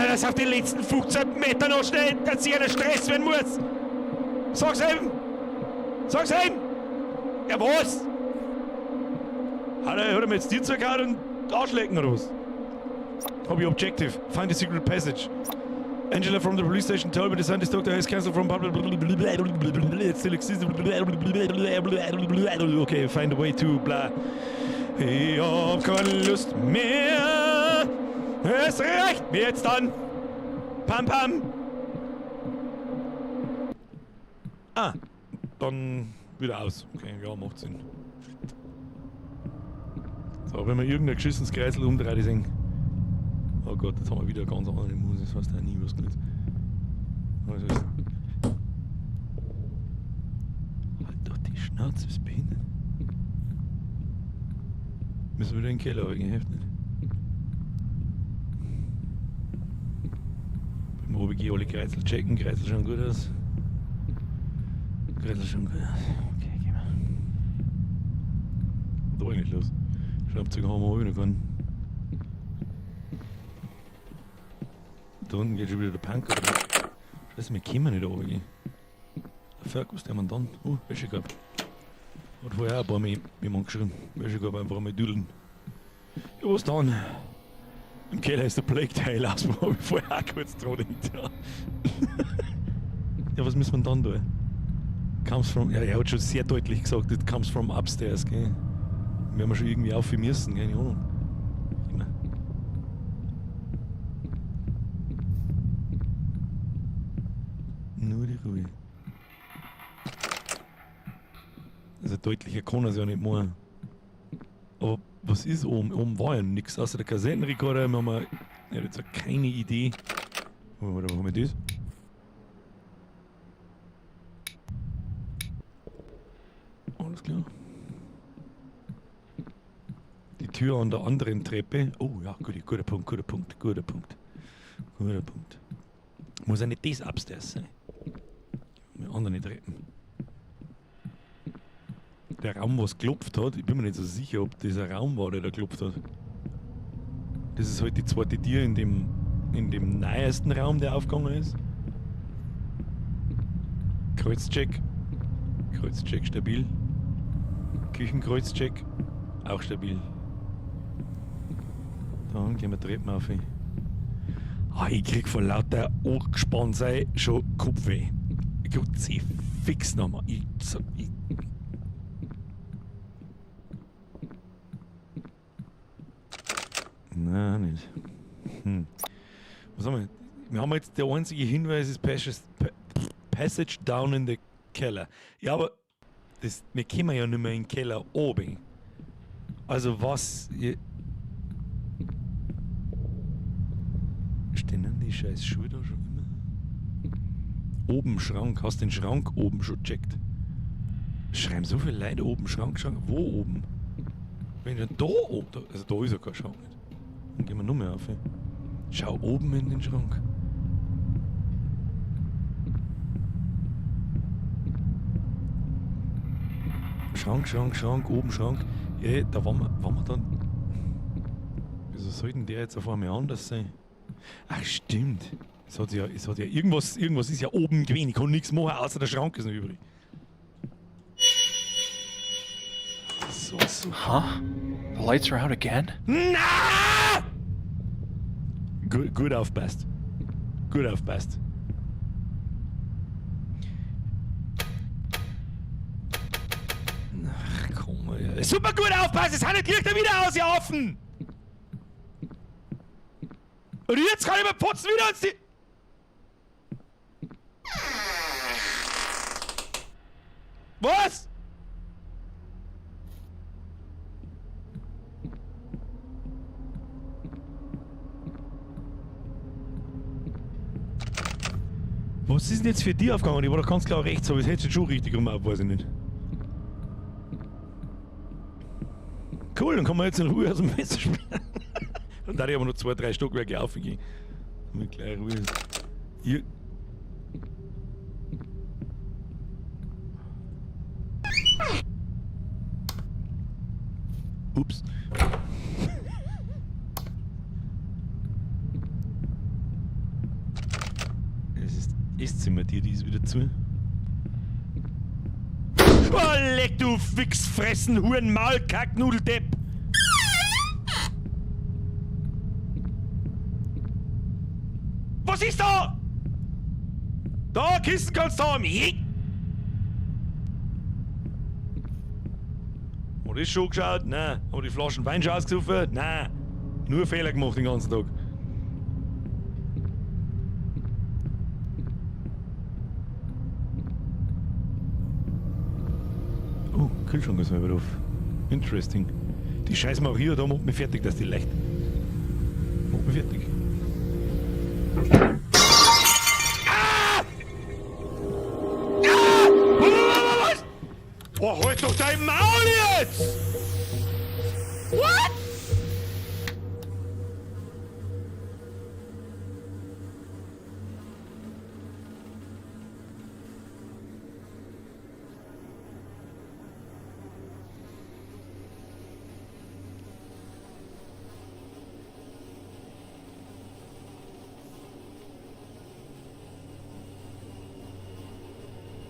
Das auf den letzten 15 Metern noch schnell, dass ich einen Stress werden muss! Sag's ihm! Sag's ihm! Ja, was? Hat er mir jetzt die zugehauen und Arschlecken oder was? Hab ich Objective. Find the secret passage. Angela from the police station told me the scientist doctor has cancer from it still exists. Okay, find a way to bla. Ich hab keine Lust mehr. Es reicht mir jetzt dann. Pam pam. Ah, dann wieder aus. Okay, ja, macht Sinn. So, wenn wir irgendein geschissenes Kreisel umdreht, sehen. Oh Gott, jetzt haben wir wieder eine ganz andere Musik. Das heißt auch nie, was gut. Also ist. Halt doch die Schnauze, bist behindert. Müssen wir wieder in den Keller gehen, hilft nicht. Beim OBG alle Kreisel checken, Kreisel schauen gut aus. Kreisel schauen gut aus. Okay, gehen wir. Da eigentlich los. Schraubzeug haben wir auch wieder keinen. Da unten geht schon wieder der Punker. Scheiße, wir kommen nicht runter. Der Fuck, was der man dann? Oh, Wäschekorb. Hat vorher auch ein paar Mal jemand geschrieben. Wäschekorb einfach mal düdeln. Ja, was dann? Im Keller ist der Plague Tale aus, wo ich vorher auch kurz dran gedacht, ja. Ja, was müssen wir dann tun? Comes from, ja, er hat schon sehr deutlich gesagt, it comes from upstairs, gell. Wir haben schon irgendwie auf müssen, keine Ahnung. Immer. Nur die Ruhe. Also deutlicher kann er es ja nicht machen. Aber was ist oben? Oben war ja nichts außer der Kassettenrekorder. Wir haben ja jetzt auch keine Idee. Oh, warte, wo haben wir das? Alles klar. Die Tür an der anderen Treppe. Oh ja, guter Punkt, guter Punkt, guter Punkt. Guter Punkt. Muss ja nicht das upstairs sein. Mit anderen Treppen. Der Raum, was geklopft hat, ich bin mir nicht so sicher, ob das ein Raum war, der da geklopft hat. Das ist halt die zweite Tür in dem neuesten Raum, der aufgegangen ist. Kreuzcheck. Kreuzcheck stabil. Küchenkreuzcheck. Auch stabil. Dann gehen wir Treppen auf. Ah, ich krieg vor lauter angespannt sein schon Kopfweh. Ich krieg sie fix nochmal. Ich, so, ich. Nein, nicht. Was haben wir? Wir haben jetzt, der einzige Hinweis ist Passage down in the Keller. Ja, aber das, wir kommen ja nicht mehr in den Keller oben. Also was... die scheiß Schuhe da schon immer? Oben Schrank. Hast den Schrank oben schon checkt? Schreiben so viele Leute oben Schrank, Schrank. Wo oben? Wenn schon da oben. Da, also da ist ja kein Schrank nicht. Dann gehen wir noch mehr auf. Schau oben in den Schrank. Schrank, Schrank, Schrank, oben Schrank. Ja, da waren wir dann. Wieso sollten der jetzt auf einmal anders sein? Ach, stimmt. Es hat ja irgendwas ist ja oben gewesen. Ich kann nichts machen, außer der Schrank ist noch übrig. So, so. Huh? The lights are out again? Na! Gut aufpasst. Gut aufpasst. Ach komm, ja. Super gut aufpasst! Es hat nicht Lichter wieder aus, ihr Affen! Und jetzt kann ich mir putzen wieder uns die. Was? Was ist denn jetzt für die aufgegangen? Ich war doch ganz klar rechts, aber es hätte schon richtig rum, weiß ich nicht. Cool, dann kann man jetzt in Ruhe aus dem Messer spielen. Und da ich aber noch 2, 3 Stockwerke aufgehen. Damit gleich Ruhe ist. Hier. Ups. Es ist Esszimmer, die ist wieder zu. Oh, leck du Wichsfressen, Huren, Maul, Kack, Nudeldepp! Was ist da? Da, Kissen kannst du haben! Hat das schon geschaut? Nein. Haben die Flaschen Wein schon ausgesoffen? Nein. Nur Fehler gemacht den ganzen Tag. Oh, Kühlschrank ist mal wieder auf. Interesting. Die scheiß Maria da macht mich fertig, dass die leicht. Macht mich fertig. Ah! Ah! Was? Oh, halt doch dein Maul jetzt! What?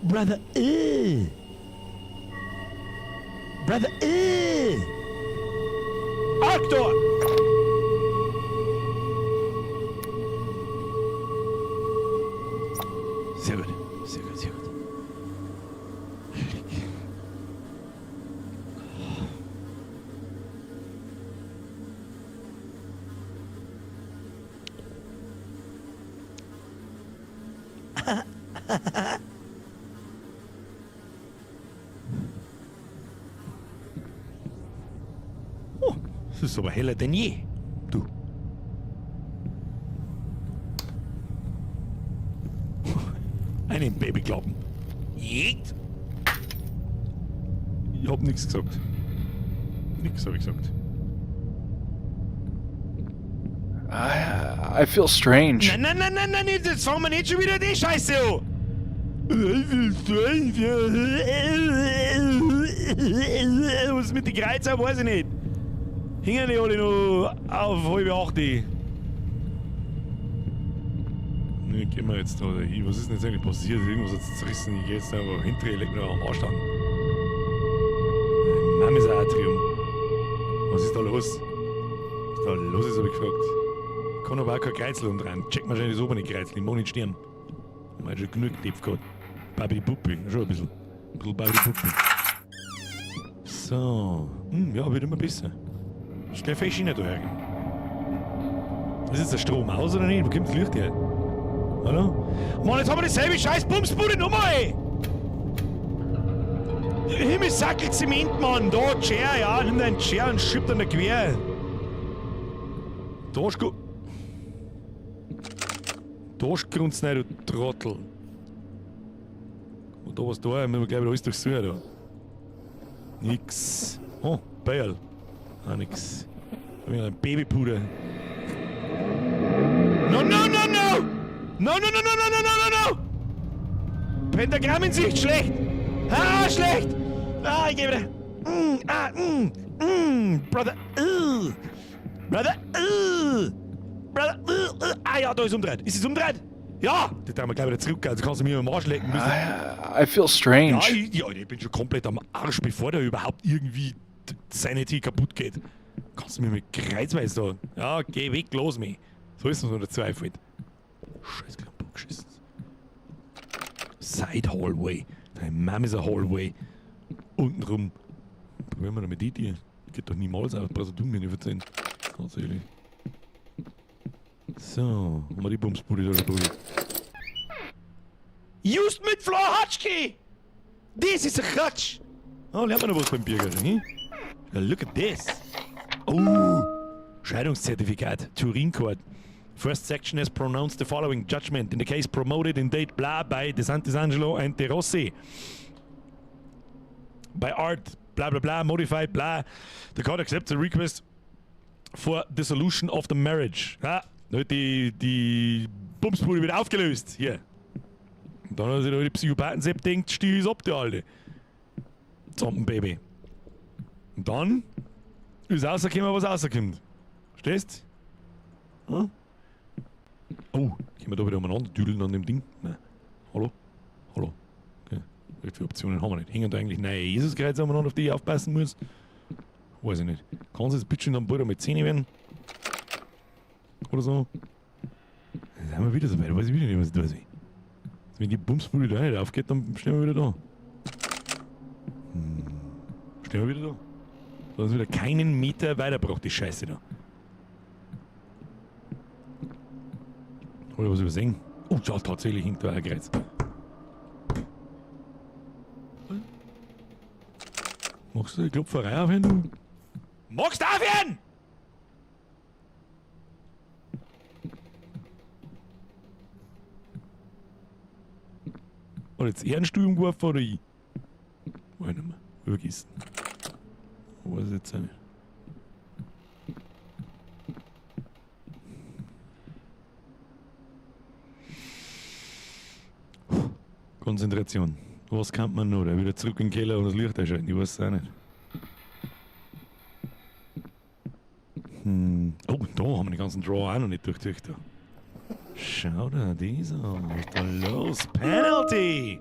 Brother, Brother, Arktor! Sehr gut, sehr gut, sehr gut. Oh, es ist aber heller denn je. Du. Einen Babyklappen. Jeet. Ich hab nix gesagt. Nix hab ich gesagt. I feel strange. Nein, nein, nein, nein, nein, jetzt fangen wir nicht schon wieder die Scheiße an. Was mit den Kreuzer, weiß ich nicht. Hängen die alle noch auf 7:30. Ne, gehen wir jetzt da hin. Was ist denn jetzt eigentlich passiert? Irgendwas hat's zerrissen. Ich geh jetzt einfach hinter ihr, leg mir am Arsch an. Mein ist ein Atrium. Was ist da los? Was da los ist, hab ich gefragt. Kann aber auch kein Kreuzel umdrehen. Check mal schnell das obere Kreuzel. Ich mag nicht sterben. Ich hab schon genug getippt gehabt. Babi Puppi, schon ein bisschen. Ein bisschen Babi Puppi. So. Ja, wird immer besser. Ist gleich fest rein da her. Ist jetzt der Strom aus oder nicht? Wo kommt das Licht her? Hallo? Mann, jetzt haben wir dieselbe scheiß Bumsbude nochmal, ey! Himmelsackel Zement, Mann! Da, Chair, ja, nimm deinen Chair und schieb dann da quer. Da ist gut. Da grunzt rein, du Trottel. Und da was da, müssen wir gleich wieder alles durchsuchen da. Nix. Oh, Bäl. Ah, nix. Da hab ich ein Babypuder. No, no, no, no! No, no, no, no, no, no, no, no, no! Pentagramm in Sicht, schlecht! Ah, schlecht! Ah, ich gebe dir. Ah, brother, Brother, Brother, Ah ja, da ist umdreht. Ist es umdreht? Ja! Da darf man gleich wieder zurück, also kannst du mir am Arsch lecken müssen. I feel strange. Ja, ich bin schon komplett am Arsch, bevor der überhaupt irgendwie Sanity kaputt geht. Kannst du mir mit Kreuzweis da? Ja, geh weg, los mich. So ist es nur der Zweifel. Scheiß Klampen geschissen. Side Hallway. Deine Mom ist ein Hallway. Untenrum. Probieren wir doch mit die Tür. Geht doch niemals auf, brauchst du mir nicht erzählen. Ganz ehrlich. So, haben wir die Bumsbude da schon probiert. Just mit Flo Hatschki! This is a Hutch! Oh, lernt man noch was beim Bürger, hm? Look at this! Oh! Scheidungszertifikat, Turin Court. First section has pronounced the following judgment in the case promoted in date bla by De Santis Angelo and De Rossi. By art, bla bla bla, modified bla. The court accepts the request for dissolution of the marriage. Ja, da wird die Bumsbude wieder aufgelöst. Hier. Und dann hat sich der Psychopathen-Sepp denkt, still ist ab, der Alte. Zombenbaby. Und dann ist rausgekommen, was rauskommt. Verstehst? Hm? Oh, können wir da wieder umeinander düdeln an dem Ding? Nein. Hallo? Hallo? Okay. Wie viele Optionen haben wir nicht? Hängen da eigentlich neue Jesuskreuze umeinander, auf die ich aufpassen muss? Weiß ich nicht. Kann es jetzt bitte schon dann bald einmal 10 werden? Oder so? Dann sind wir wieder so weit. Weiß ich wieder nicht, was ich da sehe. Also wenn die Bumsbude da nicht aufgeht, dann stehen wir wieder da. Stehen wir wieder da. Da ist wieder keinen Meter weitergebracht, die Scheiße da. Oder was übersehen? Oh, ja, tatsächlich hinkt da ein Kreuz. Magst du die Klopferei aufhören, du? Magst du aufhören? Hat jetzt er einen Stuhl umgeworfen oder ich? Weiß ich nicht mehr. Übergessen. Weiß ich jetzt auch nicht. Konzentration. Was kann man noch? Der wieder zurück in den Keller und das Licht einschalten. Ich weiß es auch nicht. Oh, da haben wir den ganzen Draw auch noch nicht durchgekriegt. Da. Schau dir das an. Was ist da los? Penalty!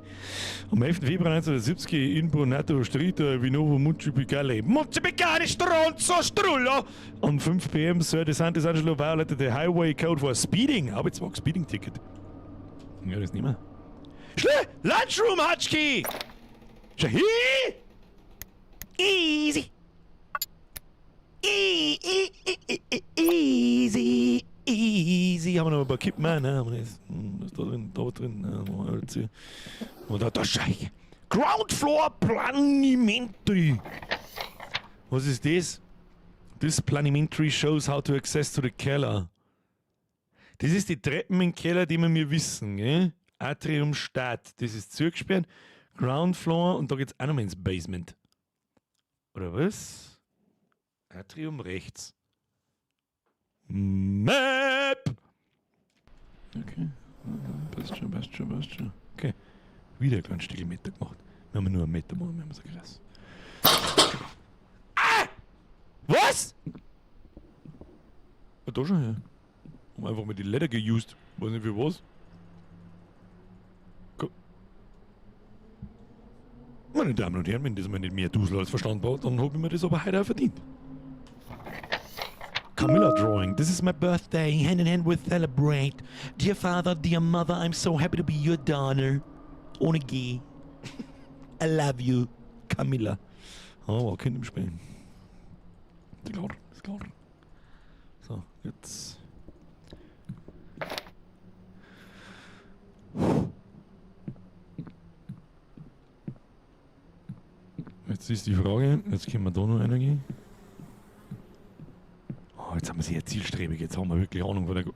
Am 11. Februar 1970 in Bonato Street, Vinovo Muncipicale. Muncipicale Stronzo Strullo! Am 5 P M Sir De Santis Angelo violated the Highway Code for Speeding. Hab ich zwar ein Speeding-Ticket. Ja, das nehmen wir. Schnell! Lunchroom, Hatschki! Shahi! Easy! Easy! Easy! Haben wir noch ein paar Kippen? Nein, haben wir nicht. Was ist da drin? Da drin. Nein, machen wir jetzt hier. Und da, da Scheiße. Ground Floor Planimetry. Was ist das? This Planimetry shows how to access to the Keller. Das ist die Treppen im Keller, die wir mir wissen, gell? Atrium Start. Das ist zugesperrt. Ground Floor und da geht's auch nochmal ins Basement. Oder was? Atrium rechts. Map! Okay. Passt schon, passt schon, passt schon. Okay. Wieder ein kleines Stück Meter gemacht. Wir haben nur einen Meter gemacht, wir haben so krass. Ah! Was? Ah, da schon her. Haben einfach mal die Letter geused. Weiß nicht für was. Meine Damen und Herren, wenn das mal nicht mehr Dusel als Verstand braucht, dann hab ich mir das aber heute auch verdient. Camilla Drawing. This is my birthday. Hand in hand we celebrate. Dear father, dear mother, I'm so happy to be your daughter. Ohne G. I love you, Camilla. Oh, war Kind im Spiel. Ist klar, ist klar. So, jetzt. Jetzt ist die Frage, jetzt können wir da noch reingehen. Oh, jetzt haben wir sehr zielstrebig, jetzt haben wir wirklich Ahnung von der da hat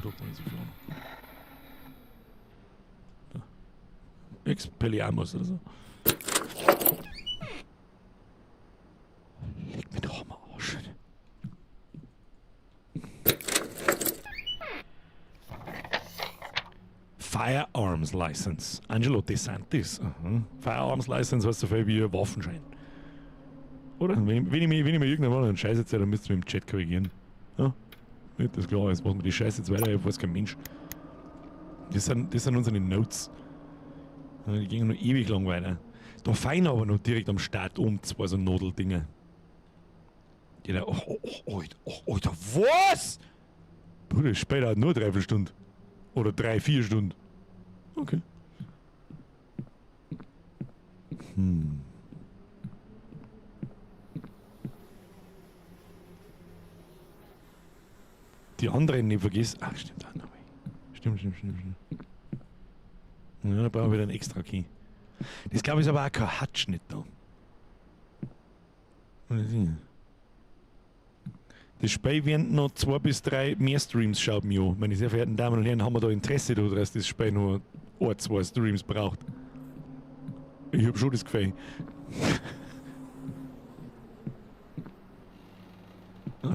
man nicht so viel Ahnung. Expelliarmus oder so. Leg mir doch am Arsch. Firearms License. Angelo De Santis. Aha. Firearms License heißt so viel wie Waffenschein. Oder? Wenn ich mir irgendwann einen Scheiß erzähle, dann müsst ihr mich im Chat korrigieren. Ja? Nicht das klar, jetzt machen wir die Scheiße jetzt weiter, ich weiß kein Mensch. Das sind unsere Notes. Die gehen noch ewig lang weiter. Da fein aber noch direkt am Start um zwei so Nadeldinger. Die da, oh, oh, oh, Alter, oh, Alter, was? Bruder, später nur 3 Stunden. Oder 3, 4 Stunden. Okay. Die anderen nicht vergiss. Ach, stimmt, auch noch. Stimmt. Ja, da brauchen wir wieder einen extra Key. Das glaube ich ist aber auch kein Hatschnitt da. Das Spiel werden noch 2 bis 3 mehr Streams, schaut mir an. Meine sehr verehrten Damen und Herren, haben wir da Interesse daran, dass das Spiel nur 1, 2 Streams braucht. Ich hab schon das Gefühl.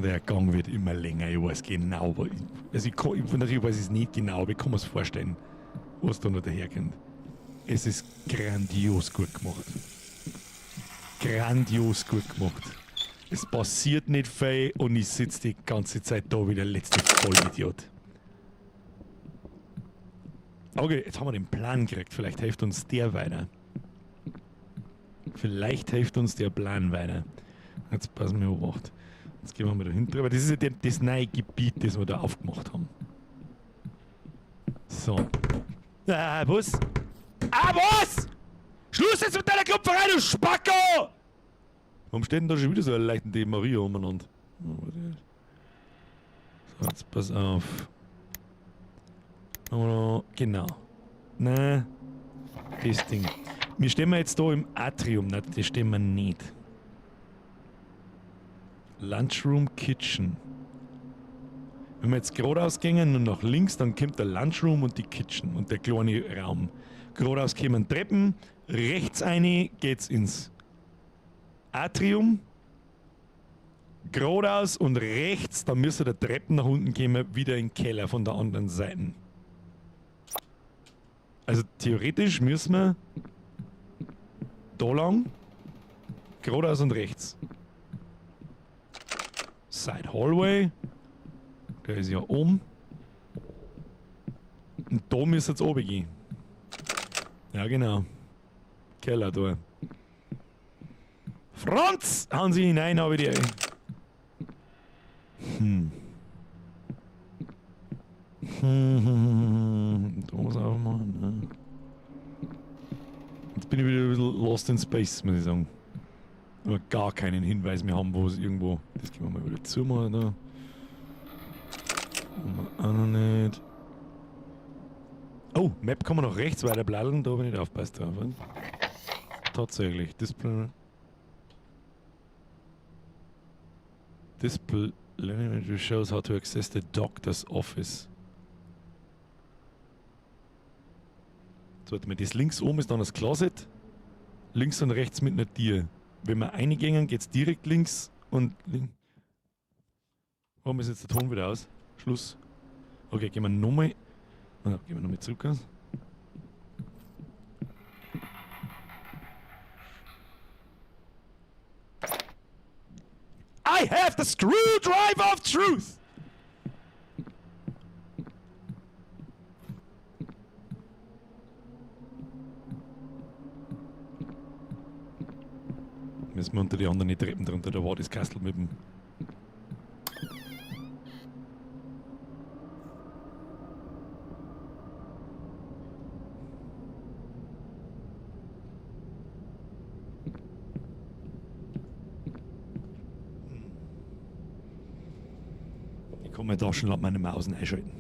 Der Gang wird immer länger, ich weiß genau, wo ich, also ich kann, ich, natürlich weiß ich es nicht genau, aber ich kann mir's vorstellen, was da noch daherkommt. Es ist grandios gut gemacht. Grandios gut gemacht. Es passiert nicht viel und ich sitz die ganze Zeit da wie der letzte Vollidiot. Okay, jetzt haben wir den Plan gekriegt. Vielleicht hilft uns der weiter. Vielleicht hilft uns der Plan weiter. Jetzt passen wir auf. Jetzt gehen wir mal dahinter. Aber das ist ja das neue Gebiet, das wir da aufgemacht haben. So. Ah, was? Ah, was? Schluss jetzt mit deiner Klopferei, du Spacko! Warum steht denn da schon wieder so eine leichte Maria umeinander? So, jetzt pass auf. Genau. Nein. Das Ding. Wir stehen jetzt da im Atrium. Nein, das stehen wir nicht. Lunchroom Kitchen. Wenn wir jetzt geradeaus gehen und nach links, dann kommt der Lunchroom und die Kitchen und der kleine Raum. Geradeaus kommen Treppen, rechts eine geht's ins Atrium. Geradeaus und rechts, dann müsste der Treppen nach unten gehen, wieder in den Keller von der anderen Seite. Also theoretisch müssen wir da lang, geradeaus und rechts. Side Hallway. Der ist ja oben. Und da müsste es oben gehen. Ja, genau. Keller da. Franz! Hauen Sie hinein, hab ich die. Da muss aufmachen, ne? Jetzt bin ich wieder ein bisschen lost in space, muss ich sagen. Aber gar keinen Hinweis mehr haben, wo es irgendwo. Das können wir mal wieder zumachen da. Haben wir auch noch nicht. Oh, Map kann man noch rechts weiter bladdeln, da bin ich nicht aufpasst drauf. Oder? Tatsächlich. Display. Display shows how to access the doctor's office. So, warte mal, das links oben ist dann das Closet. Links und rechts mit einer Tür. Wenn wir reingehen, geht's direkt links und links. Warum ist jetzt der Ton wieder aus? Schluss. Okay, gehen wir nochmal. Gehen wir nochmal zurück. I have the screwdriver of truth! Müssen wir unter die anderen Treppen drunter, da war das Kastel mit dem. Ich kann mir da schon laut meine Maus einschalten.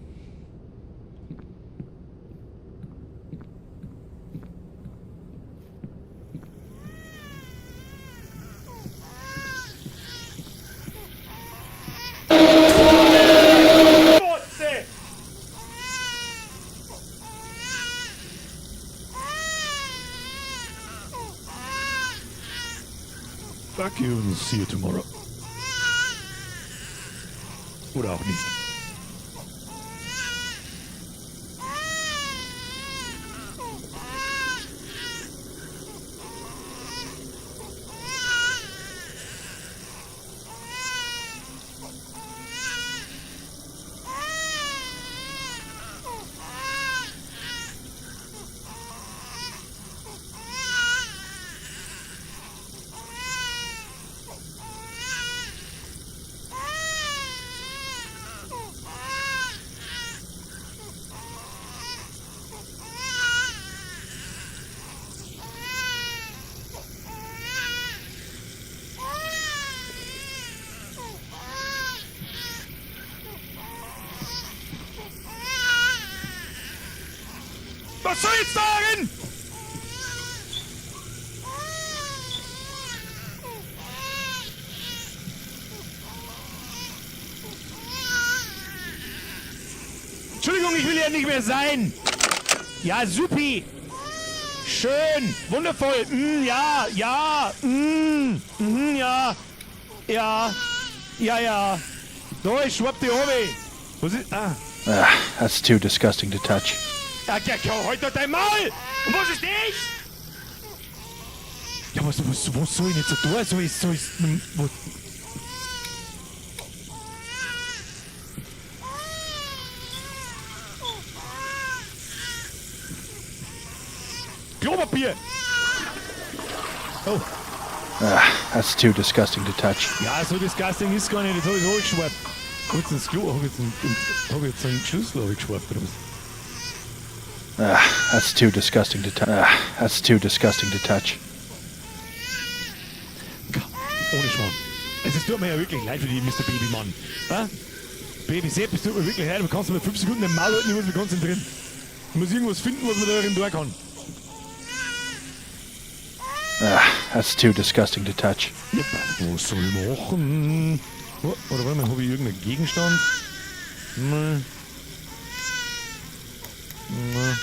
Thank you and see you tomorrow. Oder auch nicht. Was soll jetzt darin? Entschuldigung, ich will ja nicht mehr sein. Ja, supi. Schön, wundervoll. Ja, ja, ja, ja, ja, ja. Da, ich schwapp die oben. Was ist, ah. Ugh, that's too disgusting to touch. Ja, ja, ja, halt doch dein Maul! Und was ist das? Ja, was soll ich jetzt so tun? Soll ich, was? Klopapier! Oh. Ugh, that's too disgusting to touch. Ja, so disgusting ist gar nicht. Das hab ich so geschwappt. Hab jetzt ins Klo, hab jetzt einen Schlüssel hab ich geschwappt, oder was? Ugh, that's too disgusting to touch. Ugh, that's too disgusting to touch. Ohne Schmarrn. Also, es tut mir ja wirklich leid für die Mr. Babymann. Ha? Baby Sepp, es tut mir wirklich leid, aber kannst du mir 5 Sekunden im Maul halten, ich muss mich konzentrieren. Ich muss irgendwas finden, was man da drin tun kann. Ugh, that's too disgusting to touch. Ja, was soll ich machen? Oh, oder warte mal, hab ich irgendeinen Gegenstand? Nein. Nein.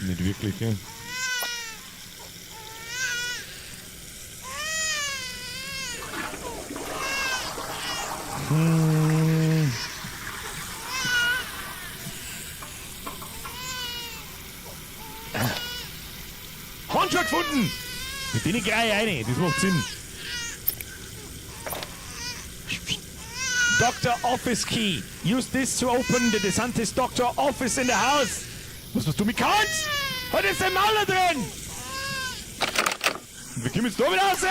Nicht wirklich, gell? Handschuhe gefunden! Mit denen gleich eine, das macht Sinn. Doctor Office Key. Use this to open the DeSantis Doctor Office in the house. Was, was du mit kannst? Heute ist der Maul da drin! Und wir kommen jetzt da wieder raus!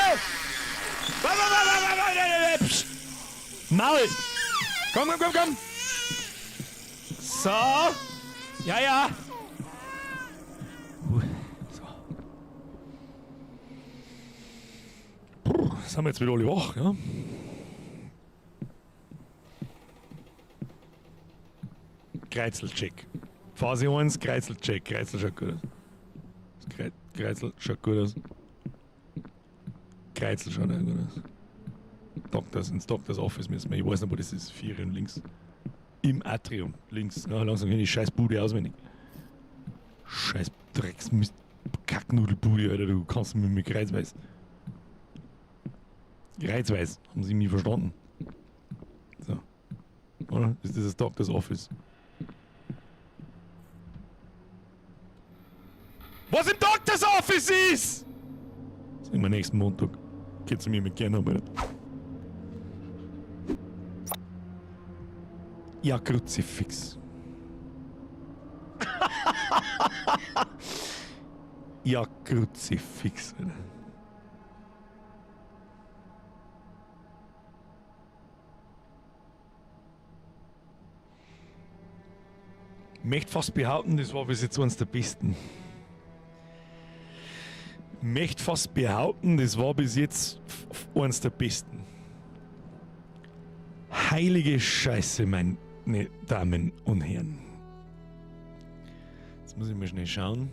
Psst. Maul! Komm, komm, komm, komm! So! Ja, ja! So. Puh, sind wir jetzt wieder alle wach, ja? Kreizelcheck. Phase 1, Kreizelcheck. Kreizel schaut gut aus. Kreizel schaut gut aus. Kreizel schaut auch gut aus. Doctors, ins Doctors Office müssen wir. Ich weiß nicht, wo das ist. 4 und links. Im Atrium. Links. Ja, langsam kenne ich die scheiß Bude auswendig. Scheiß Drecksmist. Kacknudelbude, Alter. Du kannst mich mit Kreuzweis. Kreuzweis. Haben sie mich verstanden? So. Oder? Ist das das Doctors Office? Was im Doctors Office ist! Sehen wir nächsten Montag. Geht's mir mit gerne, aber. Ja, Kruzifix. Ja, Kruzifix, Alter. Ich möchte fast behaupten, das war bis jetzt eines der besten. Ich möchte fast behaupten, das war bis jetzt eines der besten. Heilige Scheiße, meine Damen und Herren. Jetzt muss ich mal schnell schauen.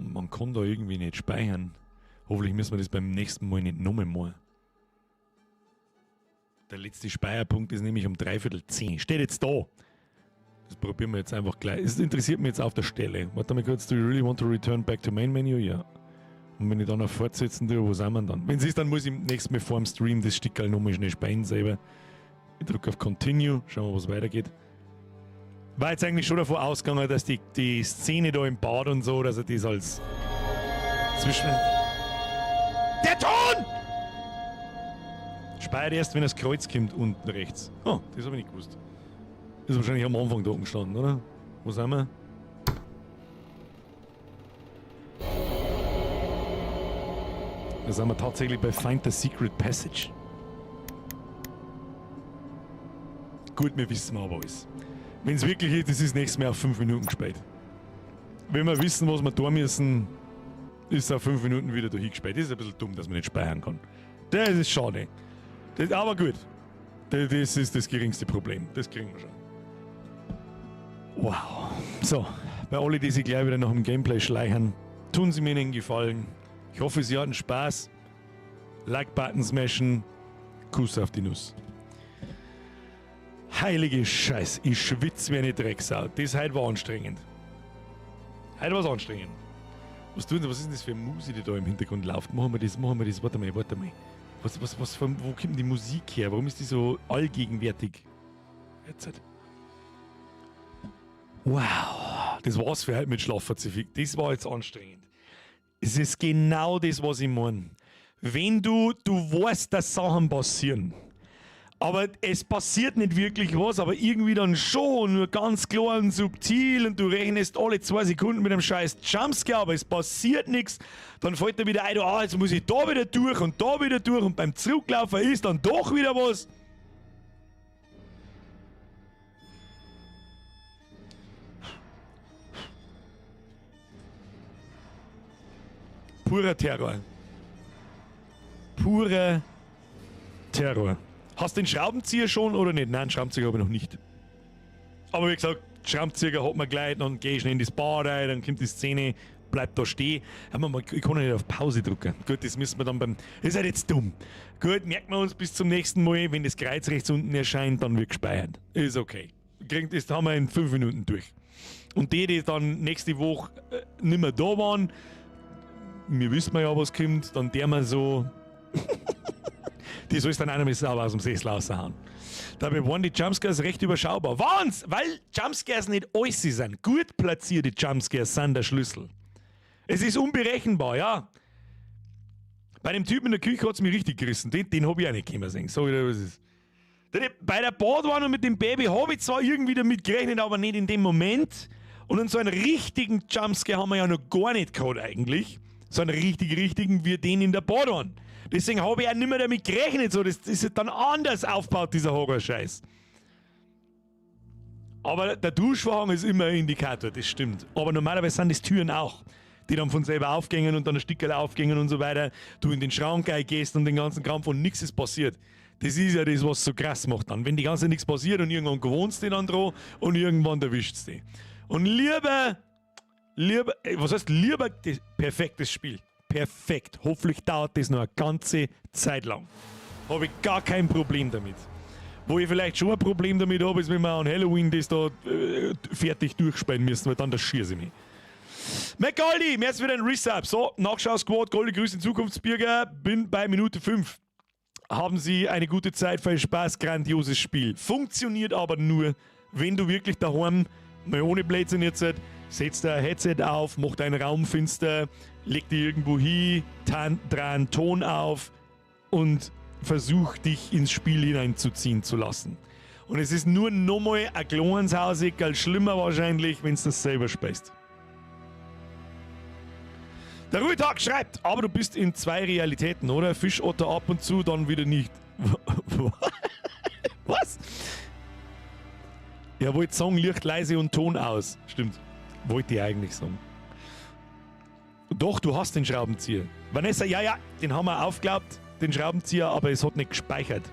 Man kann da irgendwie nicht speichern. Hoffentlich müssen wir das beim nächsten Mal nicht nochmal machen. Der letzte Speierpunkt ist nämlich um 9:45. Steht jetzt da. Das probieren wir jetzt einfach gleich. Es interessiert mich jetzt auf der Stelle. Warte mal kurz, do you really want to return back to main menu? Ja. Und wenn ich dann noch fortsetzen tue, wo sind wir dann? Wenn es ist, dann muss ich nächstes Mal vor dem Stream das Stickerl nochmal schnell speien selber. Ich drücke auf Continue, schauen wir, was weitergeht. War jetzt eigentlich schon davon ausgegangen, dass die Szene da im Bad und so, dass er das als zwischen. Der Ton! Speiert erst, wenn das Kreuz kommt, unten rechts. Oh, das habe ich nicht gewusst. Ist wahrscheinlich am Anfang da gestanden, oder? Wo sind wir? Da sind wir tatsächlich bei Find the Secret Passage. Gut, wir wissen aber alles. Wenn es wirklich ist, das ist nächstes Mal auf 5 Minuten gespielt. Wenn wir wissen, was wir tun müssen, ist es auf 5 Minuten wieder durchgespielt. Das ist ein bisschen dumm, dass man nicht speichern kann. Das ist schade. Das, aber gut. Das ist das geringste Problem. Das kriegen wir schon. Wow. So, bei alle, die sich gleich wieder nach dem Gameplay schleichen, tun Sie mir einen Gefallen. Ich hoffe, Sie hatten Spaß. Like-Button smashen. Kuss auf die Nuss. Heilige Scheiß, ich schwitze wie eine Drecksau. Das heute war anstrengend. Heute war's anstrengend. Was tun Sie, was ist denn das für Musik, die da im Hintergrund läuft? Machen wir das, machen wir das, warte mal, warte mal. Wo kommt denn die Musik her? Warum ist die so allgegenwärtig? Jetzt halt. Wow, das war's für heute mit Schlafpazifik. Das war jetzt anstrengend. Es ist genau das, was ich meine. Wenn du weißt, dass Sachen passieren, aber es passiert nicht wirklich was, aber irgendwie dann schon, nur ganz klar und subtil und du rechnest alle 2 Sekunden mit einem scheiß Jumpscare, aber es passiert nichts. Dann fällt dir wieder ein, ah, jetzt muss ich da wieder durch und da wieder durch und beim Zurücklaufen ist dann doch wieder was. Purer Terror. Purer Terror. Hast du den Schraubenzieher schon oder nicht? Nein, Schraubenzieher habe ich noch nicht. Aber wie gesagt, Schraubenzieher hat man gleich, dann geh ich schnell in das Bad rein, dann kommt die Szene, bleibt da stehen. Aber ich kann ja nicht auf Pause drücken. Gut, das müssen wir dann beim... Das ist halt jetzt dumm. Gut, merken wir uns bis zum nächsten Mal. Wenn das Kreuz rechts unten erscheint, dann wird gespeichert. Ist okay. Das haben wir in 5 Minuten durch. Und die, die dann nächste Woche nicht mehr da waren, wir wissen ja, was kommt, dann der mal so... Die soll's dann auch noch mal sauber aus dem Sessel raushauen. Dabei waren die Jumpscares recht überschaubar. Waren's? Weil Jumpscares nicht alles sind. Gut platzierte Jumpscares sind der Schlüssel. Es ist unberechenbar, ja. Bei dem Typen in der Küche hat's mich richtig gerissen. Den hab ich auch nicht kommen sehen. Sag ich dir, was ist. Bei der Badwanne mit dem Baby hab ich zwar irgendwie damit gerechnet, aber nicht in dem Moment. Und dann so einen richtigen Jumpscare haben wir ja noch gar nicht gehabt eigentlich. So einen richtig, richtigen wie den in der Badwanne. Deswegen habe ich auch nicht mehr damit gerechnet. So, das ist dann anders aufgebaut, dieser Horrorscheiß. Aber der Duschvorhang ist immer ein Indikator, das stimmt. Aber normalerweise sind das Türen auch, die dann von selber aufgängen und dann ein Stickerl aufgängen und so weiter. Du in den Schrank reingehst und den ganzen Krampf und nichts ist passiert. Das ist ja das, was so krass macht dann. Wenn die ganze Zeit nichts passiert und irgendwann gewohnst du dich dann dran und irgendwann erwischt's dich. Und lieber, lieber, was heißt lieber, das, perfektes Spiel. Perfekt. Hoffentlich dauert das noch eine ganze Zeit lang. Habe ich gar kein Problem damit. Wo ich vielleicht schon ein Problem damit habe, ist, wenn wir an Halloween das da fertig durchspielen müssen, weil dann das schieße ich mich. McGoldi, mir ist wieder ein Resub. So, Nachschau-Squad, Goldi, Grüße in Zukunftsbürger. Bin bei Minute 5. Haben Sie eine gute Zeit, viel Spaß, grandioses Spiel. Funktioniert aber nur, wenn du wirklich daheim, mal ohne Blödsinn jetzt, setzt dein Headset auf, mach deinen Raum finster, leg dich irgendwo hin, dreh einen Ton auf und versuch dich ins Spiel hineinzuziehen zu lassen. Und es ist nur nochmal ein kleines Hauseckerl schlimmer wahrscheinlich, wenn's das selber speist. Der Ruhetag schreibt, aber du bist in 2 Realitäten, oder? Fischotter ab und zu, dann wieder nicht. Was? Ja, wollte sagen, Licht leise und Ton aus. Stimmt. Wollte ich eigentlich sagen. Doch, du hast den Schraubenzieher. Vanessa, ja, ja, den haben wir aufgeklappt, den Schraubenzieher, aber es hat nicht gespeichert.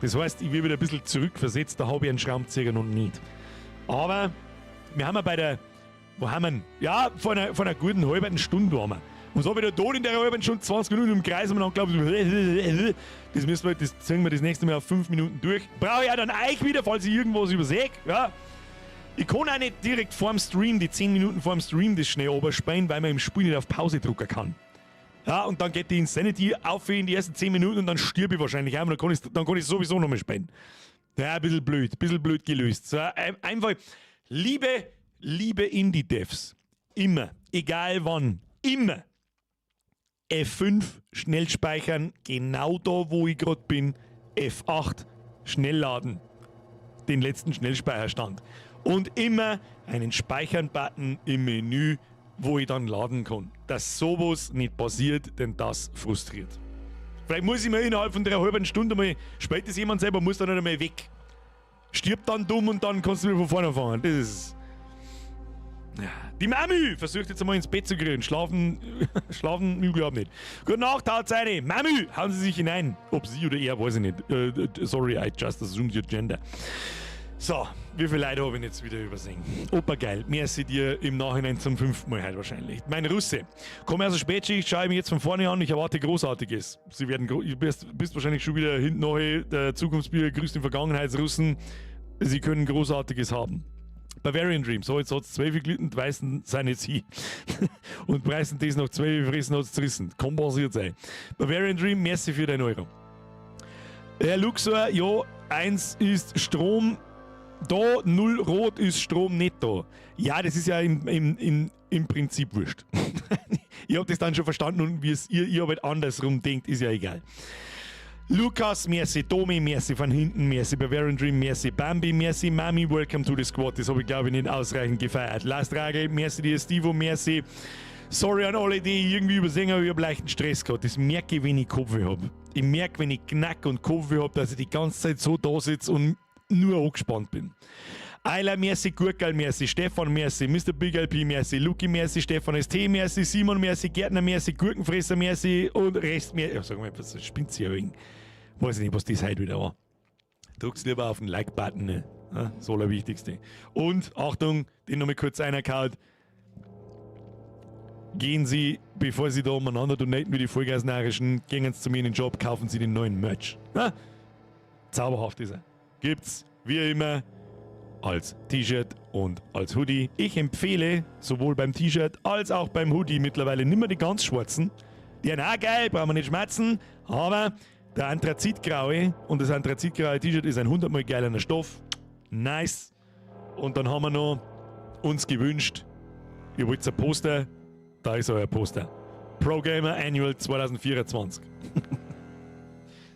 Das heißt, ich werde wieder ein bisschen zurückversetzt, da habe ich einen Schraubenzieher noch nicht. Aber wir haben ja bei der, wo haben wir ihn? Ja, vor einer guten halben Stunde waren wir. Was habe ich da tot in der halben Stunde 20 Minuten im Kreis und dann glaubt, das müssen wir, das ziehen wir das nächste Mal auf 5 Minuten durch. Brauche ich auch dann euch wieder, falls ich irgendwas übersehe. Ja. Ich kann auch nicht direkt vorm Stream, die 10 Minuten vorm Stream, das schnell oberspielen, weil man im Spiel nicht auf Pause drücken kann. Ja, und dann geht die Insanity auf in die ersten 10 Minuten und dann stirb ich wahrscheinlich einmal, dann kann ich sowieso noch mal spielen. Ja, ein bisschen blöd gelöst. So, einfach, liebe Indie-Devs, immer, egal wann, immer F5 schnell speichern, genau da, wo ich gerade bin, F8 schnell laden. Den letzten Schnellspeicherstand. Und immer einen Speichern-Button im Menü, wo ich dann laden kann. Dass sowas nicht passiert, denn das frustriert. Vielleicht muss ich mir innerhalb von der halben Stunde mal, spielt das jemand selber, muss dann nicht einmal weg. Stirbt dann dumm und dann kannst du wieder von vorne anfangen. Das ist. Ja. Die Mami versucht jetzt einmal ins Bett zu kriegen. Schlafen, schlafen, ich glaube nicht. Gute Nacht, haut's rein. Mami, hauen Sie sich hinein. Ob sie oder er, weiß ich nicht. Sorry, I just assumed your gender. So, wie viele Leute habe ich jetzt wieder übersehen? Opa geil, merci dir im Nachhinein zum fünften Mal heute wahrscheinlich. Mein Russe. Komme aus der Spätschicht, schaue ich mich jetzt von vorne an, ich erwarte Großartiges. Sie werden, du bist wahrscheinlich schon wieder hinten neu, der Zukunftsbier grüßt den Vergangenheitsrussen. Sie können Großartiges haben. Bavarian Dream, so jetzt hat es 12 gelitten, die Weißen sind jetzt hin. Und preisen das noch 12 fressen hat es zerrissen. Kann passiert sein. Bavarian Dream, merci für deinen Euro. Herr Luxor, ja, 1 ist Strom da, 0 rot ist Strom nicht da. Ja, das ist ja im Prinzip wurscht. Ich habe das dann schon verstanden und wie es ihr halt andersrum denkt, ist ja egal. Lukas, merci, Domi, merci von hinten, merci, Bavarian Dream, merci, Bambi, merci, Mami, welcome to the squad. Das habe ich, glaube ich, nicht ausreichend gefeiert. Last Ragel, merci dir, Stevo, merci. Sorry an alle, die ich irgendwie übersehen habe, ich habe leichten Stress gehabt. Das merke ich, wenn ich Kopfweh habe. Ich merke, wenn ich Knack und Kopfweh habe, dass ich die ganze Zeit so da sitze und nur angespannt bin. Ayla, merci, Gurkel, merci, Stefan, merci, Mr. Big LP, merci, Luki, merci, Stefan ST, merci, Simon, merci, Gärtner, merci, Gurkenfresser, merci und Rest, merci. Ja, sag mal, was spinnt sie ja wegen? Weiß ich nicht, was das heute wieder war. Drückt lieber auf den Like-Button, ne? Ja, das Allerwichtigste. Und Achtung, den nochmal kurz einer. Gehen Sie, bevor Sie da umeinander donaten wie die Vollgasnarischen, gehen Sie zu mir in den Job, kaufen Sie den neuen Merch. Ja? Zauberhaft ist er. Gibt's, wie immer, als T-Shirt und als Hoodie. Ich empfehle sowohl beim T-Shirt als auch beim Hoodie mittlerweile nimmer die ganz schwarzen. Die sind auch geil, brauchen wir nicht schmerzen, aber der Anthrazitgraue und das Anthrazitgraue T-Shirt ist ein hundertmal geiler Stoff. Nice. Und dann haben wir noch uns gewünscht, ihr wollt ein Poster, da ist euer Poster. Pro Gamer Annual 2024.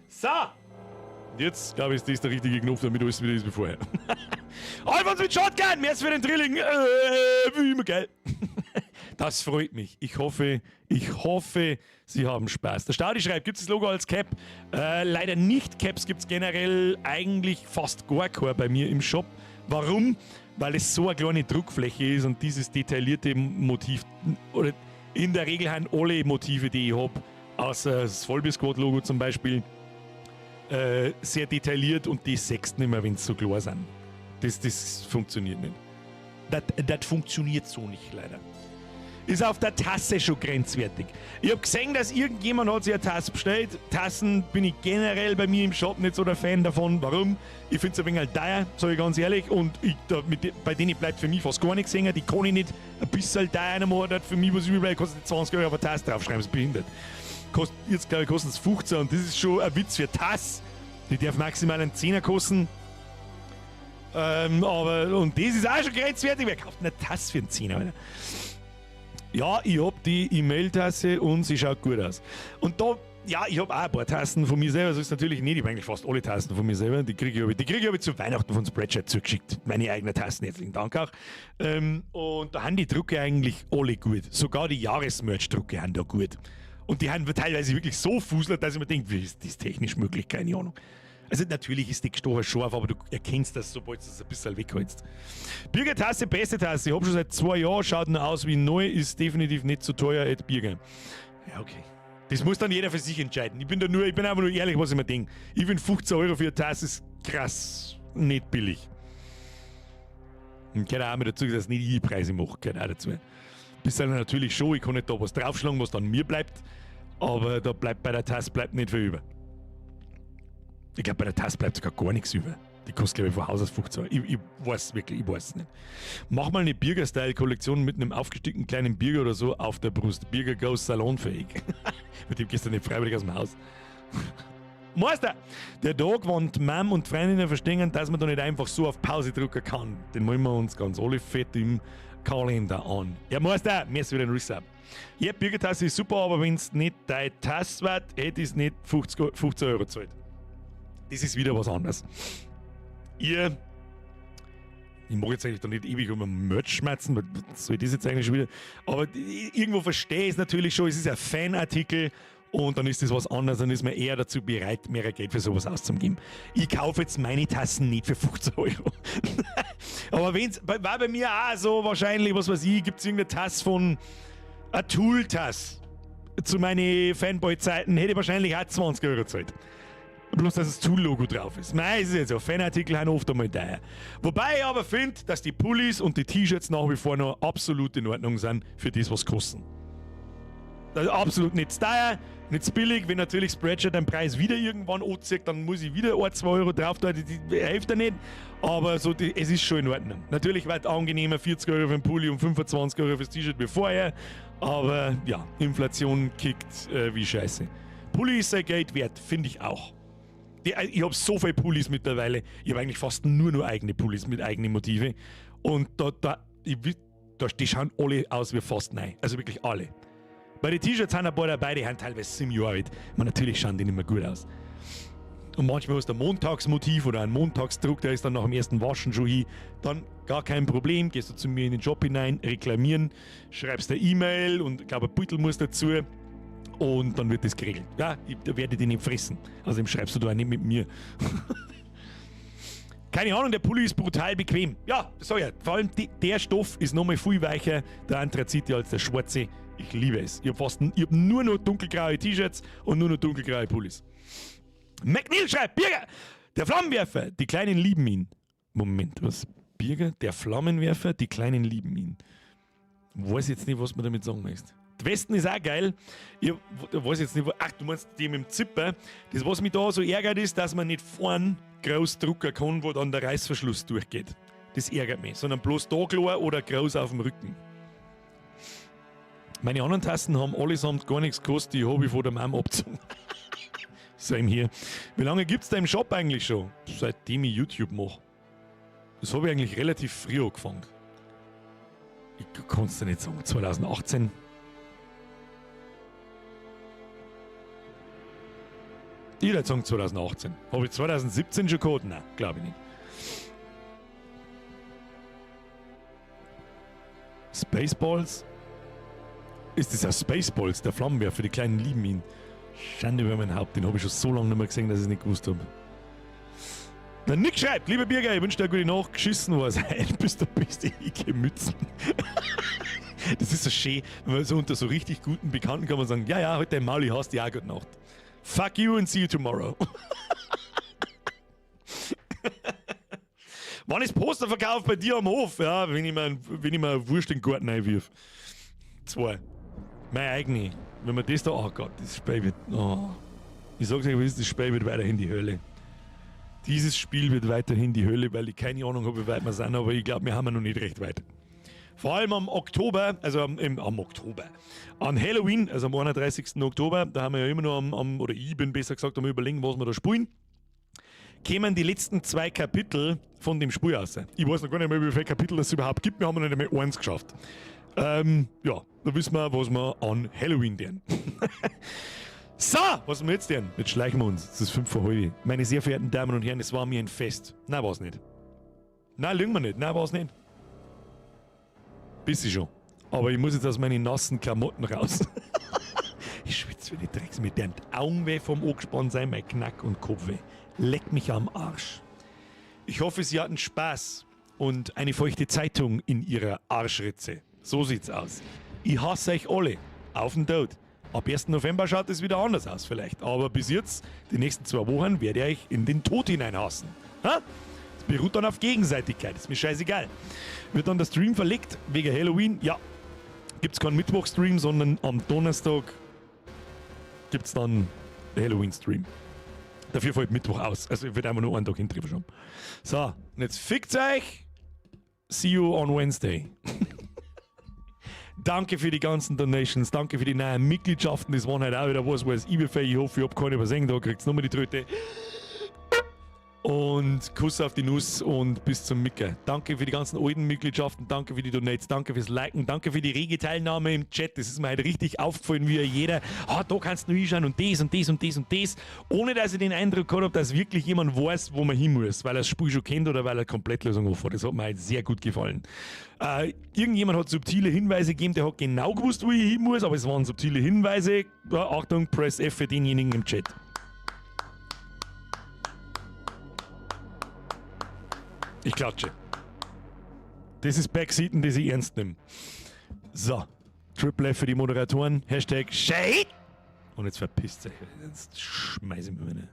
So! Jetzt, glaube ich, ist das der richtige Knopf, damit alles wieder ist wie vorher. Alfons mit Shotgun! Merci für den Drilling! Wie immer geil. Das freut mich. Ich hoffe, Sie haben Spaß. Der Staudi schreibt, gibt es das Logo als Cap? Leider nicht. Caps gibt es generell eigentlich fast gar kein bei mir im Shop. Warum? Weil es so eine kleine Druckfläche ist und dieses detaillierte Motiv, oder in der Regel haben alle Motive, die ich habe, außer das Vollbier-Squad-Logo zum Beispiel, sehr detailliert und die sechst nicht mehr, wenn sie so klar sind. Das funktioniert nicht. Das funktioniert so nicht, leider. Ist auf der Tasse schon grenzwertig. Ich habe gesehen, dass irgendjemand hat sich eine Tasse bestellt. Tassen bin ich generell bei mir im Shop nicht so der Fan davon. Warum? Ich finde es ein wenig teuer, sage ich ganz ehrlich. Und ich, da, mit, bei denen bleibt für mich fast gar nichts hängen. Die kann ich nicht ein bisschen teuer machen. Für mich, was übrig bleibt, kostet 20 Euro auf eine Tasse draufschreiben. Das ist behindert. Kostet, jetzt glaube ich, kostet es 15 und das ist schon ein Witz für Tasse. Die darf maximal einen Zehner kosten. Aber, und das ist auch schon grenzwertig. Wer kauft eine Tasse für einen Zehner, Alter? Ja, ich hab die E-Mail-Tasse und sie schaut gut aus. Und da, ja, ich hab auch ein paar Tassen von mir selber, so ist es natürlich nicht. Ich habe eigentlich fast alle Tassen von mir selber. Die kriege ich aber zu Weihnachten von Spreadshirt zugeschickt. Meine eigenen Tassen, herzlichen Dank auch. Und da haben die Drucke eigentlich alle gut. Sogar die Jahresmerch-Drucke haben da gut. Und die haben teilweise wirklich so fuselt, dass ich mir denke, wie ist das technisch möglich? Keine Ahnung. Also natürlich ist die gestochen scharf, aber du erkennst das, sobald du es ein bisschen weghältst. Birger-Tasse, beste Tasse. Ich habe schon seit 2 Jahren, schaut noch aus wie neu, ist definitiv nicht zu teuer, Ed Birger. Ja, okay. Das muss dann jeder für sich entscheiden. Ich bin einfach nur ehrlich, was ich mir denke. Ich finde 15 € für eine Tasse ist krass nicht billig. Und gehört auch mit dazu, dass nicht ich die Preise mache, gehört auch dazu. Bisschen natürlich schon, ich kann nicht da was draufschlagen, was dann mir bleibt. Aber da bleibt bei der Tasse bleibt nicht viel über. Ich glaube, bei der Tasse bleibt sogar gar nichts über. Die kostet, glaube ich, von Haus aus 15 Euro. Ich weiß wirklich, ich weiß es nicht. Mach mal eine Birger-Style-Kollektion mit einem aufgestickten kleinen Birger oder so auf der Brust. Birger goes salonfähig. Mit dem gehst du nicht freiwillig aus dem Haus. Meister, der Tag, wenn die Mom und die Freundinnen verstehen, dass man da nicht einfach so auf Pause drücken kann, den wollen wir uns ganz alle fett im Kalender an. Ja, Meister, mir ist wieder ein Resub. Ja, Birger-Tasse ist super, aber wenn es nicht deine Tasse wird, hätte ich es nicht 15 Euro gezahlt. Das ist wieder was anderes. Ich mag jetzt eigentlich da nicht ewig um Merch schmerzen, weil was soll das jetzt eigentlich schon wieder? Aber irgendwo verstehe ich es natürlich schon, es ist ein Fanartikel und dann ist das was anderes, dann ist man eher dazu bereit, mehr Geld für sowas auszugeben. Ich kaufe jetzt meine Tassen nicht für 15 Euro. Aber wenn's, war bei mir auch so wahrscheinlich, was weiß ich, gibt's irgendeine Tasse von einer Tool-Tasse. Zu meinen Fanboy-Zeiten hätte ich wahrscheinlich auch 20 Euro gezahlt. Bloß, dass das Tool-Logo drauf ist. Nein, es ist jetzt so. Fanartikel haben oft einmal teuer. Wobei ich aber finde, dass die Pullis und die T-Shirts nach wie vor noch absolut in Ordnung sind für das, was kosten. Das ist absolut nicht zu teuer, nicht zu billig. Wenn natürlich Spreadshirt den Preis wieder irgendwann anzieht, dann muss ich wieder 1, 2 Euro drauf tun. Die hilft ja nicht. Aber so, es ist schon in Ordnung. Natürlich wird angenehmer 40 Euro für den Pulli und 25 Euro fürs T-Shirt wie vorher. Aber ja, Inflation kickt wie Scheiße. Pulli ist sein Geld wert, finde ich auch. Ich hab so viele Pullis mittlerweile. Ich hab eigentlich fast nur noch eigene Pullis mit eigenen Motive. Und die schauen alle aus wie fast neu. Also wirklich alle. Bei den T-Shirts sind ein paar dabei, die sind teilweise 7 Jahre alt. Ich meine, natürlich schauen die nicht mehr gut aus. Und manchmal hast du ein Montagsmotiv oder einen Montagsdruck, der ist dann nach dem ersten Waschen schon hin. Dann gar kein Problem, gehst du zu mir in den Job hinein, reklamieren, schreibst eine E-Mail und ich glaube, ein Beutel muss dazu. Und dann wird das geregelt. Ja, da werde ich dich nicht fressen. Außerdem schreibst du da auch nicht mit mir. Keine Ahnung, der Pulli ist brutal bequem. Ja, das sag ich ja. Vor allem der Stoff ist nochmal viel weicher, der Anthrazite, als der schwarze. Ich liebe es. Ich hab nur noch dunkelgraue T-Shirts und nur noch dunkelgraue Pullis. McNeil schreibt, Birger, der Flammenwerfer, die Kleinen lieben ihn. Moment, was? Birger, der Flammenwerfer, die Kleinen lieben ihn. Weiß jetzt nicht, was man damit sagen möchte. Die Westen ist auch geil. Ich weiß jetzt nicht, wo, ach, du meinst die mit dem Zipper. Das, was mich da so ärgert, ist, dass man nicht vorn groß drucken kann, wo dann der Reißverschluss durchgeht. Das ärgert mich. Sondern bloß da klar oder groß auf dem Rücken. Meine anderen Tassen haben allesamt gar nichts gekostet, die hab ich von der Mom abgezogen. Same hier. Wie lange gibt's da im Shop eigentlich schon? Seitdem ich YouTube mach. Das hab ich eigentlich relativ früh angefangen. Ich kann's dir nicht sagen. 2018. Ich würde sagen 2018. Hab ich 2017 schon gehabt? Nein, glaub ich nicht. Spaceballs? Ist das auch Spaceballs, der Flammenwerfer, die Kleinen lieben ihn. Schande über mein Haupt, den hab ich schon so lange nicht mehr gesehen, dass ich es nicht gewusst hab. Der Nick schreibt, lieber Birger, ich wünsche dir eine gute Nacht, geschissen war's heute, bist du beste Ike Mützen. Das ist so schön, wenn man so unter so richtig guten Bekannten kann man sagen, ja, ja, heute dein Mauli hast du ja auch gute Nacht. Fuck you and see you tomorrow. Wann ist Posterverkauf bei dir am Hof? Ja, wenn ich mir eine Wurst in den Garten einwirf. 2. Meine eigene. Wenn man das da. Oh Gott, das Spiel wird. Oh. Ich sag's euch, das Spiel wird weiterhin die Hölle. Dieses Spiel wird weiterhin die Hölle, weil ich keine Ahnung habe, wie weit wir sind, aber ich glaub, wir haben ja noch nicht recht weit. Vor allem am Oktober, also am, im, am Oktober, an Halloween, also am 31. Oktober, da haben wir ja immer noch am, am, oder ich bin besser gesagt, am Überlegen, was wir da spielen, kämen die letzten 2 Kapitel von dem Spiel raus. Ich weiß noch gar nicht mehr, wie viele Kapitel es überhaupt gibt, wir haben noch nicht einmal eins geschafft. Ja, da wissen wir, was wir an Halloween tun. So, was wir jetzt tun? Jetzt schleichen wir uns. Es ist fünf vor halb. Meine sehr verehrten Damen und Herren, es war mir ein Fest. Nein, war's nicht. Nein, lügen wir nicht. Nein, war's nicht. Bisschen schon. Aber ich muss jetzt aus meinen nassen Klamotten raus. Ich schwitze wie die Drecks. Mir tut die Augen weh vom angespannt sein, mein Knack- und Kopfweh. Leck mich am Arsch. Ich hoffe, Sie hatten Spaß und eine feuchte Zeitung in Ihrer Arschritze. So sieht's aus. Ich hasse euch alle. Auf den Tod. Ab 1. November schaut es wieder anders aus vielleicht. Aber bis jetzt, die nächsten 2 Wochen, werde ich euch in den Tod hinein hassen. Ha? Das beruht dann auf Gegenseitigkeit. Ist mir scheißegal. Wird dann der Stream verlegt wegen Halloween? Ja. Gibt es keinen Mittwochstream, sondern am Donnerstag gibt es dann Halloween-Stream. Dafür fällt Mittwoch aus. Also ich werde einfach nur einen Tag hinterher schon. So, und jetzt fickt euch. See you on Wednesday. Danke für die ganzen Donations, danke für die neuen Mitgliedschaften. Das waren halt auch wieder was, was ich Ich hoffe, ich hab keine übersehen. Da kriegt's nochmal die Tröte. Und Kuss auf die Nuss und bis zum Micker. Danke für die ganzen alten Mitgliedschaften, danke für die Donates, danke fürs Liken, danke für die rege Teilnahme im Chat. Das ist mir halt richtig aufgefallen, wie jeder, ah, da kannst du hinschauen und das und das und das und das. Ohne dass ich den Eindruck gehabt habe, dass wirklich jemand weiß, wo man hin muss, weil er das Spiel schon kennt oder weil er Komplettlösung offen hat. Das hat mir halt sehr gut gefallen. Irgendjemand hat subtile Hinweise gegeben, der hat genau gewusst, wo ich hin muss, aber es waren subtile Hinweise. Ja, Achtung, Press F für denjenigen im Chat. Ich klatsche. Das ist Backseaten, das ich ernst nehme. So. Triple F für die Moderatoren. Hashtag Shade. Und jetzt verpisst euch. Jetzt schmeiße ich mir meine.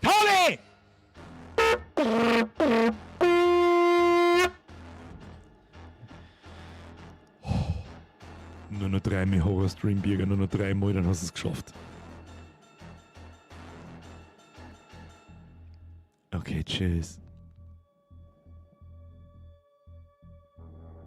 Pauli! Nur noch dreimal Horror-Stream, Birger, nur noch dreimal, dann hast du es geschafft. Okay, tschüss.